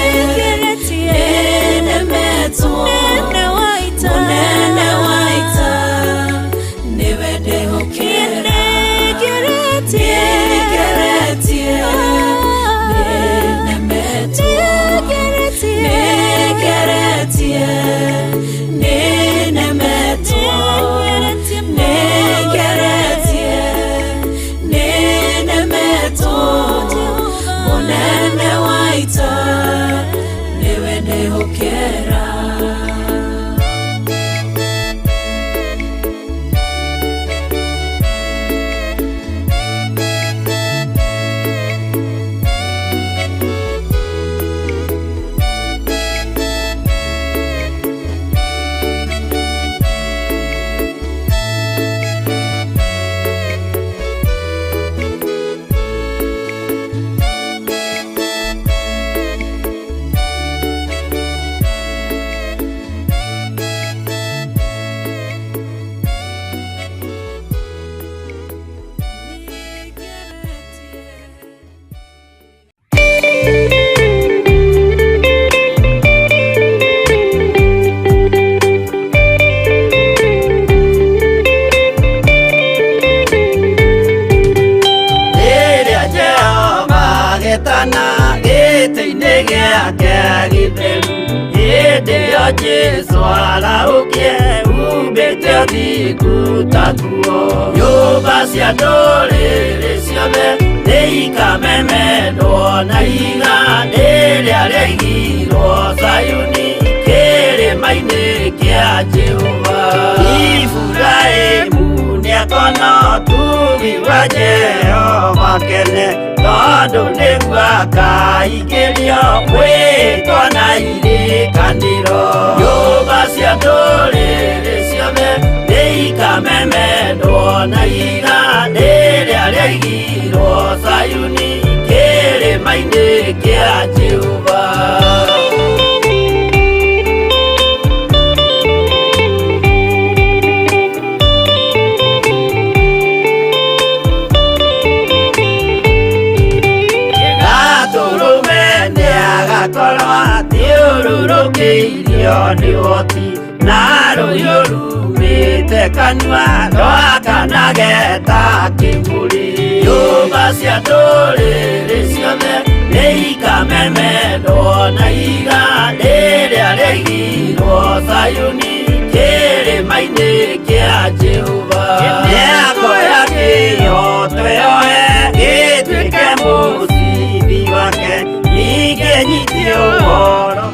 nĩnemetwo. Mũnene wa ita nĩwe ndĩhokera. Nĩngeretie nĩnemetwo, nĩngeretie nĩnemetwo, nĩngeretie nĩnemetwo. Mũnene wa ita nĩwe ndĩhokera. Nĩagetana gĩtĩ-inĩ gĩake gĩtheru hĩndĩ ĩyo Jesũ arahũkie umbĩte ũthingu ta nguo nyũmba cia ndũrĩrĩ ciothe nĩikamemendwo na ihiga rĩrĩa rĩaigirwo Zayuni kĩrĩma-inĩ kĩa Jehova Iburahĩmu nĩakona ũtugi wa Jehova kene tondũ nĩguo akaingĩrio mwĩtwa na irĩkanĩro nyũmba cia ndũrĩrĩ ciothe nĩikamemendwo na ihiga rĩrĩa rĩaigirwo Zayuni kĩrĩma-inĩ kĩa Jehova. Gatũrũme athiũrũrũkĩirio nĩ ũhoti na rũhiũ rumĩte kanua rwakanage ta kĩburi nyũmba cia ndũrĩrĩ ciothe nĩikamemendwo na ihiga rĩrĩa rĩaigirwo Zayuni kĩrĩma-inĩ kĩa Jehova nĩakoya kĩhooto yoe gĩtuĩke mũcibi wake ningĩ nyite ũhoro.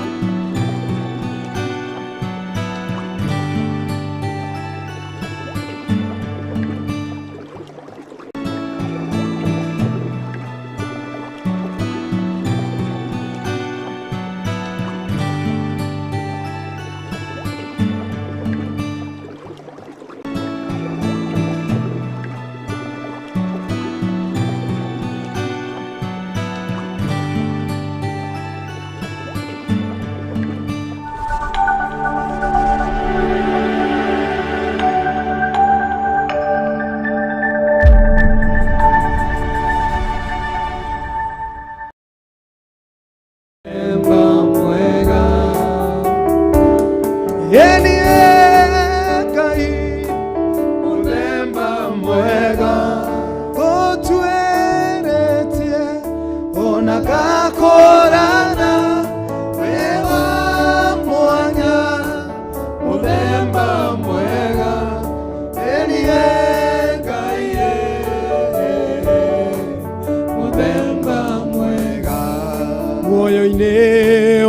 Muoyo-inĩ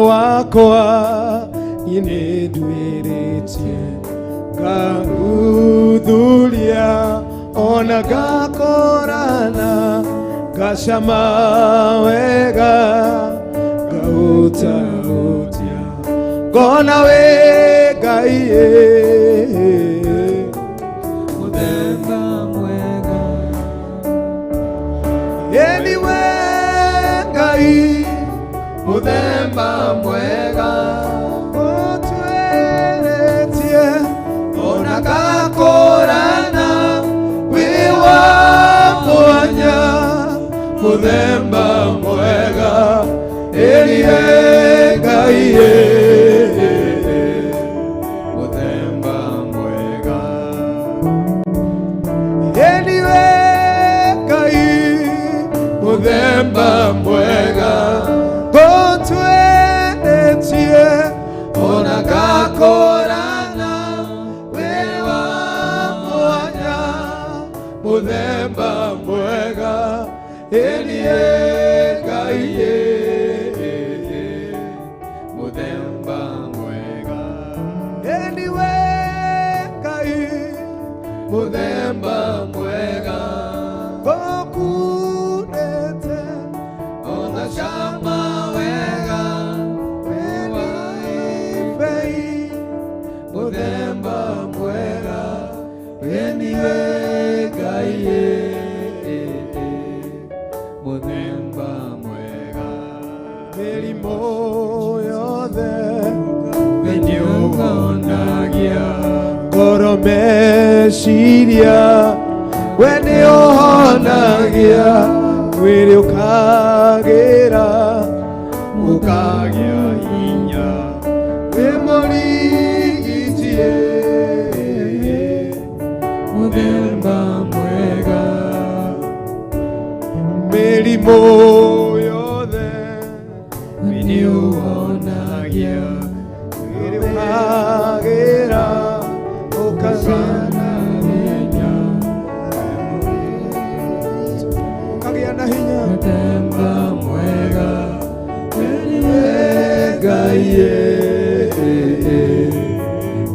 wakwa niĩ nĩnduĩrĩtie ngathuthuria ona ngakorana ngacama wega ngaũtaũtia ngona wĩ Ngai mũthemba mwega ĩni we Ngai mũthemba mwega ũtuĩrĩtie ona ngakorana wĩ wa mwanya mũthemba mwega ĩniĩ Ngai mũthemba mwega ĩniĩ Ngai mũthemba mwega ũtuĩrĩtie ona ngakorana wĩ wa mwanya mũthemba mwega ĩniĩ Ngai mũthemba mwega ĩniĩ Ngai mũthemba mwega ngũkunĩte ona cama wega wĩ mũthemba mwega ĩniĩ Ngai mũthemba mwega mĩrimũ yothe we nĩũhonagia ngoro meciria we nĩũhonagia mwĩrĩ ũkagĩra ũkagĩa hinya wĩ mũrigiti mũthemba mwega mĩrimũ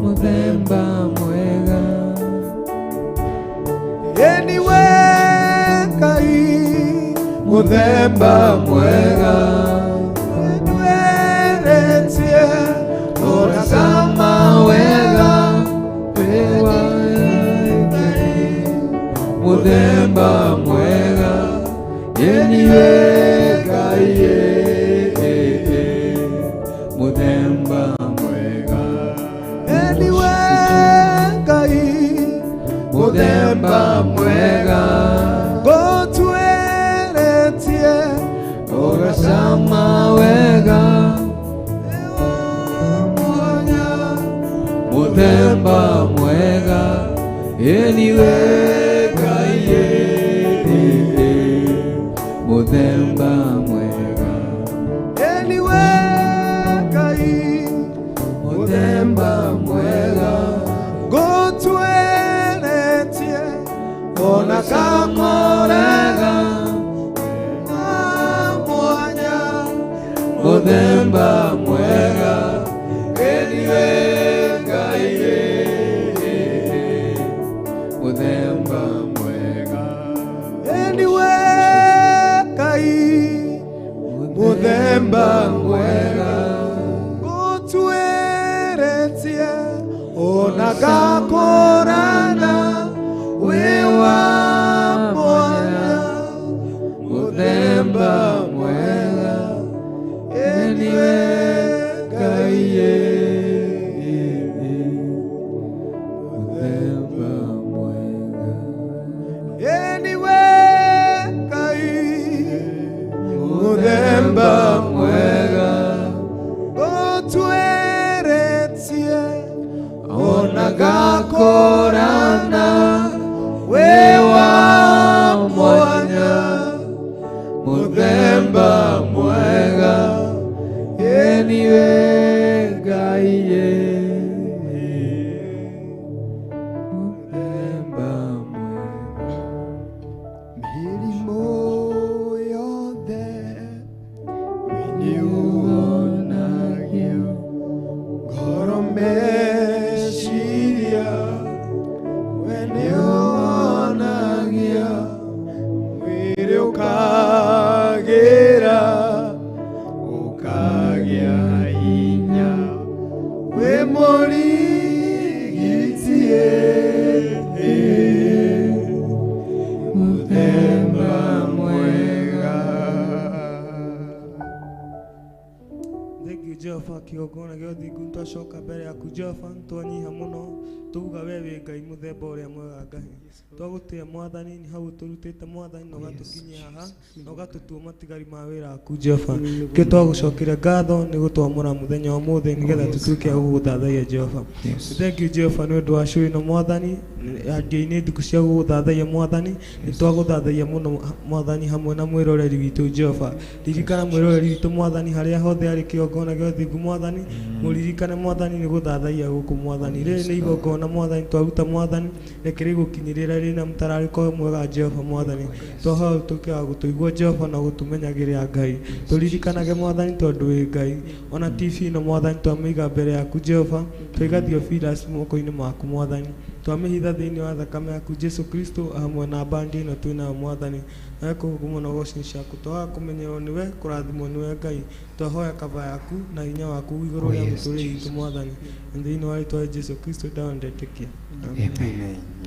Muthemba mwega. Eniwe Ngai muthemba mwega Ndweretie ũracama wega Muthemba mwega Eniwe Ngai Muthemba mwega Eniwe Ngai Muthemba mwega Ngũtweretie Ũracama wega mwanya Muthemba mwega Eniwe Ngai Muthemba mwega Eniwe Ngai Muthemba mwega Ngũtweretie ona kakorega mwanya Muthemba mwega Eniwe Ngai Muthemba mwega Eniwe Ngai muthemba mwega Ngũtweretie ona gakorana wĩ wa mwanya Muthemba mwega Eniwe Ngai Muthemba mwega Eniwe Ngai muthemba mwega Ngũtweretie ona gakorana wĩ wa mwanya Muthemba mwega Eniwe Ngai Muthemba mwega Mĩrimũ yothe nĩũhonagio ngoro meciria we nĩũhonagia mwĩrĩ ũkagĩra ũkagĩa hinya wĩ mũrigiti Muthemba mwega Thank you Jehova kigongona gĩa ũthingu twacoka mbere yaku Jehova twanyiha mũno tuga we wĩ Ngai mũthemba ũrĩa mwega Ngai twagũtĩa mwathani nĩ hau ũtũrutĩte mwathani na ũgatũkinyia haha na ũgatũtua matigari ma wĩra waku Jehova kĩo twagũcokeria ngatho nĩ gũtwamũra mũthenya wa ũmũthĩ nĩgetha tũtuĩke a gũgũthathaiya Jehova. Thank you Jehova nĩ ũndũ wa cũĩ ĩno mwathani angĩ-inĩ thikũ cia gũgũthathaiya mwathani nĩ twagũthathaiya mũno mwathani hamwe na mwĩroreri witũ Jehova ririkana mwĩroreri witũ mwathani harĩa hothe arĩ kĩgongona gĩa ũthingu mwathani mũririkane mwathani nĩ gũthathaiya gũkũ mwathani rĩrĩ nĩ igongona mwathani twaruta mwathani reke rĩgũkinyĩrĩra rĩna mũtararĩko mwega Jehova mwathani twahoya ũtuĩke wa gũtũigua Jehova na gũtũmenyagĩrĩra Ngai tũririkanage mwathani tondũ wĩ Ngai ona TV ĩno mwathani twamĩiga mbere yaku Jehova twaiga Theophilus moko-inĩ maku mwathani twamĩhitha thĩinĩ wa thakame yaku Jesu Kristo hamwe na bandi ĩno twĩ nayo mwathani nawe kũgumwo na ũgocini ciaku twahoya kũmenyerwo nĩwe kũrathimwo nĩwe Ngai twahoya kaba yaku na hinya waku igũrũ rĩa mũtũrĩre witũ mwathani thĩinĩ wa rĩtwa rĩa Jesu Kristo ndawendetĩkia. Amen.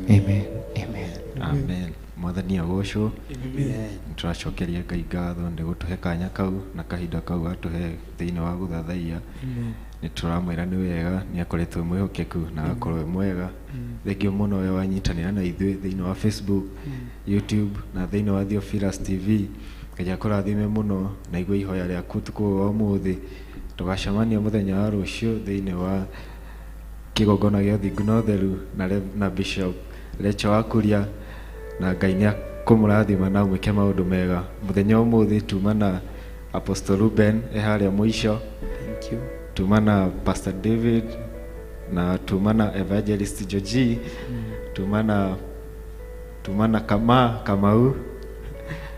Amen. Amen. Amen. Mwathani agocwo. Nĩtũracokeria Ngai ngatho nĩ gũtũhe kanya kau na kahinda kau atũhe thĩinĩ wa gũthathaiya. Nĩtũramwĩra nĩ wega nĩ akoretwo mwĩhokeku na agakorwo e mwega. Thengiũ mũno we wanyitanĩra na ithuĩ thĩinĩ wa Facebook, YouTube na thĩinĩ wa Theophilus TV. Ngai akũrathime mũno na igue ihoya rĩaku ũtukũ ũyũ wa ũmũthĩ. Tũgacemania mũthenya wa rũciũ thĩinĩ wa kĩgongona gĩa ũthingu na ũtheru na Bishop Recho wa Kuria na Ngai nĩ akũmũrathima na amwĩke maũndũ mega. Mũthenya ũmũthĩ tuma na Apostle Ruben e harĩa mũico. Thank you. Tuma na Pastor David na tuma na Evangelist Joji. Tuma na Kamau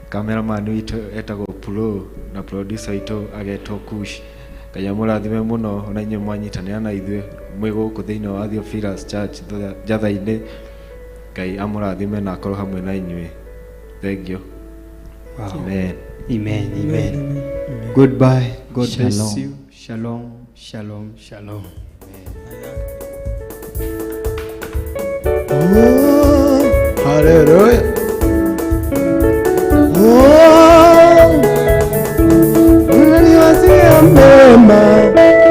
cameraman witũ etagwo Pro na producer witũ agetwo Kush. Ngai amũrathime mũno ona inyuĩ mwanyitanĩra na ithuĩ mwĩ gũkũ thĩinĩ wa Theophilus Church Njatha-inĩ. Ngai amũrathime na akorwo hamwe na inyuĩ. Thank you. Wow. Amen. Amen. Amen. Amen. Goodbye. God Shalom. bless you. Shalom. Shalom. Shalom. Oh, hallelujah. Oh, unaniwazia mema.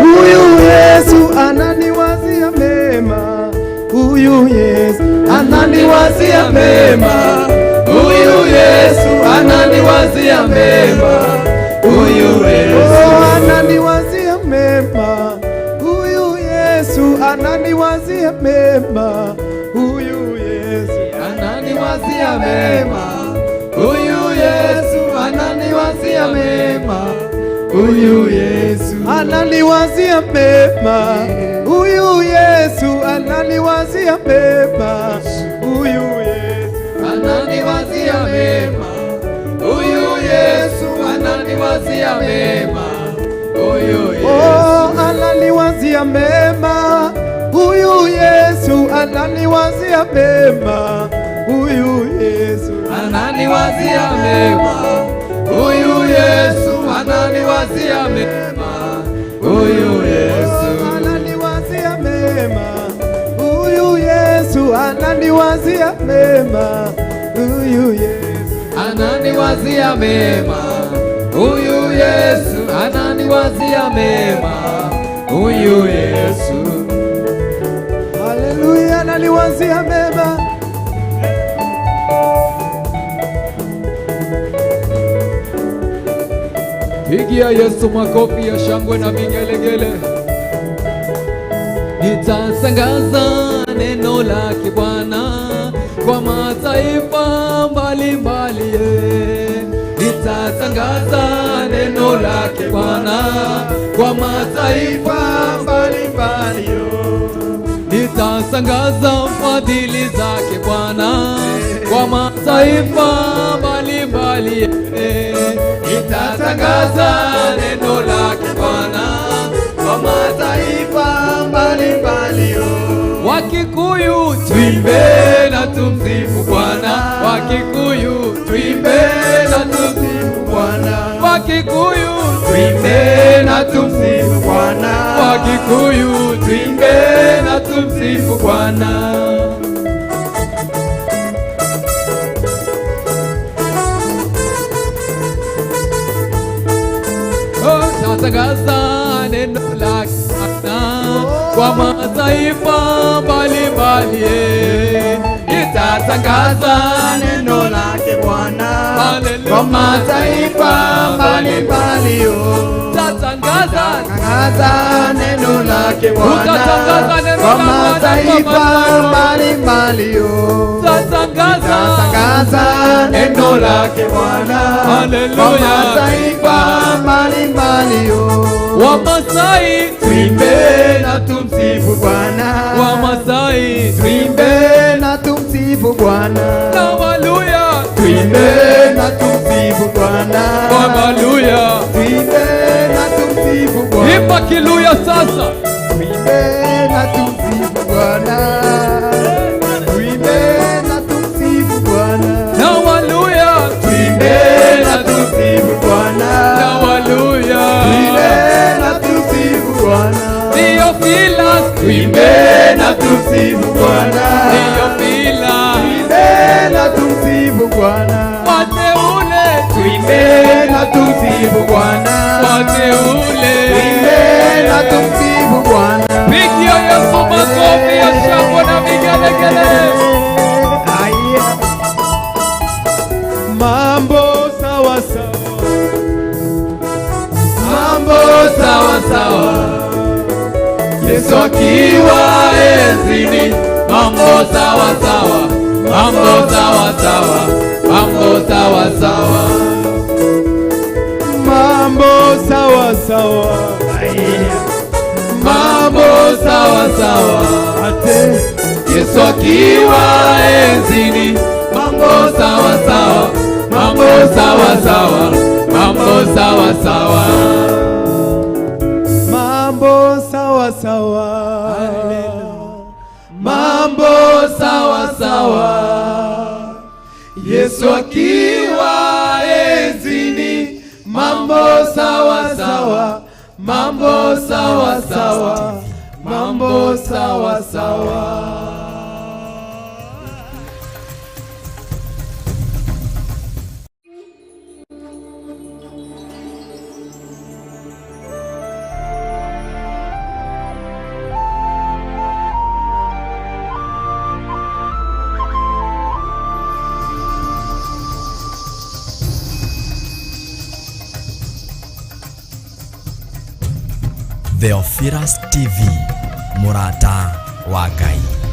Huyu Yesu ananiwazia mema. Huyu Yesu ananiwazia mema. Huyu Yesu ananiwazia mema. Huyu Yesu ananiwazia mema. Huyu Yesu ananiwazia mema. Huyu Yesu ananiwazia mema. Huyu Yesu ananiwazia mema. Huyu Yesu ananiwazia mema. Huyu Yesu ananiwazia mema. Huyu Yesu ananiwazia mema. Huyu Yesu ananiwazia mema. Huyu Yesu ananiwazia mema. Huyu Yesu ananiwazia mema. Huyu Yesu ananiwazia mema. Huyu Yesu ananiwazia mema. Huyu Yesu ananiwazia mema. Huyu Yesu ananiwazia mema. Huyu Yesu ananiwazia mema. Huyu Yesu ananiwazia mema. Huyu Yesu, haleluya, ananiwazia mema. Pigia Yesu makofi ya shangwe na vigelegele. Nitatangaza neno lake Bwana kwa mataifa mbalimbali. Nitatangaza neno lake Bwana kwa mataifa mbalimbali. Nitatangaza fadhili zake Bwana kwa mataifa mbalimbali. Nitatangaza neno lake Bwana kwa mataifa mbalimbali. Wakikuyu tuimbe na tumsifu Bwana. Wakikuyu tuimbe na tumsifu Bwana. Wakikuyu tuimbe na tumsifu Bwana. Wakikuyu tuimbe na tumsifu Bwana. Tangaza neno lake Bwana kwa mataifa mbalimbali. Nitatangaza neno lake Bwana kwa mataifa mbalimbali. Tangaza neno lake Bwana kwa mataifa mbalimbali. Tangaza neno lake Bwana kwa mataifa mbalimbali. Wamasai tuimbe na tumsifu Bwana. Wamasai tuimbe na tumsifu Bwana. Na Waluya tuimbe na tumsifu Bwana. Waluya tuimbe na tumsifu Bwana. Imba Kiluya sasa. Tuimbe na tumsifu Bwana. Tuimbe na tumsifu Bwana. Na Waluya tuimbe na tumsifu Bwana. Na Waluya tuimbe na tumsifu Bwana. Theophilus tuimbe na tumsifu Bwana. Theophilus tuimbe na tumsifu Bwana. Wateule tuimbe na tumsifu Bwana. Wateule tuimbe na tumsifu Bwana. Pigia Yesu makofi ya shangwe na vigelegele. Mambo sawa sawa. Mambo sawa sawa. Yesu akiwa enzini, mambo sawa sawa, mambo sawa sawa, mambo sawa sawa. Mambo sawa sawa. Mambo sawa sawa. Yesu akiwa enzini, mambo sawa sawa, mambo sawa sawa, mambo sawa sawa. sawa sawa. Yesu akiwa enzini, mambo sawa sawa, mambo sawa sawa, mambo sawa sawa. Theophilus TV, mũrata wa Ngai.